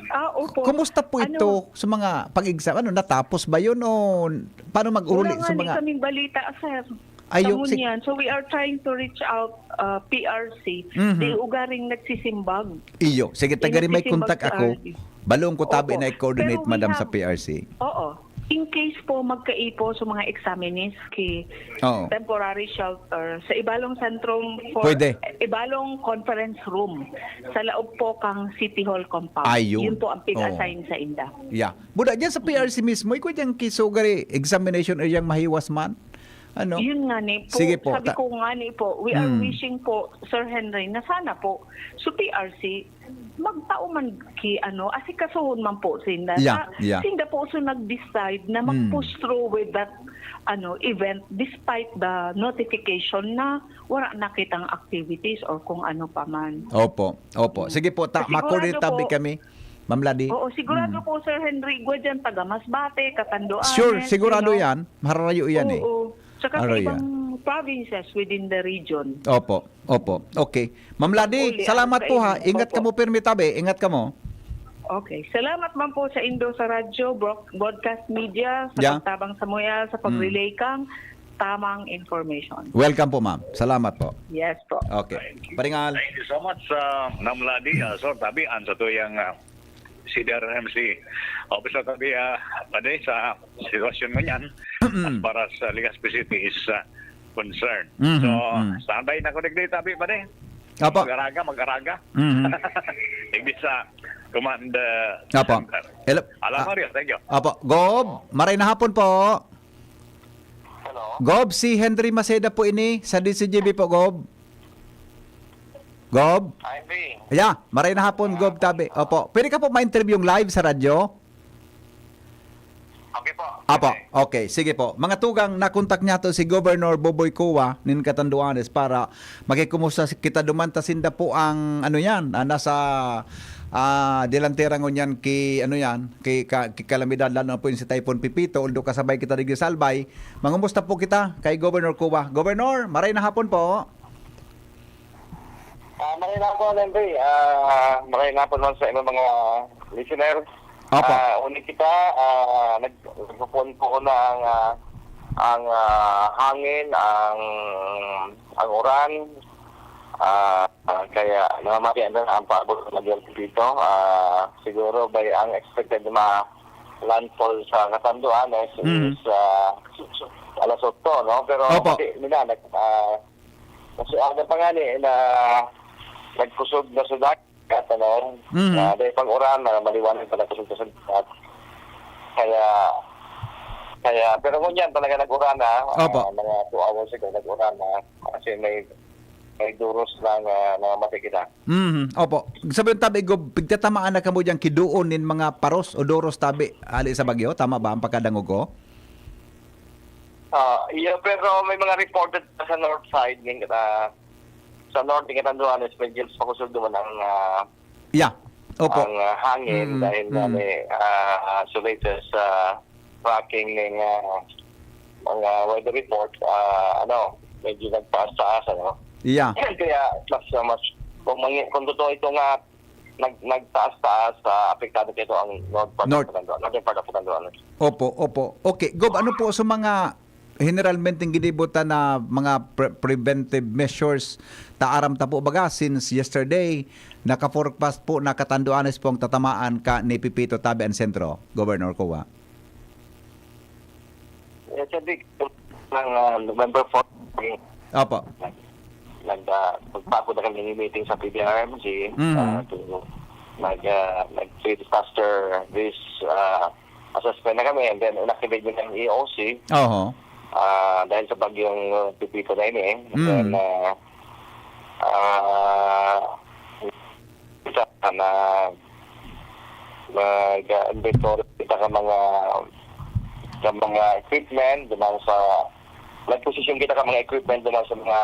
Ah, opo. Kumusta po Ano? ito sa mga pag-exam? Ano, natapos ba yun o paano mag-uli Wala sa nga ni mga kaming balita, sir. Ayo, Sa si- ngunyan. So, we are trying to reach out, uh, P R C. Mhm. Di ugaring nagsisimbag. Iyo. Sige, Eh, tagari may nagsisimbag contact sa ako. R D. Balong ko tabi Opo. na i-coordinate, Pero we madam, sa have P R C. Oo. In case po magkaipo sa mga examinees ki Oo. temporary shelter sa Ibalong Sentrum for Pwede. Ibalong Conference Room sa laog po kang City Hall compound. Ayun. Yun po ang pig-assign Oo. sa inda. Yeah. Buda, dyan sa P R C mismo, ikaw dyan kisugari examination area mahiwas man? Ano? Yun nga ni po. Sige po, Sabi ta- ko nga ni po, we are Hmm. wishing po, Sir Henry, na sana po, so P R C, magtao man ki, ano, asikasuhon man po sinda. Yeah, Na yeah. sinda po so nag-decide na Hmm. mag-push through with that, ano, event despite the notification na wala na kitang activities or kung ano pa man. Opo, opo. Hmm. Sige po, ta-, Sigurado makoordinate tabi po. kami, Ma'am Ladi. Oo, sigurado Hmm. po, Sir Henry, igwa dyan, taga Masbate, Catanduanes, Sure, sigurado you know. yan. Mararayo yan eh. Oo. Tsaka sa Aray, ibang ah. provinces within the region. Opo, opo. Okay. Ma'am Ladi, Uli, salamat ano po, ha. kayo? Ingat Opo. kamo, pirmi tabi. Ingat kamo. Okay. Salamat man po sa indo sa radyo, bro-, broadcast media, sa Yeah. pagtabang sa muya, sa Mm. pag-relay kang tamang information. Welcome po, ma'am. Salamat po. Yes po. Okay. Paringal. Thank you so much, uh, Ma'am Ladi. Uh, so, tabi, ang sa tuyang, uh, C D R M C officer tabi, ah, padi sa sitwasyon ngunyan, Mm. as far as, ah, Legazpi City is, ah, concerned. Mhm, So, mm. standby na ko digdi tabi, padi. Apo. Mag-araga, mag-araga. Mhm. Digdi sa command, ah, Apo. center. Hello. Alam Ah, mo rin, thank you. Apo. Gob, maray na hapon po. Hello? Gob, si Henry Maceda po ini sa D C G B po, Gob. Gob? Hi, B. Yeah, maray na hapon, Gob Tabi. Opo. Pwede ka po ma-interview live sa radyo? Okay po. Apo, Pwede. okay, sige po. Mga tugang, nakontak niya to si Governor Boboy Cua nin Catanduanes para makikumusta si-, kita duman ta sinda po ang, ano yan, ah, nasa, ah, delantera ngunyan ki, ano yan, ki ka-, ki kalamidad, lalo na po yung si Typhoon Pepito, although kasabay kita digdi sa Albay. Mangumusta po kita kay Governor Cua. Governor, maray na hapon po. Ah, maray na po, Henry. Ah, maray na po naman sa inyong mga listener. Opo. Ah, uni kita, ah, nag-, nagpupon po na ang, ah, ang, ah, hangin, ang, ang uran. Ah, ah, kaya namamatian na ang paabot ng Magellan dito. Ah, siguro by ang expected na landfall sa Catanduanes Mhm. is, ah, alas otso, no? Pero Opo. kasi nila, nag-, ah, Kasi aga pa nga ni, na nagkusog na sa dagat, ano, Mhm. na dahil pang uran, na maliwanag pa nagkusog na sa dagat. Kaya, kaya, pero ngunyan talaga nag-uran na, Opo. ah, mga two hours ago, nag-uran na, kasi may, may duros ng, ah, mga mati kita. Mhm. Opo. Sabi ng tabi ko, pigtatamaan na kamo dyan kiduon nin mga paros o doros tabi, hali sa bagyo. Tama ba ang pagkadangog ko? Ah, iyo, pero may mga reported pa sa north side, ning, ah, sa north ning Catanduanes, medyo mas makusog naman ang, ah, Yeah. Opo. ang, ah, hangin Mm, dahil na mm. may, ah, so latest, ah, tracking ning, ah, mga weather report, ah, ano, medyo nagtaas-taas, ano. Yeah. Kaya mas, ah, mas, kung mangi-, kung totoo ito nga, nag-, nagtaas-taas, ah, apektado kito ang north part North. of Catanduanes, northern part of Catanduanes. Opo, opo. Okay, Gob, ano po sa mga generalmente ginibo ta na mga pre-, preventive measures ta aram ta po baga since yesterday, naka-forecast po na Catanduanes po ang tatamaan ka ni Pepito tabi an sentro, Governor Cua? Eh, sabi ko, ng, ah, November four, Opo. nag-, ah, magbago na kami ng meeting sa P D R M G, Mm. ah, to, nag, ah, nag-pre-disaster risk, ah, assessment na kami, and then inactivate din ng E O C, Oho. ah, dahil sa bagyong, ah, Pepito na ini, eh. And Mm. then, ah, ah, sa na mag, ah, inventory kita ka mga, ka mga equipment, duman sa, nagposisyon kita ka mga equipment duman sa mga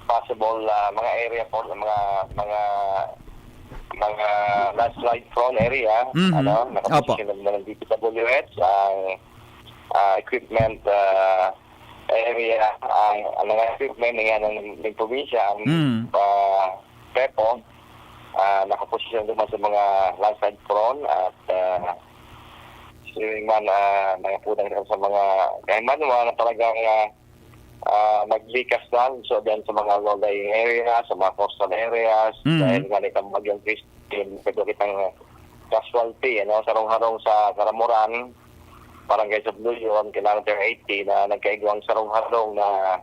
possible, ah, mga area for mga, mga, mga landslide prone area, Mhm. ano, Opo. nakaposisyon na ng D P W H, ang, ah, equipment, ah, area, ang, ang mga equipment na yan ng, ng probinsya, ang, Mm. ah, PEPO, ah, nakaposisyon naman sa mga landslide prone at, ah, siring man, ah, nangapudang rin sa mga kaimanuan na talagang, ah, ah, maglikas na. So, diyan sa mga low-lying areas, sa mga coastal areas, Mm. dahil nga nitang bagyong Christine, pwede kitang casualty, ano, sarong-harong sa Caramoran, barangay sa Bluyon, kilometer eighty, na nagkaigwang sarong-harong na,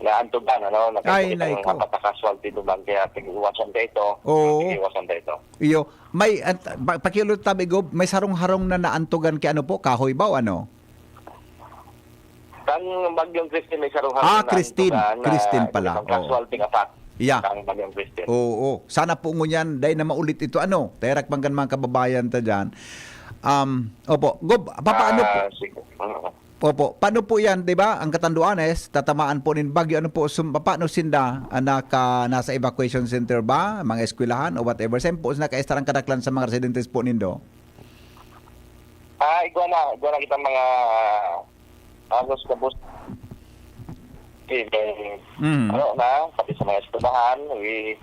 na antugan, ano, Ay, nagkaigwang nai ko. apat na casualty duman, kaya pag-iwasan tayo ito. Oo. Pag-iwasan tayo ito. Iyo, may, at, pa-, pakiulit tabi, Gob, may sarong-harong na naantugan kay ano po, kahoy ba o ano? Kan bagyong Christine, may sarong-harong Ah, na Christine. antugan na Christine pala, isang oo. casualty nga fact. Yeah. Kan bagyong Christine. Oo, oo. Sana po ngunyan, dahil na maulit ito, ano, terak man kan mga kababayan ta dyan. Um, opo. Gob, papaano po? Ah, sige. Oo. Opo, paano po yan, di ba? Ang Catanduanes, tatamaan po nin bagyo. Ano po, sum-, paano sinda, ah, naka, nasa evacuation center ba? Mga eskwelahan o whatever? Saan po nakaestar ang kadaklan sa mga residentes po nindo? Ah, igwa na, igwa na kitang mga halos gabos. Even, Mm. ano na, pati sa mga eskwelahan, we,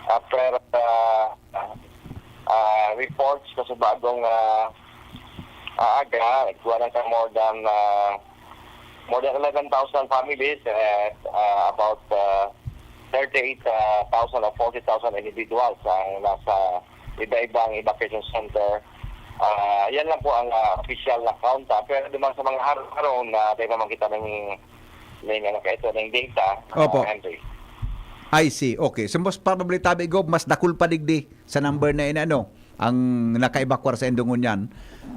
after, ah, ah, reports na sa bagong, ah, ah, aga, igwa na ka more than, ah, more than eleven thousand families and, ah, about, ah, thirty-eight thousand or forty thousand individuals ang nasa iba-ibang evacuation center. Ah, yan lang po ang, ah, official na count, ah. Pero duman sa mga har-, harong na tayo naman kita ng, ng, ano, kaito, ng data, ah, Opo. Henry. I see. Okay. So, most probably, tabi, Gob, mas dakul pa digdi sa number na inano ang nakaebakwar sa indo ngunyan.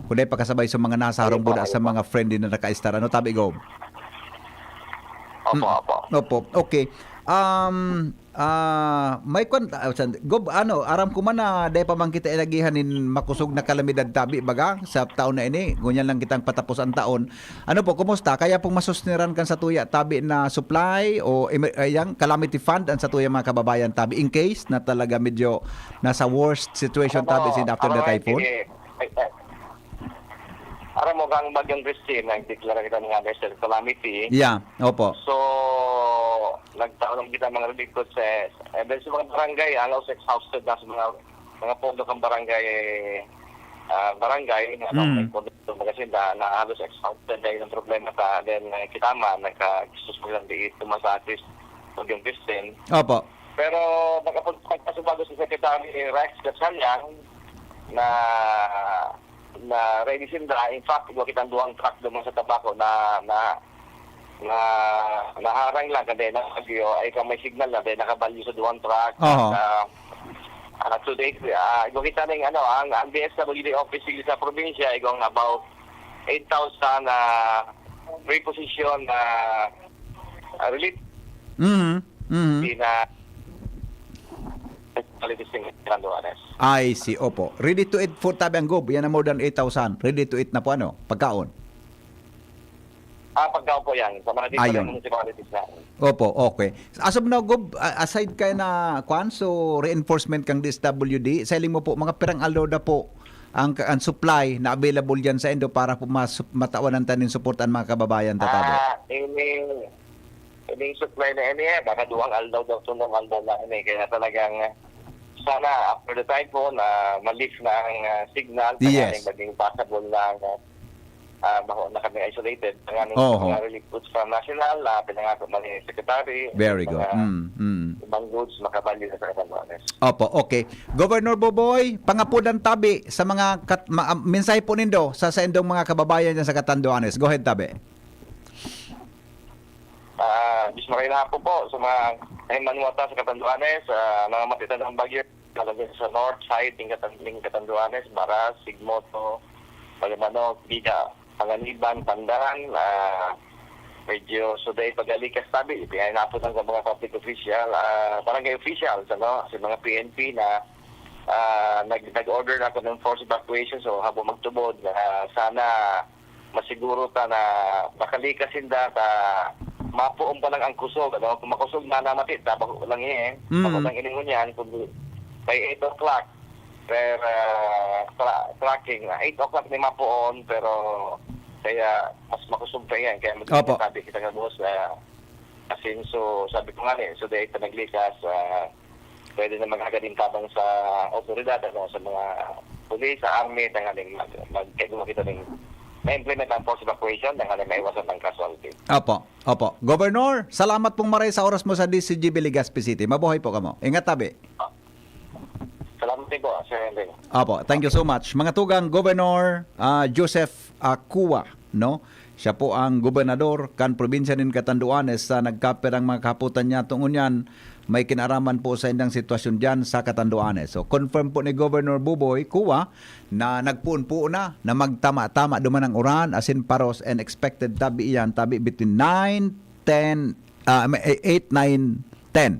Kundi pagkasabay sa mga nasa Ayun harong po, buda ayun sa po. mga friendly na nakaistar. Ano, tabi, Gob? Opo, Mm. opo. Opo. Okay. Um, ah, may kwan-, ah, san-, Gob, ano, aram ko man na dai pa man kita inagihan nin makosog na kalamidad tabi, baga, sa taon na ini. Ngunyan lang kitang patapos ang taon. Ano po, kumusta? Kaya pong masusneran kan satuya tabi na supply o emer-, ah, yang calamity fund ang satuya mga kababayan tabi in case na talaga medyo nasa worst situation Alam mo, tabi sin after the alam mo, typhoon? Hindi, eh, eh, alam mo, kang Bagyong Christine, nagdeklara kita ng national calamity. Yeah, opo. So, nagtaon kita mga relief goods, eh, and then sa mga barangay, halos exhausted na sa mga, mga pondo kang barangay, ah, barangay, ano, Mm. may pondo sa mga sinda, na halos exhausted dahil ang problema sa, then, eh, kita man, nagka-, gusto silang di ito masakit, Bagyong Christine. Opo. Pero nakapag-, nagpasibago si Secretary Rex Gatchalian na, na ready sinda. In fact, igwa kitang duwang truck duman sa Tabaco na, na, na naharang lang, kundi na bagyo, ay kung may signal na, then nakabalyo sa duwang truck. Oho. At, ah, ah, today, ah, igwa kita ng, ano, ang, ang D S W D office sa probinsya, igwang about eight thousand, ah, reposition, ah, ah, relief Mhm. Mhm. Di na quality sing Catanduanes. I see, opo. Ready to eat food tabi ang Gob. Yan ang more than eight thousand. Ready to eat na po, ano? Pagkaon. Ah, pagka po yan, sa mga different Ayun. municipalities na. Opo, okay. As of now, Gob, a-, aside kay na, kwan, so reinforcement kang D S W D, sa hiling mo po, mga pirang aldaw na po ang, ang supply na available dyan sa Indo para po mas, matawan ang tanin support ang mga kababayan, Tatabe? Ah, ini, ini supply na ini, eh, baka duwang aldaw daw, tunong aldaw na ini. Kaya talagang, ah, sana after the typhoon, ah, ma-lift na ang, ah, signal, Yes. sana maging passable na ang, ah, ah, baho na kami isolated. Ang aming Oho. mga relief goods from national, ah, pinangako man ni Secretary, Very good. mga Mm, mm. ibang goods, makabalyo na sa Catanduanes. Opo, okay. Governor Boboy, pangapudan tabi sa mga kat-, ma-, ah, mensahe po nindo sa, sa indong mga kababayan dyan sa Catanduanes. Go ahead, tabi. Ah, Diyos maray na po po sa mga nahimanuwata sa Catanduanes, sa mga matitan ng bagyo, talaga sa north side ng Catan-, ng Catanduanes, Baras, Sigmoto, Palimanok, Biga, Panganiban, Pandan, ah, medyo suday pagalikas tabi, ipinanapod ang mga public official, ah, barangay officials, ano, sa mga P N P na, ah, nag-, nag-order na ako ng forced evacuation, so habang magtubod, ah, sana masiguro ta na makalikas sinda ta mapoon pa lang ang kusog, ano? Kung makusog na namati, tapos lang eh. Mm. Tapos lang iningon yan, kung by eight o'clock, per, ah, tra-, tracking, ah, eight o'clock ni mapoon, pero kaya mas makusog pa yan. Kaya Opo. magsasabi kita nga, boss, ah, asin, so, sabi ko nga eh, so dahil pa naglikas, ah, pwede na maghagad yung tabang sa otoridad, ano, sa mga pulis, sa army, tanganing mag-, magkagulo kita ng ma-implement ang forced evacuation, tanganing maiwasan ang casualty. Opo, opo. Governor, salamat pong maray sa oras mo sa D C G B Legazpi City. Mabuhay po kamo. Ingat tabi. Salamat din po, Sir Henry. Opo, thank you so much. Mga tugang, Governor, ah, Joseph Acua, no? Siya po ang gobernador kan probinsya nin Catanduanes sa nagkapirang mga kahapotan niya. Tungod niyan, may kinaraman po sa indang sitwasyon diyan sa Catanduanes. So, confirm po ni Governor Buboy Cua na nagpoon po na, na magtama-tama duman ang uran, asin paros, and expected tabi iyan, tabi between nine, ten, ah, may, eight, nine, ten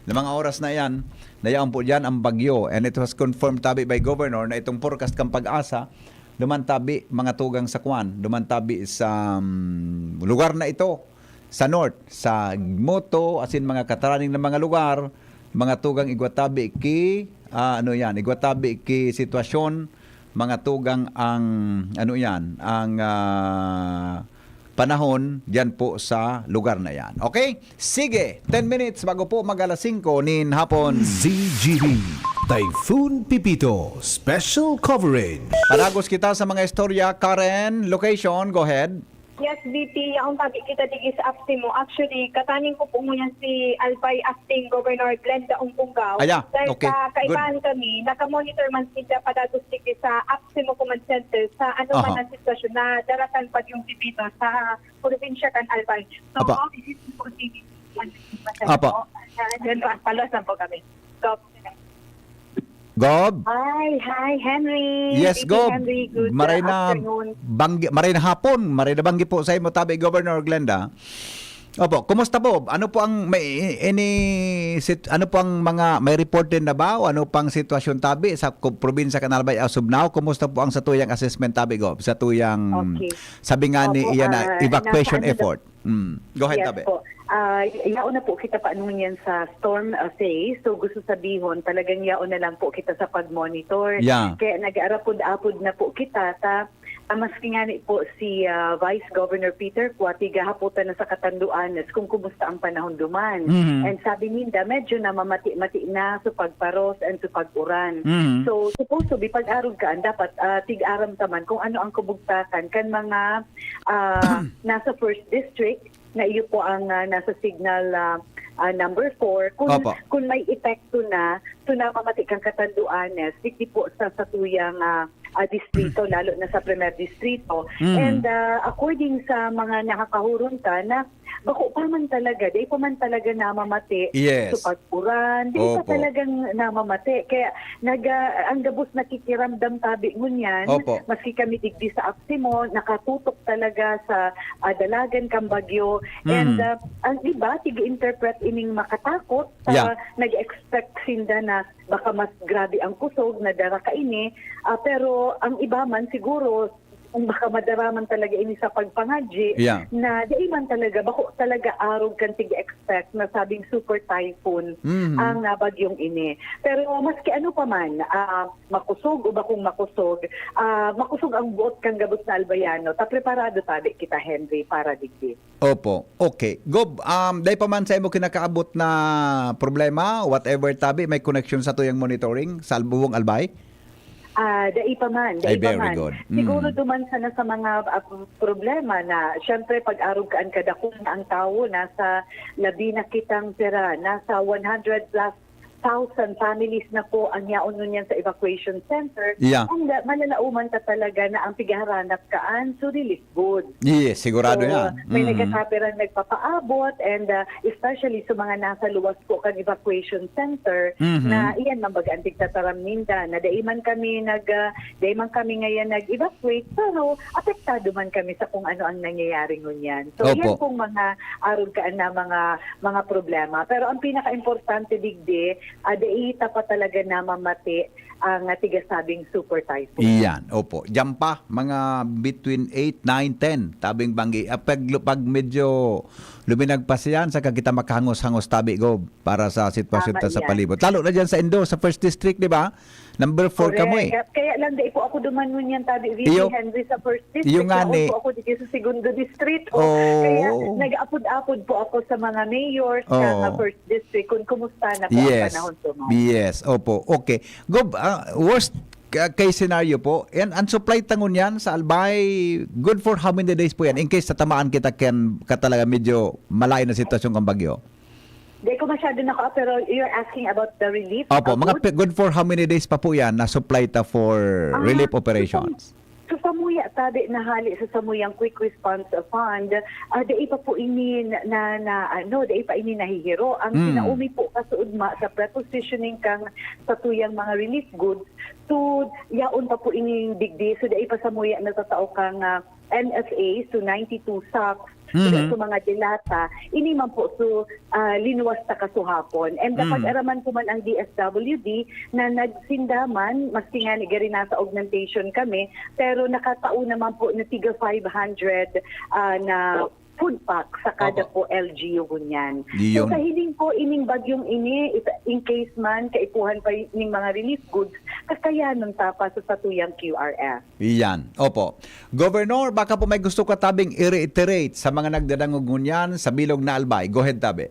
na mga oras na iyan, na yaon po diyan ang bagyo. And it was confirmed tabi by Governor na itong forecast kan PAGASA, duman tabi mga tugang sa kwan, duman tabi sa, um, lugar na ito, sa north, sa Gmoto, asin mga kataraning na mga lugar, mga tugang igwa tabi ki, ah, ano yan, igwa tabi ki sitwasyon, mga tugang ang, ano yan, ang, ah, panahon diyan po sa lugar na yan. Okay? Sige, ten minutes bago po mag-alas singko nin hapon. Z G B, Typhoon Pepito, Special Coverage. Padagos kita sa mga istorya. Karen, location, go ahead. Yes, V P, yaon tabi kita digi sa Apsimo. Actually, kataning ko po ngunyan si Albay Acting Governor Glenda Umpunggaw. Aya, Dahil okay. sa kaibahan Good. kami, nakamonitor man sila padagos digi sa Apsimo Command Center sa ano Aha. man ang sitwasyon na daratan pa yung Pepito sa probinsya kan Albay. So, Apa. Ako, this is po si Apa. Yan, palos lang po kami. So, Gob? Hi, hi, Henry. Yes, Vicky Gob. Henry, good, Maray uh, na afternoon. banggi, maray na hapon, maray na banggi po sa imo, tabi, Governor Glenda. Opo, kumusta po? Ano po ang may any sit-, ano po ang mga may report din na ba o ano pang sitwasyon tabi sa ku-, probinsya kan Albay as of now? Kumusta po ang satuyang assessment tabi, Gob? Satuyang Okay. sabi nga ni Opo, iyan na ah, evacuation nasa ano na effort. Mm. Go ahead, Yes tabi. po. Ah, y-, yaon na po kita pa ano yan sa storm, ah, phase. So gusto sabihon, talagang yaon na lang po kita sa pag-monitor. Yeah. Kaya nag-aarapod-apod na po kita ta, ah, maski nga ni po si, ah, Vice Governor Peter Cua, tigahapotan na sa Catanduanes kung kumusta ang panahon duman. Mhm. And sabi ninda, medyo namamati-mati na sa pagparos and sa pag-uran. Mhm. So, supposed to be, pag-arog ka, dapat, ah, tig-aram ka man kung ano ang kabugtakan kan mga, ah, nasa first district na iyo po ang, ah, nasa signal, ah, ah, number four. Kung, Opo. kung may epekto na, so namamati kang Catanduanes, digdi po sa satuyang, ah, ah, distrito, lalo na sa Primer Distrito. Mm. And, ah, according sa mga nakakahuron ka na, bako pa man talaga, di pa man talaga namamati Yes. sa pag-uran, di pa Opo. talagang namamati. Kaya nag, ah, ang gabos nakikiramdam tabi ngunyan, Opo. maski kami digdi sa Apsimo, nakatutok talaga sa, ah, dalagan kan bagyo. And, Mm. ah, ang iba, tig-interpret ining makatakot, Yeah. ah, nag-expect sinda na baka mas grabe ang kusog na dara kaini. Ah, pero ang iba man siguro, kung baka madaraman talaga ini sa pagpangadyi, Yeah. na dai man talaga, bako talaga arog kan tig-expect na sabing super typhoon Mhm. ang, ah, bagyong ini. Pero maski ano pa man, ah, makusog o bakong makusog, ah, makusog ang buot kan gabos na Albayano, ta preparado tabi kita, Henry, para digdi. Opo. Okay. Gob, um, dai pa man sa imo kinakaabot na problema, whatever tabi, may koneksyon sa tuyang monitoring sa Albuwong Albay? Ah, dai pa man, Ay, dai pa very man. good. Mm. Siguro duman sana sa mga, ah, problema na, syempre, pag-arog ka an kadakul na ang tawo, nasa labi na kitang pira, nasa one hundred plus thousand families na po ang yaon ngunyan sa evacuation center. Yeah. And, ah, malalaoman ka talaga na ang pigaharanap kaan, so relief goods. Yes, sigurado So, yan. may Mm. nagkakapirang nagpapaabot and, ah, especially sa mga nasa luwas po kan evacuation center Mhm. na iyan man baga ang tigtataram ninda na dai man kami nag, ah, dai man kami ngayon nag-evacuate pero apektado man kami sa kung ano ang nangyayari ngunyan. So, Opo. yan pong mga arog kaan na mga, mga problema. Pero ang pinaka-importante digdi, ah, dai ta pa talaga namamati ang, ah, tigasabing super typhoon. Iyan, opo. Diyan pa, mga between eight, nine, ten, tabing banggi. Ah, pag, pag medyo luminagpas yan, saka kita makahangos-hangos tabi, Gob, para sa sitwasyon Tama ta sa yan. palibot. Lalo na dyan sa Indo, sa First District, di ba? Number four ka mo eh. Correct. Kaya lang, di po ako duman ngunyan tabi, Vicky Iyo. Henry, sa First District. Iyo nga Naon ni. po ako dito sa Segundo Distrito. Oo. Kaya nag-apod-apod po ako sa mga mayors Oo. sa First District kung kumusta na po ang Yes. panahon duman. Yes, opo. Okay. Gob, ah, worst ca-, case scenario po, yan, ang supply ta ngunyan sa Albay, good for how many days po yan? In case tatamaan kita, ken ka talaga medyo malayo na sitwasyon kang bagyo. Di ko masyado naka-, pero you're asking about the relief Opo, mga goods? pe-, good for how many days pa po yan na supply ta for Ah, relief so, operations? so, samuya tabi na hali sa samuyang Quick Response Fund, ah, dai pa po ini na, na, na, ano, dai pa ini nahihiro. Ang Mm. sinaumi po kasuudma sa prepositioning kang sa tuyang mga relief goods, so, yaon pa po ini digdi. So, dai pa samuya natatao kang, ah, N F A, so ninety-two sacks, Mhm. sa mga delata, ini man po, so, ah, linuwas ta kasuhapon. And Mhm. napag-araman ko man ang D S W D na nagsinda man, maski nga ni gari nasa augmentation kami, pero nakatao naman po na tiga five hundred, ah, na food pack sa kada Opo. po L G U ngunyan. Iyon. So, kahiling ko, ining bagyong ini, it-, in case man, kaipuhan pa ning mga relief goods, kakayanon ta pa sa satuyang Q R F. Iyan. Opo. Governor, baka po may gusto ka tabing i-reiterate sa mga nagdadangog ngunyan sa bilog na Albay. Go ahead, tabi.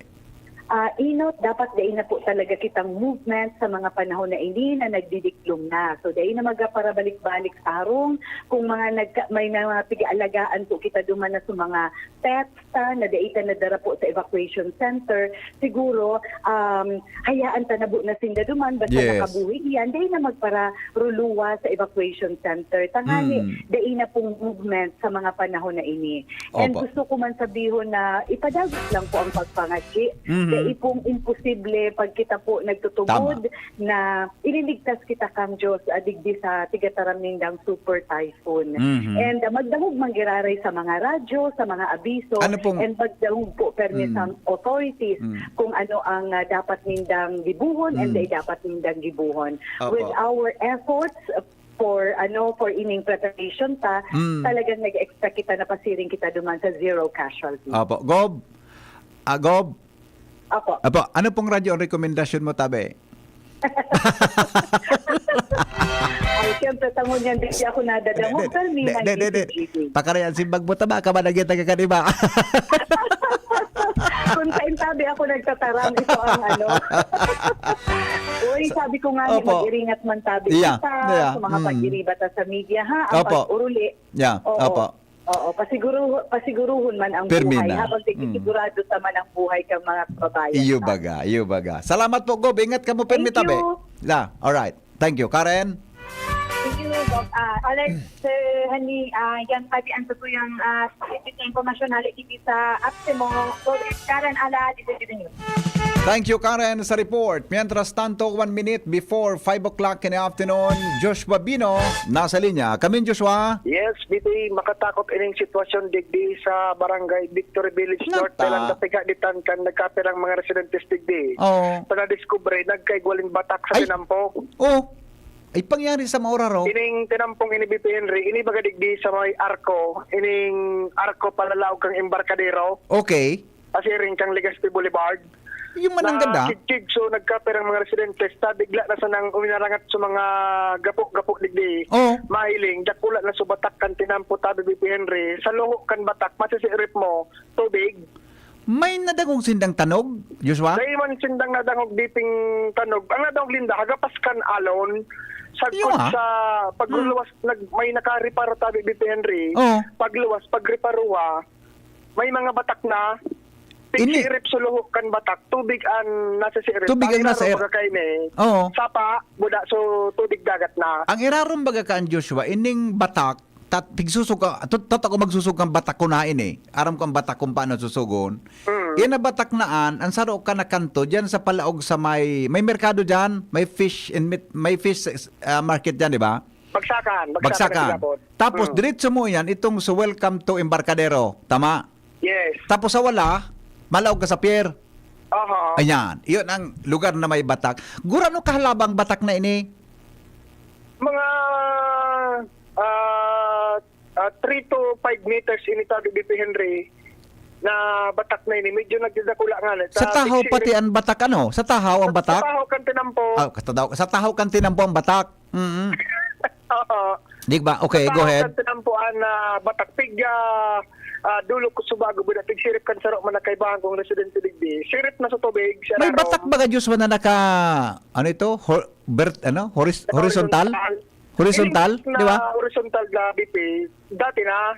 Ah, Inot, dapat dai na po talaga kitang movement sa mga panahon na ini na nagdidiklom na. So, dai na magaparabalik-balik sa harong kung mga nagka-, may mga pigaalagaan po kita duman na sa mga pets ta, na dai ta nadara po sa evacuation center. Siguro, um, hayaan ta na po na sinda duman, basta Yes. nakabuhi iyan, dai na magpararuluwa sa evacuation center. Tanganing Hmm. dai na pong movement sa mga panahon na ini. And Opo. gusto ko man sabihon na ipadagos lang po ang pagpangadyi. Mhm. Dai pong imposible pag kita po nagtutubod Tama. na ililigtas kita kang Diyos, ah, digdi sa tigataram nindang super typhoon. Mhm. And, ah, magdangog man giraray sa mga radyo, sa mga abiso, Ano pong and magdangog po permi Mm. sa authorities Mm. kung ano ang, ah, dapat nindang gibuhon and Mm. dai dapat nindang gibuhon. Opo. With our efforts, uh, for, ano, for ining preparation ta, Mm. talagang nag-expect kita na pasiring kita duman sa zero casualty. Opo. Gob? Ah, Gob? Opo. Opo. Ano pong radyo ang rekomendasyon mo, tabi? Ay, siyempre, tangon yan, di ako nadadangog, Hindi, pero may hindi, hindi, hindi. ninety-two G B. Pakarayan, simbag mo, taba ka ba, nagkita ka, di ba? Kung sa intabi ako nagtataram, ito ang ano. Uy, sabi ko nga, Opo. mag-iringat man tabi Yeah, kita, yeah. sa mga Mm. pag-iriba ta sa media, ha? Ang Opo. pag-uruli. Yeah, Oo. opo. Oo, pasiguro-, pasiguruhon man ang Pirmi buhay, na. habang Mm. sigurado ta man ang buhay kang mga kababayan Iyo ta. baga, iyo baga. Salamat po, Gob. Ingat ka mo, pirmi Thank tabi. you. La, alright. Thank you, Karen. Thank you, Doc. Ah, Alex, Sir Henry, ah, yan pati ang tutuyang, ah, sa impormasyon hali digdi sa Apsimo. So, Karen Ala, dito, dito niyo. Thank you, Karen, sa report. Mientras tanto, one minute before five o'clock in the afternoon, Joshua Bino, nasa linya. Kamin, Joshua? Yes, Bibi, makatakot ining sitwasyon digdi sa Barangay Victory Village North, Nata. Dalang Dapiga, ditan kan nagkapirang mga residentes digdi. Oo. Sa nadiskubre, nagkaigwaling batak sa Ay. tinampok. Oh. Ay pangyari sa Mauraro? Ining tinampong ini, B P Henry, ini baga digdi sa may Arco, ining Arco palalaog kang Embarcadero, Okay. pasiring kang Legazpi Boulevard. Yung mananggad, ah. Nakikig, so nagkapirang mga residentes, ta bigla na sanang uminarangat sa mga gapo-gapo digdi. Oh. Mahiling, dakula na subatak kan tinampo, tabi, B P Henry. Sa luho kan batak, masisiirip mo, tubig. May nadangog sindang tanog, Joshua? Dai man sindang nadangog diping tanog. Ang nadangog linda, hagapas kan alon, sagkod Iyo, ah. sa pagluwas, nag-, may nakareparo tabi, B P Henry. Oo. Pagluwas, pagreparuha, may mga batak na, Ini- tigsirip sa luho kan batak, tubig an nasa sirip. Tubig ang nasa Ang ir- baga kaini, Oo. sapa, buda, so tubig dagat na. Ang irarom baga kan Joshua, ining batak, tat-, tigsusog ka, tut-, tata ko magsusog kang batak ko na ini. Aram ko ang batak kung paano susugon. Mm. Yan na batak naan, ang saro ka na kanto, dyan sa palaog sa may, may merkado dyan, may fish and meat, may fish, ah, market dyan, di ba? Bagsakan, Bagsakan. Bagsakan. Tapos, Mm. diretso mo yan, itong sa Welcome to Embarcadero. Tama? Yes. Tapos sa wala, malaog ka sa pier. Aha. Ayan. Yun ang lugar na may batak. Gurano kahalabang batak na ini? Mga, ah, ah, three to five meters ini tabi, B P Henry, na batak na ini. Medyo nagdadakula nga na. Sa Sa tahaw big pati city. ang batak, ano? Sa tahaw ang Sa, batak? sa tahaw kan tinampo. Ah, sa tahaw, sa tahaw kan tinampo ang batak. Mm. Oo. Di ba? Okay, Sa go tahaw ahead. kan tinampo ang, ah, batak. Pig, ah, ah, dulo ko subago, buda, pig sirip kan saro man na kaibahan kong residente digdi. Sirip na sa tubig, siya May na batak ron. baga, Joshua, na naka, ano ito? Hor-, vert-, ano? Horis-, Naka horizontal? horizontal. Horizontal, Ining di ba? na horizontal na B P, dati na. Ah,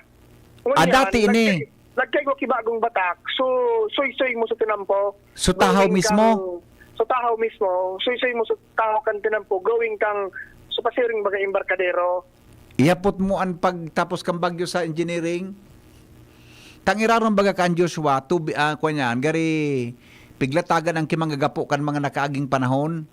Ngunyan, dati ini. nagka-, nagkaigwa ki bagong batak. So, suysoy mo sa tinampo. So, tahaw Going mismo? kang, so, tahaw mismo. Suysoy mo sa tahaw kan tinampo. Going kang, so, pasiring baga embarkadero. Ihapot mo an pagtapos kan bagyo sa engineering? Tang irarom baga kan Joshua, tubi-, ah, kuwan yan, gari piglatagan ang kimangagapo kan mga nakaaging panahon.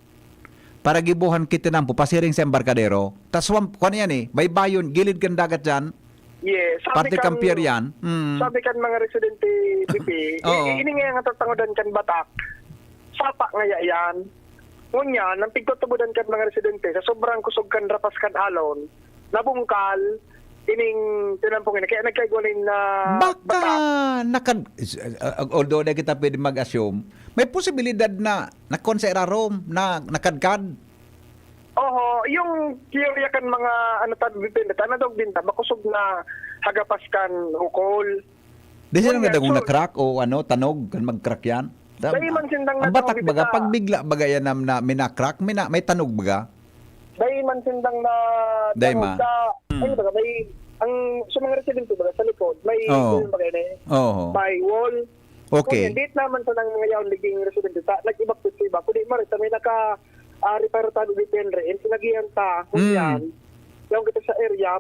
Para gibohan ki tinampo, pasiring sa embarkadero. Tas wan, kuwan yan eh, baybayon, gilid kan dagat dyan. Yes, sabi Parte kan kan, pier yan. Mm. sabi kan mga residente, B P, Oo. i-, ini nga ang tatangodan kan batak. Sapa nga ya yan. Ngunyan, ang pigtutubodan kan mga residente, sa sobrang kusog kan rapas kan alon, nabungkal, ining tinampong ini. Kaya nagkaigwa nin, ah, Baka batak. nakad-, uh, although na kita pwede mag-assume, may posibilidad na nakon sa irarom, na nakadkad. Oho, yung teorya kan mga, ano, tabi, depende. Tana daw din ta, makusog na hagapas kan ukol. Di siya Yun nga nga, daw so na-crack o ano, tanog, kan mag-crack yan? Tam-, Dai man sindang ang nadangog batak baga, dito sa pag bigla baga yan na, na minakrak, mina-, may tanog baga? Dai man sindang na Dai dangog ma. sa, Mm. ano baga, may, ang, sa mga residente baga, sa likod, may Oo. wall baga na eh. Oo. May wall. Okay. Ngunyan, di naman to ng mga yaon naging residente. Ta, nag-iba po sa iba. Kundi mari, ta may naka, ah, reparo tabi depende. And sinagihan ta, Mm. ngunyan, yaon kita sa area,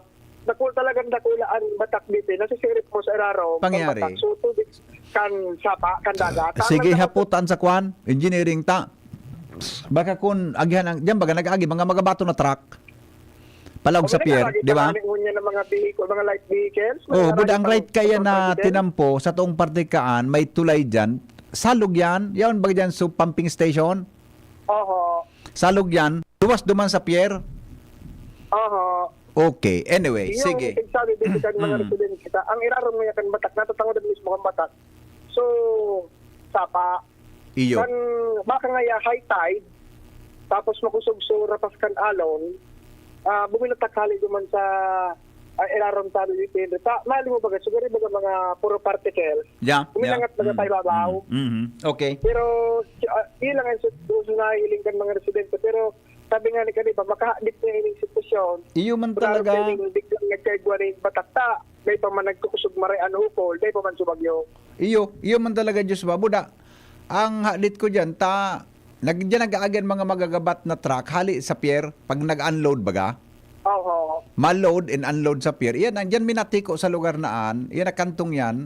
dakul-, talagang dakula ang batak dito. Nasisirit mo sa irarom, ang Pangyari. batak. So, tubig kan sapa, kan dagat. Sige, Ang haputan sa kwan, engineering ta. Baka kun agihan ang, diyan baga nag-agi, mga magabato na truck. Palaog sa Pwede pier, ka lagi di ba? tanganing ngunyan ng mga vehicle, mga light vehicles, Oh, mga buda ang rally right kaya pang-, na pang-, tinampo sa toong parte kaan, may tulay diyan. Salog yan. Yaon ba diyan sa pumping station? Oho. Salog yan. Luwas duman sa pier? Oho. Okay. Anyway, Yung sige. pagsabi, basic ang mga Mm. residente kita, ang irarom nga kan batak, natatangodan mismo kan batak. So, sapa. Iyo. Kan, baka nga ya high tide, tapos makusog so rapas kan alon, ah, buminatak hali duman sa, ah, ilarom sa depende. Ta, mali mo baga, siguro baga mga puro particle. Yeah, Uminangat yeah. baga Mm, sa ibabaw. mm, mm. Okay. Pero, ah, yun lang ang sitwasyon na hiling kan mga residente. Pero, sabi nga ni kanina, makahadit na yung sitwasyon. Iyo man Pero talaga. pwedeng biglang nagkaigwa na yung batak ta. May pa man nagkukusog maray ano ukol, may pa man sumagyo. Iyo, iyo man talaga, Diyos ba? Buda, ang hadit ko diyan, ta, nag-, diyan nag-aagi ang mga magagabat na truck, hali sa pier, pag nag-unload baga. Oho. Ma-load and unload sa pier. Iyan, ang diyan minatiko sa lugar naan, iyan ang kantong yan.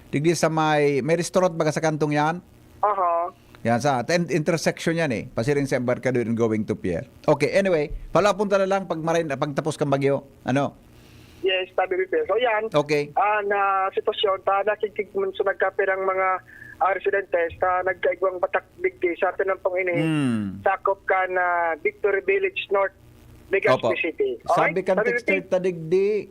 Digdi sa may, may restaurant baga sa kantong yan? Oho. Yan, sa in-, intersection yan eh. Pasiring sa Embarcadero and going to pier. Okay, anyway, palapunta na lang pag maray-, pagtapos kang bagyo. Ano? Yes, tabi ko, sir. So, yan. Okay. Ah, na sitwasyon, ta nakikig-, sa nagkapirang mga, ah, residentes, ta nagkaigwang batak digdi sa tinampong ini, Hmm. sakop kan, ah, Victory Village North. Legazpi City. Alright? Sabi kan texter ta digdi,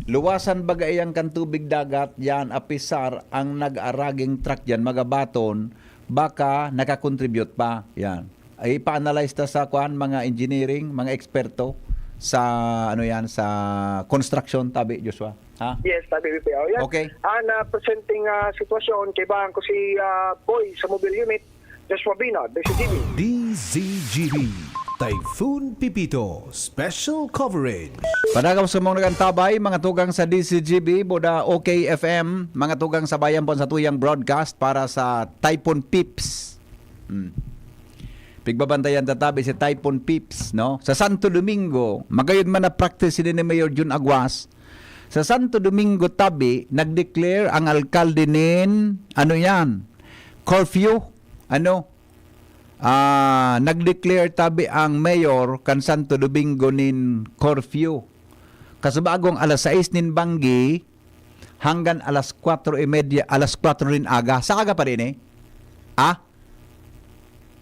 luwasan baga iyan kan tubig dagat, yan, apisar ang nag-araging truck diyan, magabaton, baka nakakontribute pa. Yan. Ay, ipa-analyze ta sa, kuan, mga engineering, mga eksperto sa, ano yan, sa construction, tabi, Joshua. Ha? Yes, tabi, B P O. Yan. Okay. Ang, ah, presenteng, ah, sitwasyon, kaibahan ko si, ah, Boy sa mobile unit, Joshua Bina, D Z G B. D Z G B, Typhoon Pipito, Special Coverage. Padagaw sa mga nagantabay, mga tugang sa D Z G B, Buda, O K F M, mga tugang sa bayan po sa tuyang broadcast para sa Typhoon Pips. Hmm. Pigbabantayan tatabi si Typhoon Pips, no? Sa Santo Domingo, magayod man na practice ni Mayor Jun Aguas. Sa Santo Domingo tabi, nag-declare ang alkalde nin, ano yan, curfew. Ano? Ah, nag-declare tabi ang mayor kan Santo Domingo nin curfew. Kasubagong alas sais nin banggi hanggang alas kwatro y media, alas kwatro nin aga. Sa aga pa rin eh. Ah?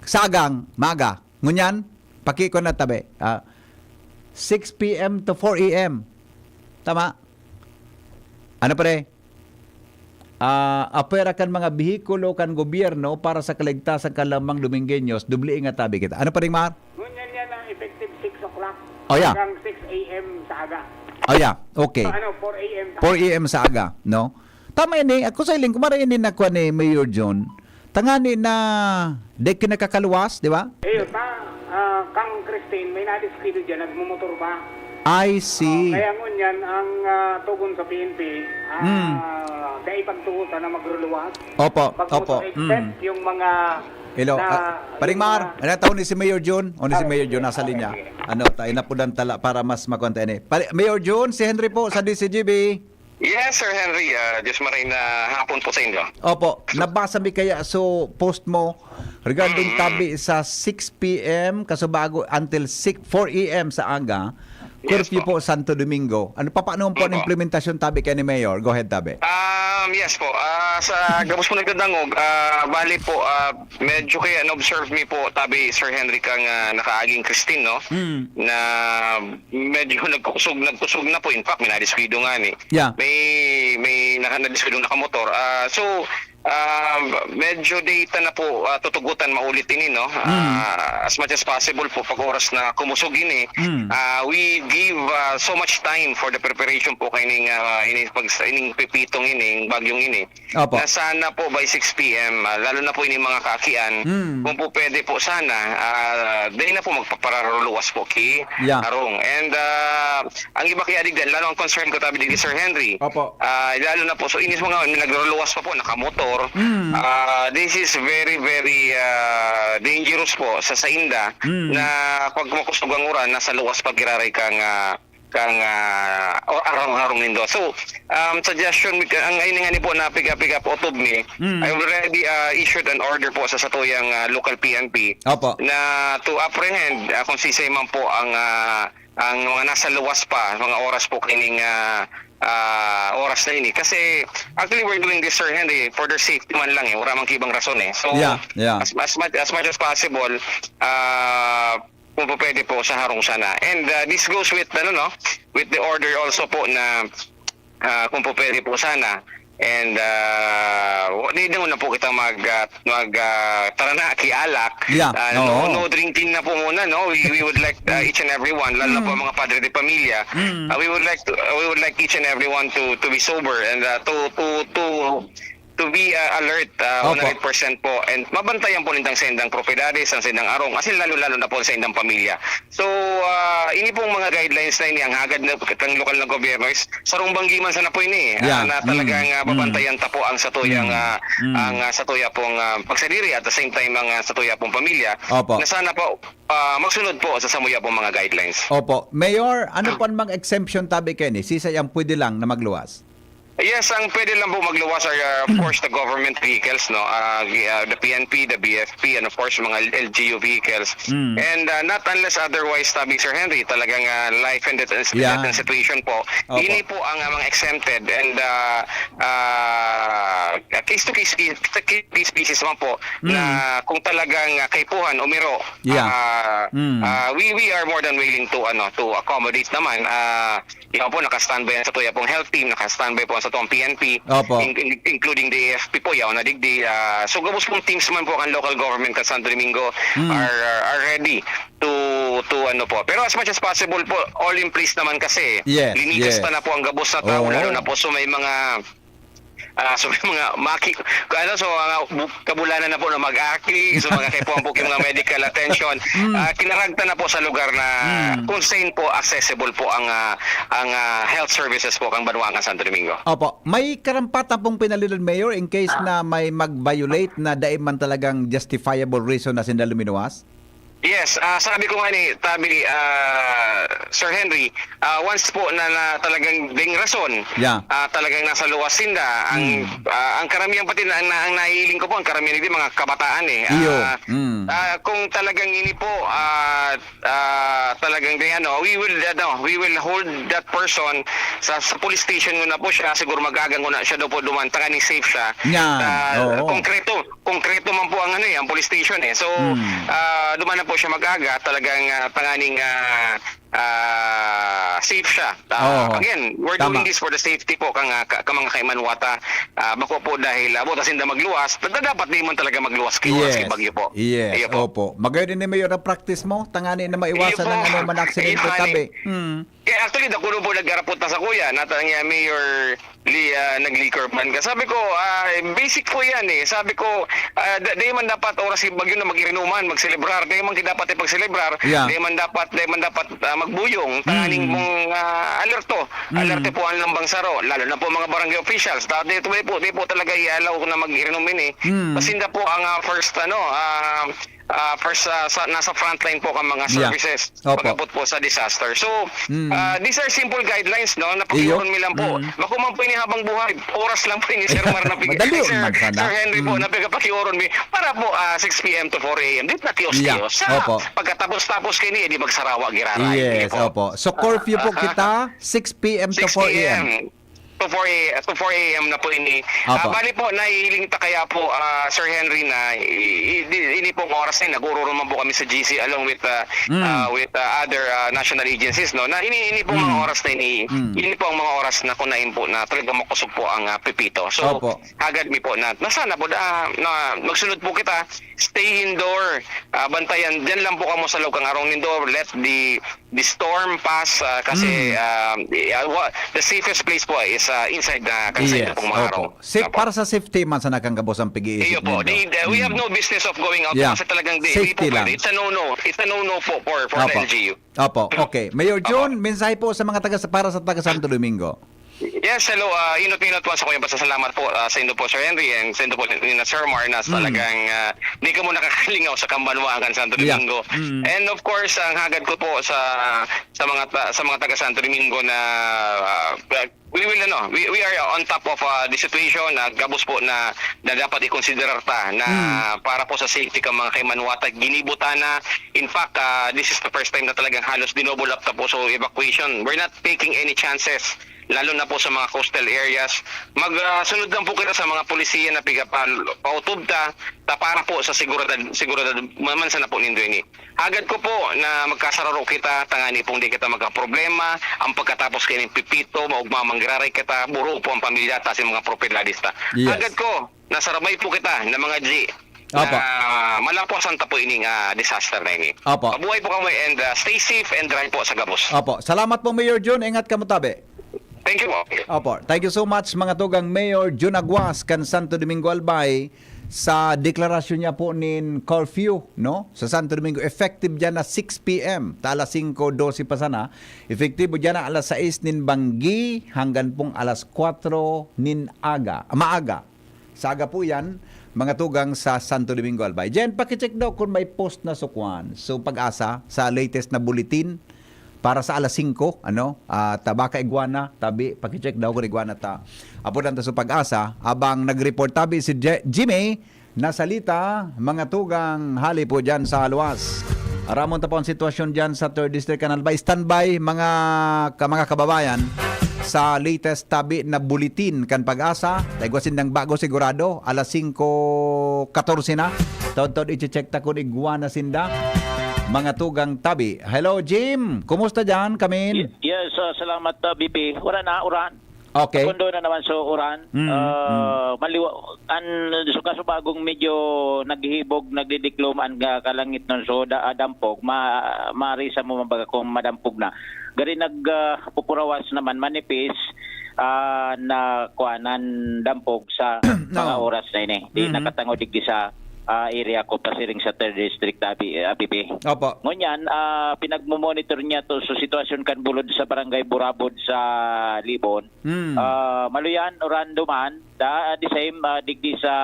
Sa agang, maga. Ngunyan, pakiko na tabi. Ah, six p m to four a m. Tama? Ano, pre? Ah, apwera kan mga behikulo kan gobyerno para sa kaligtasan kan lamang Domingueños, doble nga tabi kita. Ano, Paring Mar? Ngunyan yan ang effective six o'clock Oh, yeah. hanggang six a m sa aga. Oh, yeah. Okay. So, ano, four a m sa four a m sa aga, no? Tama ini. Ako sa iling, kumara ini na kuha ni Mayor John. Tangani na di kinakakaluwas, di ba? Iyo, ta, ah, kang Christine, may nadiskuido dyan, nagmumotor ba? I see. Ah, kaya ngunyan, ang, ah, tugon sa P N P, ah, Hmm. dai pagtuo sana magruluwas. Opo, Pag opo. motor, except Mm. yung mga Hello, na, ah, Paring yung Mar, mga ano, tao ni si Mayor John? O ni si Ah, Mayor John, sige. nasa Okay, linya. sige. Ano, tayo na po ng tala para mas makonta ini. Pare-, Mayor John, si Henry po sa D C G B. Yes, Sir Henry. Ah, Diyos maray na hapon po sa inyo. Opo, nabasa mi kaya so post mo regarding Mm. tabi sa six p m kasubago until six, four a m sa aga, Yes curfew po. po Santo Domingo. Ano, papaano po ang Opo. implementasyon tabi kay ni Mayor? Go ahead, tabi. Um, yes po. Ah, sa gabos po nagdadangog, ah, bali po, ah, medyo kaya na-observe mi po, tabi, Sir Henry, kang, ah, nakaaging Christine, no? Mm. Na medyo nagkusog, nagkusog na po. In fact, may nadiskuido nga ni. Yeah. May, may naka-, nadiskuidong nakamotor. Ah, so, ah, medyo data na po, ah, tutugutan maulit ini, no? Mm. Ah, as much as possible po, pag oras na kumusog ini, Mm. ah, we give, ah, so much time for the preparation po kaining, ah, ining pag-, ining pipitong ini, bagyong ini. Opo. Na sana po by six p m, ah, lalo na po ining mga kaakian, Mm. kung po pwede po sana, ah, dai na po magpapararuluwas po ki Yeah. Arong. And, ah, ang iba kaya digdan, lalo ang concern ko tabi digdi, Sir Henry. Opo. Ah, lalo na po, so inis mga nagruluwas pa po, nakamotor. Mm. Ah, this is very, very, ah, dangerous po sa sainda Mm. na pag makusog ang uran, nasa luwas pa giraray kang, ah, kang, ah, o arong-arong nindo. So, um, suggestion, ang ini nga ni po na pick up, pick up otob mi, Mm. I already, ah, issued an order po sa satuyang, ah, local P N P Opo. na to apprehend, ah, kung sisay man po ang, ah, ang mga nasa luwas pa, mga oras po kining, ah, ah, oras na ini. Kasi, actually, we're doing this, Sir Henry, for their safety man lang eh. Wala mang ibang rason eh. So, Yeah, yeah. as, as much, as much as possible, ah, kung po pwede po, sa harong sana. And, ah, this goes with, ano, no, with the order also po na, ah, kung po pwede po sana. And, ah, wa-, di, di muna po kita mag, ah, mag, ah, tara na, kialak. Yeah, Ah, no, oo. no drinking na po muna, no? We, we would like, ah, each and every one, lalo na po Mm. ang mga padre de pamilya, Mm. ah, we would like to, ah, we would like each and every one to, to be sober and, ah, to, to, to, to be, ah, alert, ah, Opo. one hundred percent po. And mabantayan po nindang saindang propiedades, ang saindang arong, asin lalo-lalo na po sa indang pamilya. So, ah, ini pong mga guidelines na ini, ang hagad na kang lokal na gobyerno is sarong banggi man sana po ini, ah, Yeah. na Mm. talagang, ah, Mm. mabantayan ta po ang satuyang, Mm. ah, Mm. ang, ah, satuya pong, ah, pagsadiri at the same time ang, ah, satuya pong pamilya Opo. na sana po, ah, magsunod po sa samuya pong mga guidelines. Opo. Mayor, ano po ang mga exemption tabi kayo ni? Sisay ang pwede lang na magluwas? Yes, ang pwede lang po magluwas are, uh, of course, the government vehicles, no? Uh, gi-, uh, the P N P, the B F P, and of course, mga L G U vehicles. Mm. And, uh, not unless otherwise, tabi Sir Henry, talagang, uh, life and death, Yeah. death situation po. Opo. Ini po ang, uh, mga exempted. And, uh, uh, case to case, case, case basis naman po, Mm. na kung talagang, ah, kaipuhan, umiro, Yeah. ah, Mm. ah, we, we are more than willing to, ano, to accommodate naman. Ah, yaon po, naka-standby ang satuya pong health team, naka-standby po ang satuyang P N P, Opo. in-, in-, including the A F P po, yaon na digdi. Ah, so, gabos pong teams man po ang local government kan Santo Domingo Mm. are, are, are ready to, to ano po. Pero as much as possible po, all in place naman kasi. Yes, Linigas yes. pa na po ang gabos na tao, Oo. lalo na po sa may mga, ah, sa may mga maki-, ano, sa mga bu-, kabulanan na po na mag-aki, sa mga kaipuhan po yung mga medical attention. Mm. Ah, kinaragtan na po sa lugar na Mm. kung saan po accessible po ang, ah, ang, ah, health services po kang banwa kan Santo Domingo. Opo. May karampatan pong pinalidan, Mayor, in case na may mag-violate na dai man talagang justifiable reason na sinda luminuwas? Yes, ah, sabi ko nga ni, sabi, ah, Sir Henry, ah, once po na, na talagang ding rason, Yeah. ah, talagang nasa luwas sinda, ang, Mm. ah, ang karamihan pati na, na, ang nahihiling ko po, ang karamihan hindi mga kabataan eh. Iyo. Ah, Mm. ah, kung talagang ini po, ah, ah, talagang di ano, we will, ano, we will hold that person sa, sa police station ko na po siya, siguro mag-agang ko na siya daw po duman, tanganing safe siya. Yan. Sa Oo. konkreto, konkreto man po ang ano eh, ang police station eh. So, Hmm. ah, duman na po siya mag-aga, talagang, ah, tanganing, ah, ah, safe siya. Ah, Oo. again, we're Tama. doing this for the safety po kang, ah, ka, ka mga kaimanwata. Ah, bako po dahil, ah, buta sinda magluwas, da-, dapat di man talaga magluwas kay oras Yes. kay bagyo po. Yes. Iyo po. Opo. Magayon ni Mayor ang practice mo, tangani na maiwasan Iyo po. ang ano man aksidente, Iyo, honey. tabi. Hmm. Kaya actually, dakulo po nagkarapot na sa kuya, natang niya, Mayor Li-, ah, nag-liquor ban ka. Sabi ko, ah, basic po yan eh. Sabi ko, ah, da-, di man dapat oras kay bagyo na mag-irinuman, mag-celebrar. Di man dapat ipag-celebrar. Yeah. Di man dapat, di man dapat, ah, magbuyong. Tanganing Mm. mong, ah, alerto. Mm. Alerto po ang lambang saro, lalo na po mga barangay officials. Ta-, di, di po, di po talaga i-allow na mag-irinumin eh. Mm. Pasinda po ang, ah, first, ano, ah, ah, first, ah, sa, nasa frontline po ang mga Yeah. services Opo. pag-abot po sa disaster. So, Mm. ah, these are simple guidelines, no, na Iyo. pakiuron mi lang po. Mm. Bako man po ini habang buhay, oras lang po ini, Sir Mar, na pig-, Madali Sir, man sana. Sir Henry po, Mm. na pigpakiuron mi para po, ah, six P M to four A M. Di na tiyos-tiyos. Yeah. Sa Opo. pagkatapos-tapos kaini, di magsarawa, giraray. Yes, Di po. opo. So, curfew po Ah, kita, six P M to four A M. six P M. To four A, to four A M na po ini. Apo. Ah, bali po, nahihiling ta kaya po, ah, Sir Henry, na i-, i-, di-, ini pong oras na yun, nag-uururo man po kami sa G C along with, ah, Mm. ah, with, ah, other, ah, national agencies, no? Na ini, ini pong mga Mm. oras na ini, Mm. ini po ang mga oras na kunain po na talagang makusog po ang, ah, pipito. So, Opo. hagad mi po na, na sana po, ah, na magsunod po kita, stay indoor, ah, bantayan, dyan lang po kamo sa loob kang arong nindo, let the the storm pass, ah, kasi, Mm. ah, i-, ah, wa-, the safest place po is, ah, inside na kan sa Yes, inyo pong mga opo. araw. Safe, Opo. para sa safety man sana kan gabos ang pig-iisip Iyo po. nindo. Di, di, we have Mm. no business of going out Yeah. kasi talagang di, di Safety po pwede. lang. It's a no-no. It's a no-no po for, for the Opo. L G U. Opo. Okay. Mayor Opo. Jun, mensahe po sa mga taga, para sa taga Santo Domingo. Yes, hello. Ah, inot-inot po sa kuyang pasasalamat po, ah, sa indo po, Sir Henry, and sa indo po ni na Sir Mar na Mm. talagang, ah, di kamo nakakalingaw sa kambanwaan kan Santo Yeah. Domingo. Mm. And of course, ang hagad ko po sa, sa mga ta-, sa mga taga Santo Domingo na, ah, we will, ano, we, we are on top of, ah, the situation na gabos po na, na dapat ikonsiderar ta na Mm. para po sa safety ka mga kaimanwata, ginibo ta na. In fact, ah, this is the first time na talagang halos dinoble up ta po. So, evacuation. We're not taking any chances, lalo na po sa mga coastal areas. Mag, ah, sunod lang po kita sa mga polisiya na piga-, pa-, pautob ta, ta para po sa seguridad, seguridad man sana po nindo ini. Hagad ko po na magkasararo kita, tangani pong di kita magkaproblema. Ang pagkatapos kaining pipito, maugma manggiraray kita, buro po ang pamilya ta sa mga propiedades ta. Yes. Hagad ko, nasarabay po kita na mga G Opo. na malapusan ta po ining, ah, disaster na ini. Opo. Mabuhay po kamo and, ah, stay safe and dry po sa gabos. Opo. Salamat po, Mayor Jun. Ingat kamo tabi. Thank you po. Opo. Thank you so much, mga tugang, Mayor Jun Aguas kan Santo Domingo Albay, sa deklarasyon niya po nin curfew, no? Sa Santo Domingo, effective diyan na six P M. Ta alas singko, dose pa sana. Epektibo diyan na alas sais nin banggi hanggan pong alas kwatro nin aga, maaga. Sa aga po yan, mga tugang sa Santo Domingo Albay. Jen, pakicheck daw kung may post na sukwan. So, Pag-asa, sa latest na bulletin, para sa alas singko, ano? At, ah, baka igwa na, tabi, pakicheck daw kung igwa na ta. Apo lang ta sa Pag-asa, abang nag-report tabi si Je-, Jimmy, nasalita, mga tugang, hali po dyan sa Haluas. Aramon ta po ang sitwasyon dyan sa Third District, Canal Bay. Standby, mga, ka-, mga kababayan. sa latest tabi na bulletin kan PAGASA. Ta igwa sindang bago sigurado, alas singko katorse na. Todtod iche-check ta kun igwa na sinda. Mga tugang tabi. Hello, Jim. Kumusta diyan, kamin? Ye-, yes, ah, salamat, ah, B P. Wala na, uran. Okay. Kundo na naman, so, uran. Mm, Ah, mm. maliwa-, an, so, kaso bagong medyo naghihibog, nagdidiklom an, ah, kalangit nun, so, da-, ah, dampog, ma-, marisa mo, mabaga kung madampog na. Gari nag, ah, pupurawas naman, manipis, ah, na kuanan dampog sa mga No. oras na ini. Di Mhm. nakatangod digdi sa, ah, area ko, pasiring sa third district, abi, abi, bi. Opo. Ngunyan, ah, pinagmo-monitor niya to sa sitwasyon kan bulod sa Barangay Burabod sa Libon. Mm. Ah, maluyan, uran duman, da, the same, ah, digdi sa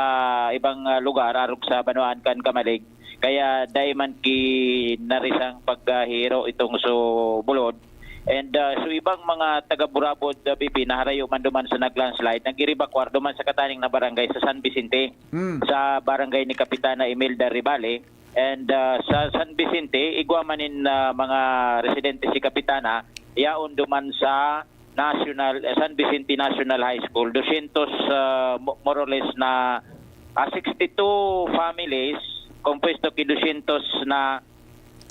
ibang, ah, lugar, arog sa banwaan kan Camalig. Kaya dai man ki narisang paghiro itong so bulod. And, ah, so ibang mga taga Burabod, ah, B P, naharayo man duman sa nag-landslide, nag-evacuar duman sa kataning na barangay sa San Vicente, Mm. sa barangay ni Kapitana Imelda Ribale. And, ah, sa San Vicente, igwa man nin, ah, mga residente si Kapitana, yaon duman sa National, eh, San Vicente National High School. Dosyentos, ah, mo-, more or less na, ah, sixty-two families, kompuesto ki dosyentos na,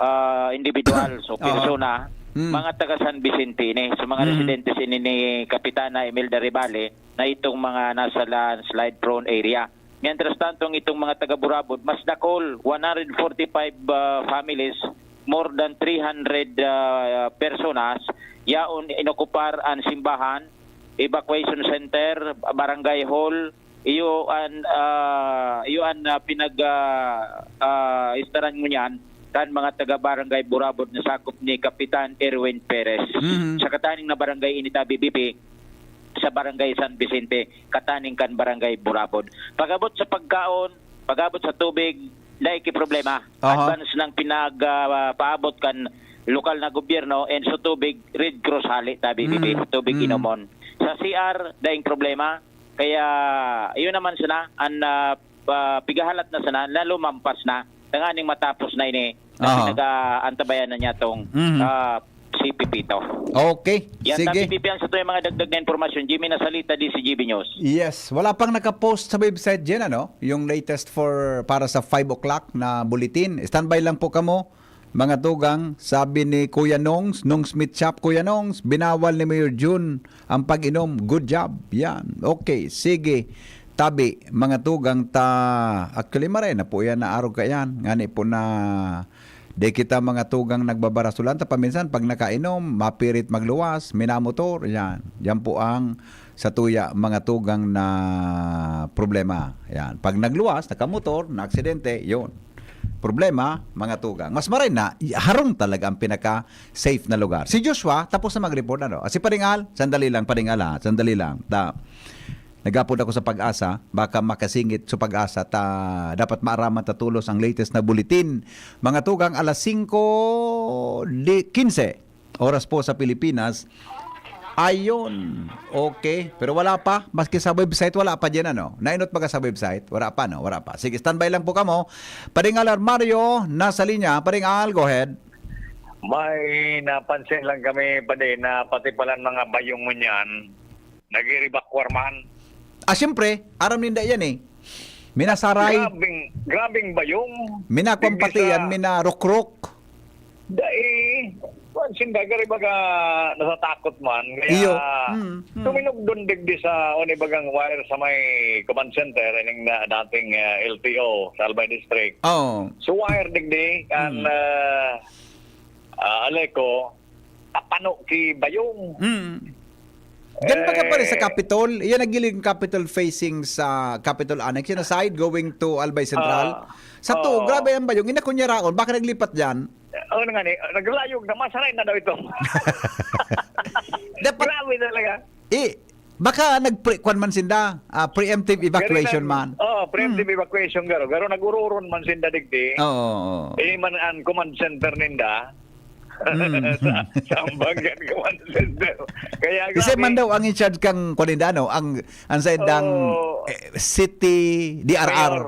ah, individual, so Aha. persona, Mm. mga taga San Vicente ini. So, mga Mm. residentes ini ni Kapitana Imelda Ribale na itong mga nasa landslide prone area. Mientras tanto, itong mga taga Burabod, mas dakul, one hundred forty-five, ah, families, more than three hundred, ah, personas, yaon inokupar an simbahan, evacuation center, barangay hall, iyo an, ah, iyo an, ah, pinag, ah, ah, istaran ngunyan kan mga taga Barangay Burabod na sakop ni Kapitan Erwin Perez. Mhm. Sa kataning na barangay ini ta, B B P, sa Barangay San Vicente, kataning kan Barangay Burabod. Pag-abot sa pagkaon, pag-abot sa tubig, dai ki problema. Aha. Advance nang pinag, ah, paabot kan lokal na gobyerno, and sa tubig, Red Cross hali ta, B B P, Mm, tubig mm. inomon. Sa C R, daing problema. Kaya, yun naman sana, an, ah, pa-, pigahalat na sana, na lumampas na, tanganing matapos na ini, na Aha. pinag-aantabayan na niya tong, Mhm. ah, C P P to. Okay, Yan, sige. Tapi, P P, ang sa tuwing mga dagdag na impormasyon, Jimmy Nasalita, D C G B News. Yes, wala pang nakapost sa website diyan, ano? Yung latest for, para sa five o'clock na bulletin. Standby lang po kamo, mga tugang. Sabi ni Kuya Nongs, Nongs Meat Shop, "Kuya Nongs, binawal ni Mayor Jun ang pag-inom. Good job." Yan. Okay, sige. Tabi, mga tugang ta, actually, maray na po yan, naarog ka yan. Ngani po na, di kita mga tugang nagbabarasulan. Ta paminsan, pag nakainom, mapirit magluwas, minamotor, yan. Yan po ang sa tuya, mga tugang na problema. Yan. Pag nagluwas, nakamotor, na aksidente, yun. Problema, mga tugang. Mas maray na, harong talaga ang pinaka-safe na lugar. Si Joshua, tapos na mag-report, ano? Ah, si Paring Al, sandali lang, Paring Al, ha? Sandali lang. Ta, nagapod ako sa PAGASA, baka makasingit sa PAGASA, ta, dapat maaraman ta tulos ang latest na bulletin. Mga tugang, alas singko di kinse, oras po sa Pilipinas. Ayun. Okay. Pero wala pa. Maski sa website, wala pa diyan, ano? Nainot baga sa website? Wala pa, no? Wala pa. Sige, standby lang po kamo. Paring Al Armario, nasa linya. Paring Al, go ahead. May napansin lang kami, padi, na pati palan mga bayong ngunyan, nag-evacuar man. Ah, siyempre, aram ninda yan eh. Minasaray. Grabing, grabing bayong. Minakwang Digdi pati sa yan, minarukrok. Dai, kuwan sinda, gari baga nasatakot man. Kaya, Iyo. Mm, mm. tuminugdon digdi sa, o ni bagang wire sa may command center, ining na, dating, ah, L T O sa Albay District. Oo. So, wire digdi, kan, Mm. ah, ah, Aleco, tapano ki bayong. Mm. Diyan baga pa rin sa Eh. Capitol, yan ang gilid ng Capitol facing sa Capitol Annex, yan na side going to Albay Central. Ah. Sa to, Oo. grabe ang bayong, inakunyaraon, baka naglipat dyan. Oo na nga ni, naglayog na, masaray na daw ito. Dapat Grabe talaga. Eh, baka nagpre-, kwan man sinda, ah, preemptive evacuation Gari nag-, man. Oo, preemptive Hmm. evacuation, garo. Garo, nag-ururon man sinda digdi. Oo, oo. Ini man ang command center ninda. Hmm. Sa, sa Zamboanga Command Center. Kaya Kasi grabe. man daw ang in charge kang kwan ninda, ano, ang, ang sa indang, Oo. eh, city D R R. Mayor.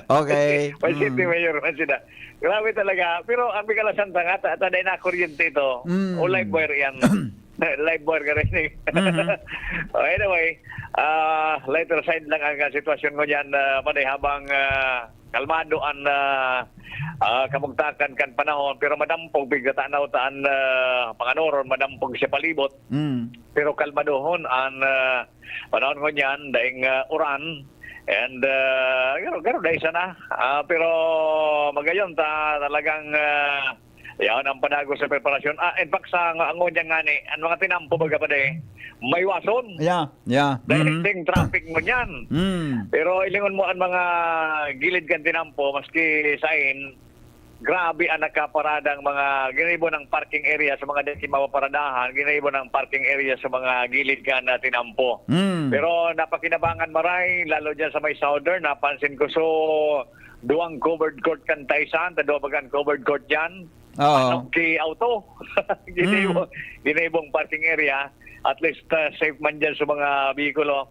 Okay. May city Hmm. mayor man sila. Grabe talaga. Pero ang Bicalasan pa nga, ta-, ta-, dahil na kuryente ito. Mm. O live wire yan. Live wire ka rin eh. Mhm. Oh, anyway, ah, lighter side lang ang ah, sitwasyon ngunyan, ah, Padi, habang ah, kalmado an ah, ah, kamugtakan kan panahon, pero madampog pigkatanaw ta an ah, panganoron, madampog siya palibot. Mm. Pero kalmadohon an ah, panahon ngunyan, daing ah, uran, and ah, garo, garo dai sana. Ah, pero magayon ta talagang ah, yaon ang padagos sa preparasyon. Ah, in fact, sa ang, ang ngunyan ngani, ang mga tinampo, baga pa di, may wason. Yeah, yeah. Dahil Mhm. ding traffic ngunyan. Mm. Pero ilingon mo ang mga gilid kan tinampo, maski sain, grabe ang nakaparadang mga, ginibo ng parking area sa mga di mapaparadahan, ginibo ng parking area sa mga gilid kan ah, tinampo. Mm. Pero napakinabangan maray, lalo dyan sa may southern, napansin ko so duwang covered court kan Taysan, ta duwa bagang covered court dyan. Oo. Ano, ki auto. Ginibo, ginibong parking area. At least ah, safe man dyan sa mga bihikulo.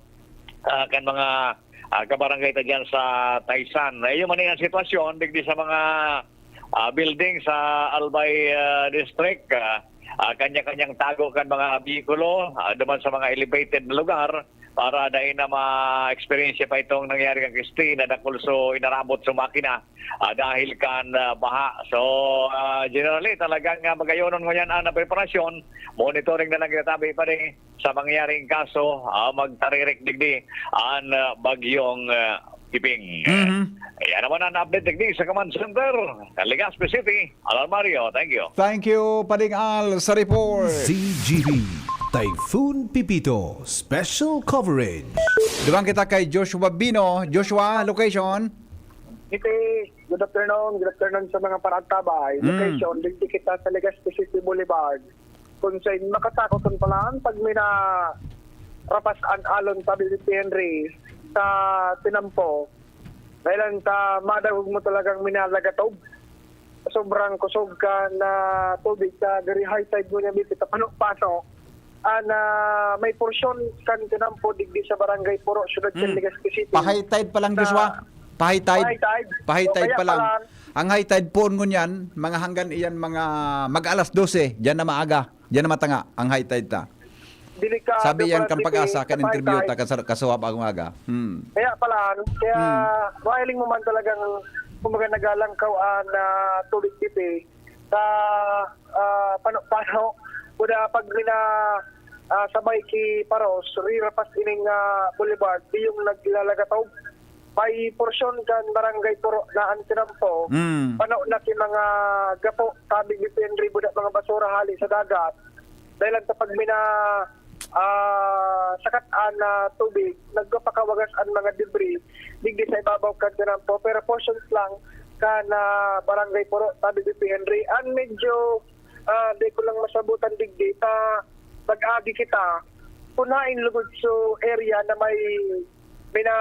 Ah, kan mga ah, kabarangay ta dyan sa Taysan. Ayun man ang sitwasyon, digdi sa mga ah, building sa Albay ah, District. Ah, ah, kanya-kanyang tago kan mga bihikulo, ah, duman sa mga elevated na lugar para dai na ma-experience pa itong nangyari kan Christine na dakul so inarabot sa makina ah, dahil kan ah, baha. So, ah, generally, talagang ah, magayonon ngunyan ang preparasyon. Monitoring na lang kita, tabi pa rin sa mangyaring kaso, ah, magtaririk digdi ang ah, bagyong ah, Piping. Mhm. Yan naman ang update digdi sa Command Center, Legazpi City. Alarmario, thank you. Thank you, Pading Al, sa report. Z G B, Typhoon Pipito, Special Coverage. Duman kita kay Joshua Bino. Joshua, location? Iti, good afternoon, good afternoon sa mga paraantabay. Mm. Location, digdi kita sa Legazpi City Boulevard. Kung sa makatakot kung palaan, pag may na rapas an alon, sabi ni Henry, sa tinampo, dahil ang sa madagog mo talagang minalagatob. Sobrang kusog ka na tubig sa gari high tide mo niya, Bibi, sa pano-pano. An ah, may porsyon kan tinampo digdi sa Barangay Puro, Siyudad kan Mm. Legazpi City. Pa-high tide pa lang, Sa Joshua. Pa-high tide. Pa-high tide. Pa-high O, tide kaya pa lang. pala. Ang high tide poon ngunyan, mga hanggang iyan, mga mag-alas dose, diyan na maaga. Diyan na matanga ang high tide ta. Delikado Sabi yan pala kan digdi Pag-asa, kan sa interview high ta, tide. kan sa, kasawab akong aga. Hmm. Kaya pala, kaya Hmm. mahiling mo man talagang, kumbaga, nagalangkaw an ah, tubig digdi sa ah, pano-pano. Kuda pag mina ah, sabay ki Paros, rirapas ining ah, boulevard, di yung naglalagataw. May porsyon kan Barangay Puro na an tinampo. Hmm. Pano na ki mga gapo, sabi ni Henry, buda mga basura hali sa dagat. Dahil lang sa pag mina ah, sakat an ah, tubig, nagpapakawagas an mga debris digdi sa ibabaw kan tinampo. Pero portions lang kan ah, Barangay Puro, sabi ni Henry. An medyo ah, di ko lang masabutan digdi, ta mag-agi kita. Kunain lugod so area na may mina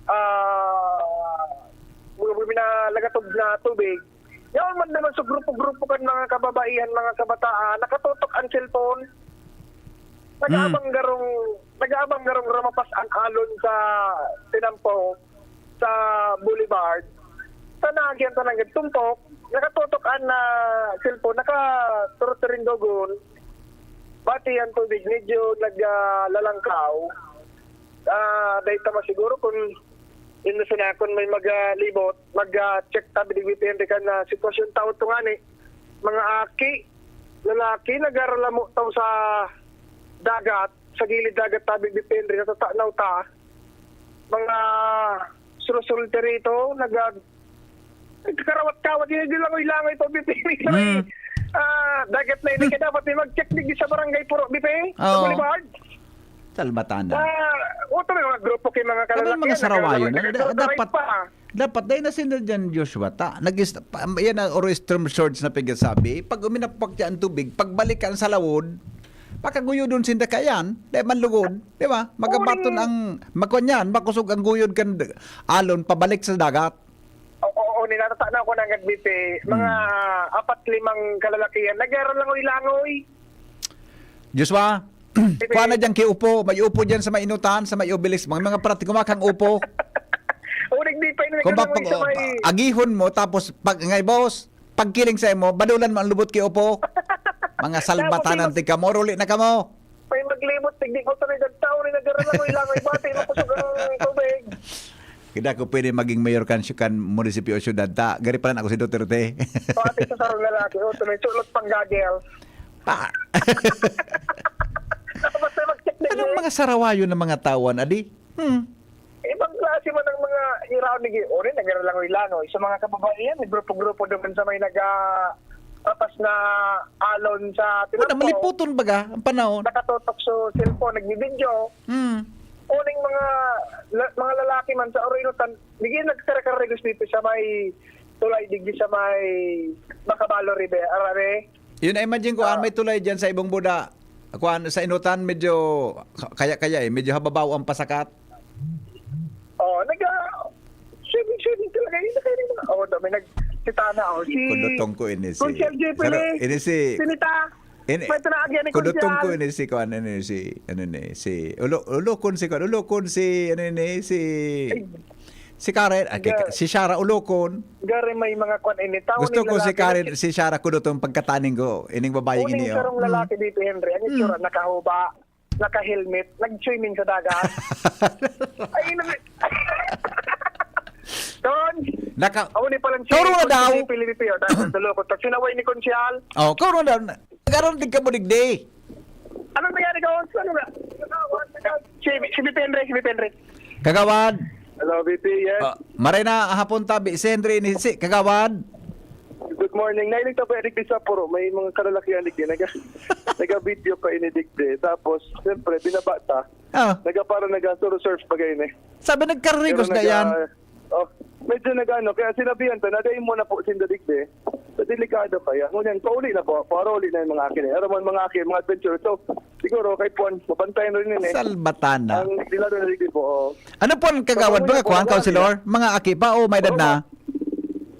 ah, mga minalagatob na tubig. Yaon man naman sa grupo-grupo kan mga kababaihan, mga kabataan, nakatutok ang cellphone. Nag-aabang garong, nag-aabang garong ramapas ang alon sa tinampo sa boulevard. Sa naagyan sa nanggad tumpok, nakatutok ang ah, cellphone, nakaturot-turindogon. Pati ang tubig, medyo naglalangkaw. Ah, dahil tama siguro kung yun na sana kung may magalibot, mag-check tabi di depende ka na sitwasyon tao to nga ni. Mga aki, lalaki, nagaralamo tao sa dagat, sa gilid dagat tabi depende, natatanaw ta. Mga surusulti rito, nag nagkakarawat-kawat, yun, yun langoy-langoy pa, Bipi. Mm. Ah, dagat na ini, kaya dapat may mag-check digdi sa barangay Puro, Bipi, sa Oo. Boulevard. Salbatanan. Ah, uto may mga grupo kay mga Ano yung mga kalalakihan, sarawayon? nagkakarawat-kawat, Ano, da- nagkakarawat dapat, pa. dapat dahil na sila dyan, Joshua, ta, nag-, pa- yan ang oro storm surge na pigkasabi. Pag uminapak siya ang tubig, pagbalik ka sa lawod, pakaguyodon sinda kayan, dahil manlugod, di ba? Magabaton Uling- ang, makuan yan, makusog ang guyod kan d- alon, pabalik sa dagat. Oo, oo, ninatata na ako ng Bipi. Mga Hmm. apat, limang kalalakihan, nagkakalangoy-langoy. Joshua, kuha na dyan kay Upo. May Upo dyan sa may inutan, sa may Obelisk. Mga, mga parati, kumakang Upo. O, nagdi pa yun, Kung ba, nagkalangoy pag, sa may... agihon mo, tapos pag, ngay boss, pagkiling sa imo, badulan mo ang lubot kay Upo. Mga salbatanan tig kamo, uli na kamo. May maglimot, tigdi ko, tanay, dagtaon, ni nagaralangoy-langoy, bati, makusog ang tubig. Kita ko pwede maging mayor kan, kan munisipyo o syudad ta. Gari pa lang ako si Duterte. Pati sa sarong lalaki, oh, tumay, sulot pang gagel. Ah. Basta mag-check na Anong yun. Mga sarawayo na mga tawan, adi? Hmm. Ibang klase man ang mga iraon ni Gi-, ori, nagaralangoy-langoy. Sa mga kababaihan, may grupo-grupo naman sa may naga-, papas na alon sa Wala, tinapo. Maliputon baga ang panahon. Nakatutok sa cellphone, nagbibidyo. Hmm. Uning mga la-, mga lalaki man sa Oriental, bigyan nagkarakarigos dito sa may tulay, digdi sa may Macabalo River, Arare. Yun, na-imagine ko, ah, may tulay dyan sa Ibong Buda. Kuan, sa Inutan, medyo ka-, kaya-kaya eh. Medyo hababaw ang pasakat. Oh, nag-, ah, swimming, swimming talaga. Yun na kayo rin mga, oh, dami nag-, si Tana, oh, si Kundutong ko ini si Konsel J P Saro, Lee. Ini si Sinita. Ini, May tinaagyan ni Kundutong ko Konsel. Ini si kuan, ano, si, ano ni, si Ulo-, Ulokon si kuan, Ulokon si, ano ni, si Ay. Si Karen, ah, kay, Ga- si Shara Ulokon. Gari may mga kwan ini. Tao Gusto ning ko si lalaki, Karen, nag- si Shara Kundutong pagkataning ko. Ining babaeng Uning ini, oh. Sarong lalaki dito, Henry. Ang Hmm. itsura, nakahuba, naka-helmet, nag-swimming sa dagat. Ay, ina-, Don! Naka-, Ako ni palang si kauro na Konsel daw. J P Liripi, oh, dahil sa loko. Tapos sinaway ni Konsehal. Oh, kauro na daw. Nagkaroon din ka mo digdi. Anong nangyari, Don? Ano nga? Si, si V P Henry, si V P Henry. Kagawad. Hello, V P, yes. Ah, maray na hapon tabi, si Henry ini si Kagawad. Good morning. Nailing ta pa, Eric, sa Puro. May mga kalalakihan, Eric, eh. Naga-, naga-video pa ini, Dick, eh. Tapos, siyempre, binaba ta. Ah. Naga-, para naga-surf-surf pa kayo, eh. Sabi, nagkarigos Pero na naga-, yan. Oh, medyo nag-ano, kaya sinabihan ta na, "Dahil mo na po, sindadig, eh." So, delikado kaya. Ngunyan, pauli na po. Pauli na yung mga akin, eh. Aram mo, mga akin, mga adventure. So, siguro, kay Puan, mabantayan rin yun, eh. Salbatana. Ang delikado na rin po, oh. Ano po ang kagawad, Papauli mga na po kuwan, ang mga councilor? Mga aki pa o may edad Oo, na?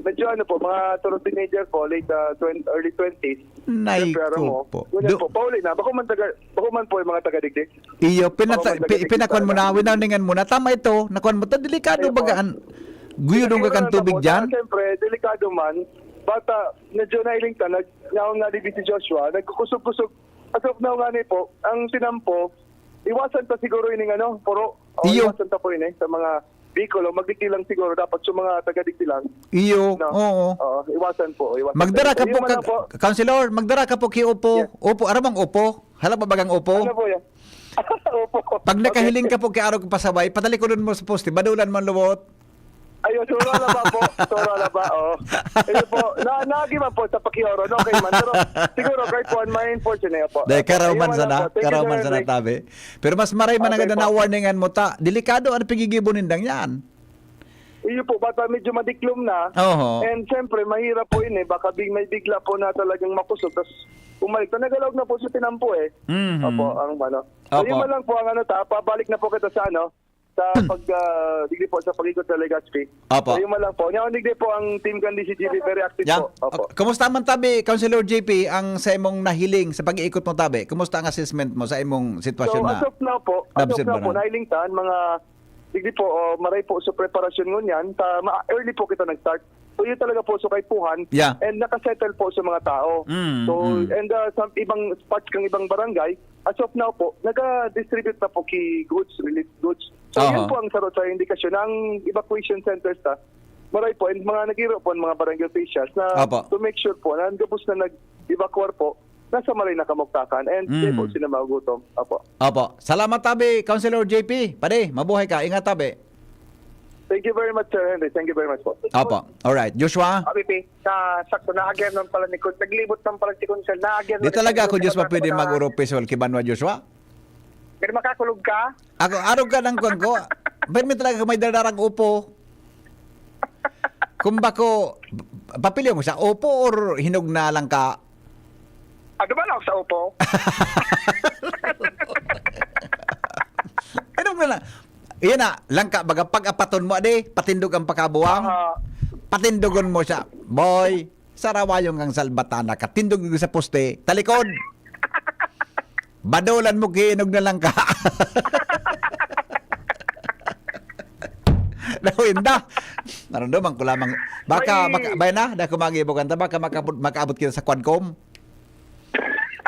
Medyo ano po, mga sort of teenager po, late, ah, twen-, early twenties. Nay Siyempre, aram ko mo. po. Ngunyan Do- po, pauli na. Bako man taga, bako man po yung mga taga-digdig. Iyo, pinata-, Bako man pi-, taga-digdig pinakwan mo talaga. Na, winarningan mo na. Tama ito, nakwan mo. Ta, delikado Ayun po. baga an-, guyudong ka Delikado kan na tubig po, dyan? Siyempre, delikado man. Bata, medyo nailing ka, nag-, naon nga digdi si Joshua, nagkukusog-kusog. As of now nga ni po, ang tinampo, iwasan pa siguro ining ano, puro, o, Iyo. iwasan pa po ini sa mga vehicle, o magdigdi lang siguro, dapat sa mga taga-digdi lang. Iyo, No? oo. Oo, iwasan po, iwasan Magdara talaga. ka Yun po, man lang kag-, po. Councilor, magdara ka po ki Opo. Yes. Opo, aram ang Opo? Hala ba bagang Opo? Ano po yan? Opo. Pag nakahiling Okay. ka po ki Arog Pasabay, patalikudon mo sa poste, badulan mo ang lubot. Ayun, sura na ba po? Sura na ba? Oh. Ayun po. Na, nagi man po sa pakioro, no? Okay man. Pero siguro, kahit po, may unfortunate po. Dahil Opo. Karaw Ayun man man sana, lang po. Thank you, karaw Sir man sana Henry. tabi. Pero mas maray man Okay ang po. na-warningan mo ta. Delikado ang pigigibo nindang yan. Iyo po, bata medyo madiklom na. Oho. And siyempre, mahirap po yun eh. Baka big, may bigla po na talagang makusog. Tapos, umalik na, nagalaog na po sa tinampo eh. Mhm. Opo, ang ano. So, Opo. yun man lang po ang ano ta, pabalik na po kita sa ano, sa pag, ah, digdi po, sa pag-ikot sa Legazpi. Opo. So, yun man lang po. Ngayon, digdi po ang team kan D C G B, very active Yan. po. Opo. Okay. Kumusta man tabi, Councilor J P, ang sa imong nahiling sa pag-iikot mo tabi? Kumusta ang assessment mo sa imong sitwasyon So, na as of now po, as of naobserbahan? now po, nahiling ta, ang mga Digdi po, oh, maray po sa preparasyon ngunyan, ta, ma-, early po kita nag-start. So, yun talaga po, so kay Puhan, Yeah. and nakasettle po sa mga tao. Mm, So, mm. and, ah, sa ibang spots kang ibang barangay, as of now po, naga-distribute na po ki goods, relief goods. So, Aha. yun po ang sarot sa indikasyon ng evacuation centers ta. Maray po, and mga nagiro po ang mga barangay officials na Apo. to make sure po na gabos na nag-evacuate po nasa maray na kamugtakan. And Mm. di po sila magutom. Apo. Opo. Salamat tabi, Councilor J P. Pare, mabuhay ka. Ingat tabi. Thank you very much, Sir Henry. Thank you very much po. Opo. Alright. Joshua? Abi, pi, sa sakto, naagyan man pala ni Kun-, naglibot man pala si Kunsel, naagyan Di man talaga si ako, Kunsel, Joshua, pwede na mag-uro, Pesol, kay Banwa, Joshua? Pero makakulog ka? Ako, arog ka ng kwan ko. Pero may talaga may dararag upo. Kung bako, papili mo sa upo or hinog na lang ka? Ano ba lang sa upo? Hinog na lang. Yan na, langka, baga, pag-apaton mo, ade, patindog ang pakabuwang. Aha. Patindogon mo siya. Boy, sarawayong kang salbatana, katindog sa poste, talikod. Badolan mo, kiinog na lang ka. Nawinda. Naramdaman ko lamang. Baka, Ay. maka-, bay na, dahil kumagibo ka, baka makabot, makaabot kita sa Quadcom.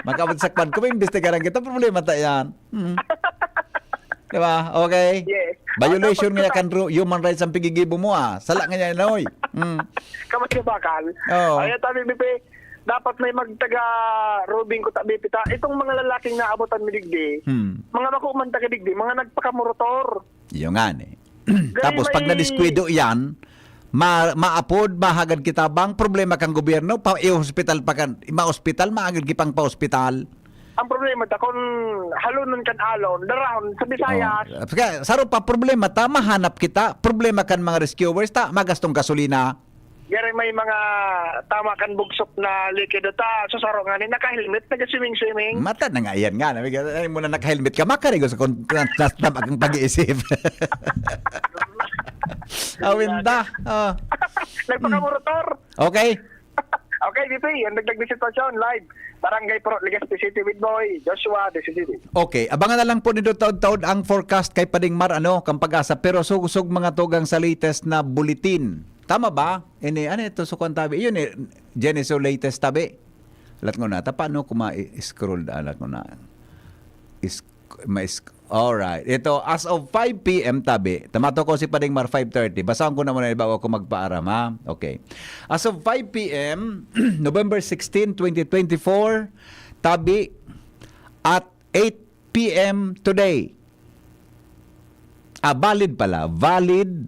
Makabot sa kwan ko, imbestigaran kita, problema ta yan. Hmm. Di ba? Okay? Yes. Violation Ah, nga tapos kan ru- human rights ang pigigibo mo, ah. Sala nga yan, oy. Hmm. Kamasyabakan. Oo. Ay, tabi, Bibi, dapat may magtaga Robin ko, tabi, pita. Itong mga lalaking naabotan mi digdi, Hmm. mga bako man taga digdi, mga nagpakamotor. Iyo nga, eh. Tapos, pag may- nadiskwento yan, ma maapod, mahagad kita bang problema kang gobyerno, pa i-hospital pa kan, ma-hospital, maagad kipang pa-hospital. Ang problema ta, kung halonon kan alon, darahon sa Bisayas. Oh. Kaya, saro pa problema ta, mahanap kita, problema kan mga rescuers ta, magastong gasolina. Gari may mga tama kan bugsok na likido ta, susaro nga ni naka-helmet, nag-swimming-swimming. Mata na nga yan nga, na, ay mo na naka-helmet ka, makarigo sa kon- na- na- na- ang pag-iisip. Awin da. Oh. Nagpakamotor. Okay. Okay, Bibi, ang dagdag na sitwasyon, live. Barangay Purok, Legazpi City with Boy, Joshua, Desi City. Okay, abangan na lang po nito taod-taod ang forecast kay Pading Mar, ano, kang Pag-asa. Pero sugusog mga tugang sa latest na bulletin. Tama ba? Ini, ano ito, sukuan tabi? Yun eh, Geneso latest tabi. Alat ko na, ta, paano ko ma-scroll? Alat ko na. Is, ma-sc- Alright. Ito, as of five p m tabi. Tamato ko si Pading Mar five thirty. Basahon ko na muna bago ako magpaaram, ha? Okay. As of five p m, November sixteen, twenty twenty-four, tabi at eight p m today. Ah, valid pala. Valid.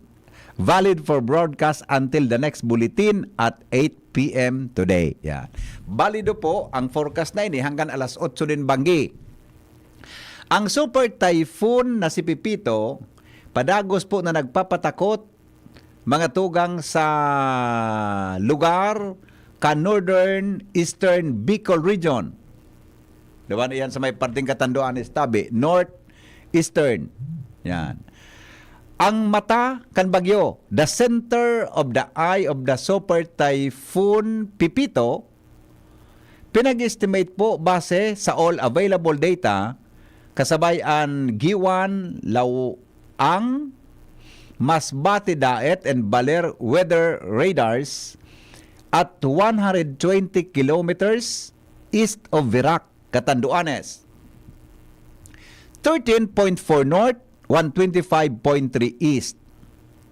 Valid for broadcast until the next bulletin at eight p m today. Yan. Balido po ang forecast na ini hanggang alas otso nin banggi. Ang super typhoon na si Pepito, padagos po na nagpapatakot, mga tugang sa lugar kan Northern Eastern Bicol Region. Diba na yan sa may parting Catanduanes tabi, North Eastern. Yan. Ang mata kan bagyo, the center of the eye of the super typhoon Pepito, pinag-estimate po base sa all available data, kasabay an Guiuan, Laoang, Masbate, Daet, and Baler weather radars at one hundred twenty kilometers east of Virac, Catanduanes. Thirteen point four north, one twenty-five point three east.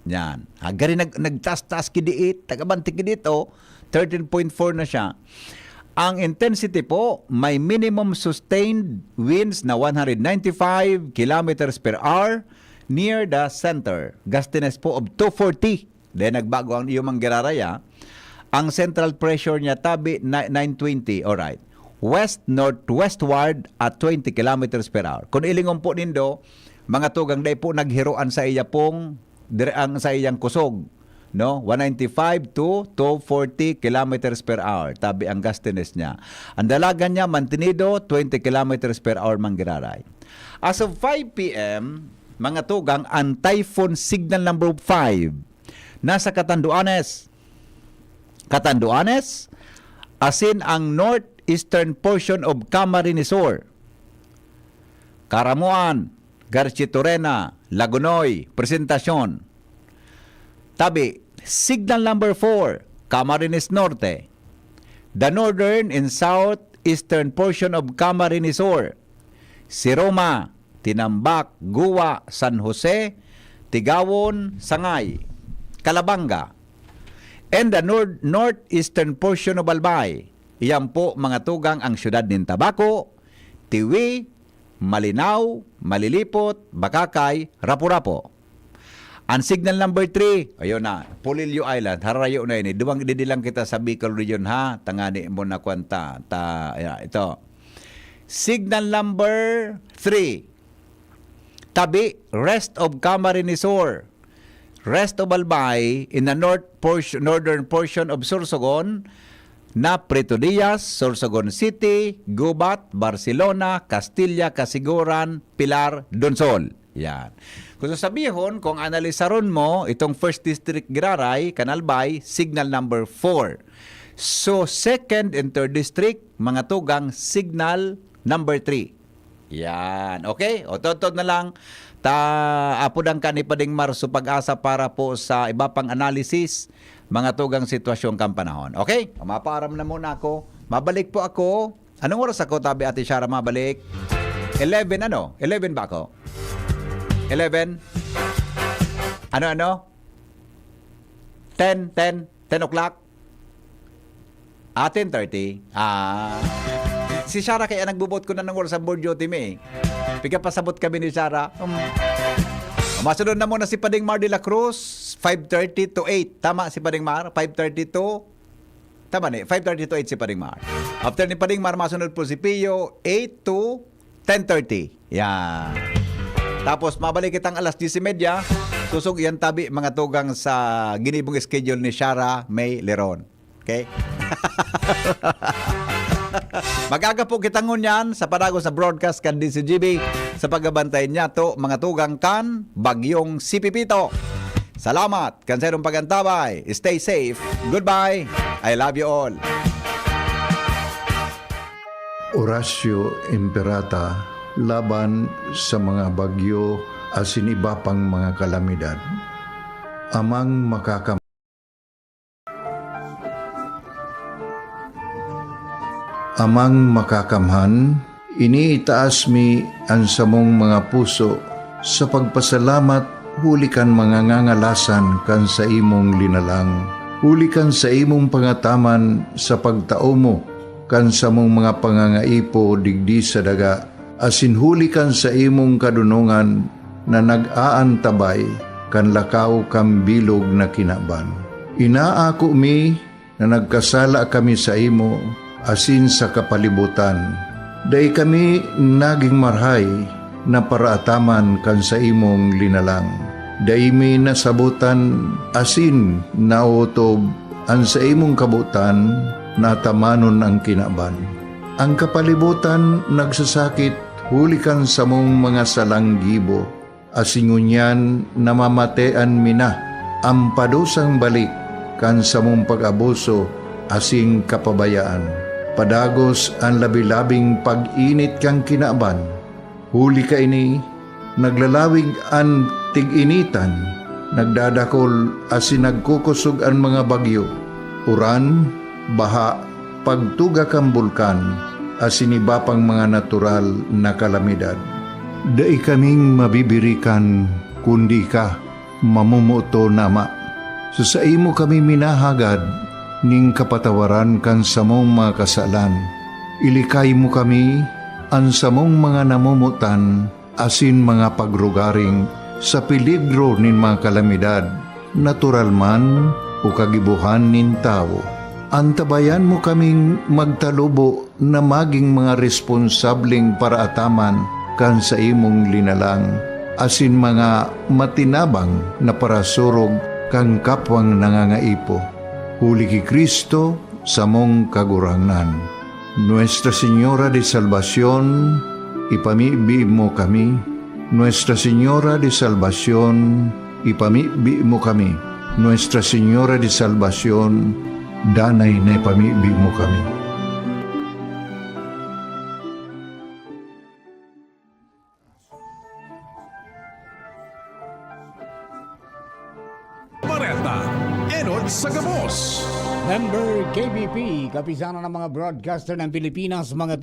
Yan. Hagari nag nagtaas-taas kidiit, tagabanti kidiit, oh, thirteen point four na siya. Ang intensity po, may minimum sustained winds na one hundred ninety-five kilometers per hour near the center. Gustiness po of two forty. Then nagbago ang iyong manggiraray, ah. Ang central pressure niya tabi na nine twenty, alright. West-northwestward at twenty kilometers per hour. Kung ilingon po nindo, mga tugang, dai po naghiroan sa iya pong dire ang sa iyang kusog, no? One ninety-five to two forty kilometers per hour, tabi ang gustiness niya. Ang dalagan niya, mantenido, twenty kilometers per hour manggiraray. As of five p m, mga tugang, ang typhoon signal number five nasa Catanduanes. Catanduanes, asin ang northeastern portion of Camarines Sur. Caramoan, Garchitorena, Lagonoy, Presentacion. Tabi, signal number four, Camarines Norte. The northern and southeastern portion of Camarines Sur. Siroma, Tinambac, Guwa, San Jose, Tigawon, Sangay, Calabanga, and the nord northeastern portion of Albay. Iyan po, mga tugang, ang siyudad nin Tabaco, Tiwi, Malinao, Malilipot, Bacacay, Rapu-Rapu. Ang signal number three, ayun na, Polillo Island, harayo na ini. Duwang didilang kita sa Bicol Region, ha? Tangani mo na kwanta. Ta, ayan, ito. Signal number three. Tabi, rest of Camarines Sur. Rest of Albay in the north portion, northern portion of Sorsogon, na Prieto Diaz, Sorsogon City, Gubat, Barcelona, Castilla, Casiguran, Pilar, Donsol. Yan. Kung sasabihon, kung analisaron mo, itong first district giraray, kan Albay, signal number four. So, second and third district, mga tugang, signal number three. Yan. Okay? O, totod na lang. Ta, apodan ka ni Pading Marso Pag-asa para po sa iba pang analysis, mga tugang sitwasyon kan panahon. Okay? O, mapaaram na muna ako. Mabalik po ako Anong oras ako, tabi, Ate Shara, mabalik? Eleven, ano? Eleven ba ako? Eleven? Ano, ano? Ten, ten? Ten o'clock? Ah, ten thirty. Ah. Si Shara kaya nagbubuot ko na ng oras sa board duty mi. Pigapasabot kami ni Shara. Um, masunod na muna si Pading Mar de la Cruz, five thirty to eight. Tama si Pading Mar? Five thirty to Tama ni, five thirty to eight si Pading Mar. After ni Pading Mar, masunod po si Pio, eight to ten thirty. Yan. Tapos, mabalik kitang alas diyes y media. Susog yan tabi, mga tugang, sa ginibong schedule ni Shara May Leron. Okay? Mag-aga po kita ngunyan sa padagos na broadcast kan D C G B sa pagbantay niyato, mga tugang, kan Bagyong si Pipito. Salamat kan saindong pag-antabay. Stay safe. Goodbye. I love you all. Oratio Imperata laban sa mga bagyo asin iba pang mga kalamidad. Amang makakam- Amang Makakamhan, iniitaas mi an samong mga puso sa pagpasalamat huli kan mga ngangalasan kan saimong linalang, huli kan saimong pangataman sa pagtao mo kan samong mga pangangaipo digdi sa daga, asin huli kan saimong kadonongan na nag-aantabay kan lakaw kan bilog na kinaban. Inaako mi na nagkasala kami saimo asin sa kapalibotan. Dai kami nagin marahay na paraataman kan saimong linalang. Dai mi nasabotan asin naotob an saimong kabotan na atamanon an kinaban. An kapalibotan nagsasakit huli kan samong mga salang gibo, asin ngunyan namamatean mi na an padusang balik kan samong pag-abuso asin kapabayaan. Padagos an labi-labing pag-init kan kinaban. Huli kaini, naglalawig an tig-initan, nagdadakol asin nagkukosog an mga bagyo, uran, baha, pagtuga kan bulkan, asin iba pang mga natural na kalamidad. Dai kaming mabibirikan kundi ika, mamomoton na Ama. Sa saimo kami minahagad nin kapatawaran kan samong mga kasalan. Ilikay mo kami, an samong mga namomotan asin mga pagrugaring, sa peligro nin mga kalamidad, natural man o kagibohan nin tawo. Antabayan mo kaming magtalubo na magin mga responsableng paraataman kan saimong linalang, asin mga matinabang na parasurog kan kapwang nangangaipo. Huli ki Cristo, samong Kagurangnan. Nuestra Señora de Salvacion, ipamibi mo kami. Nuestra Señora de Salvacion, ipamibi mo kami. Nuestra Señora de Salvacion, danay na ipamibi mo kami. Bareta, enot sa gabos. Member K B P, Kapisanan ng mga Broadcaster ng Pilipinas, mga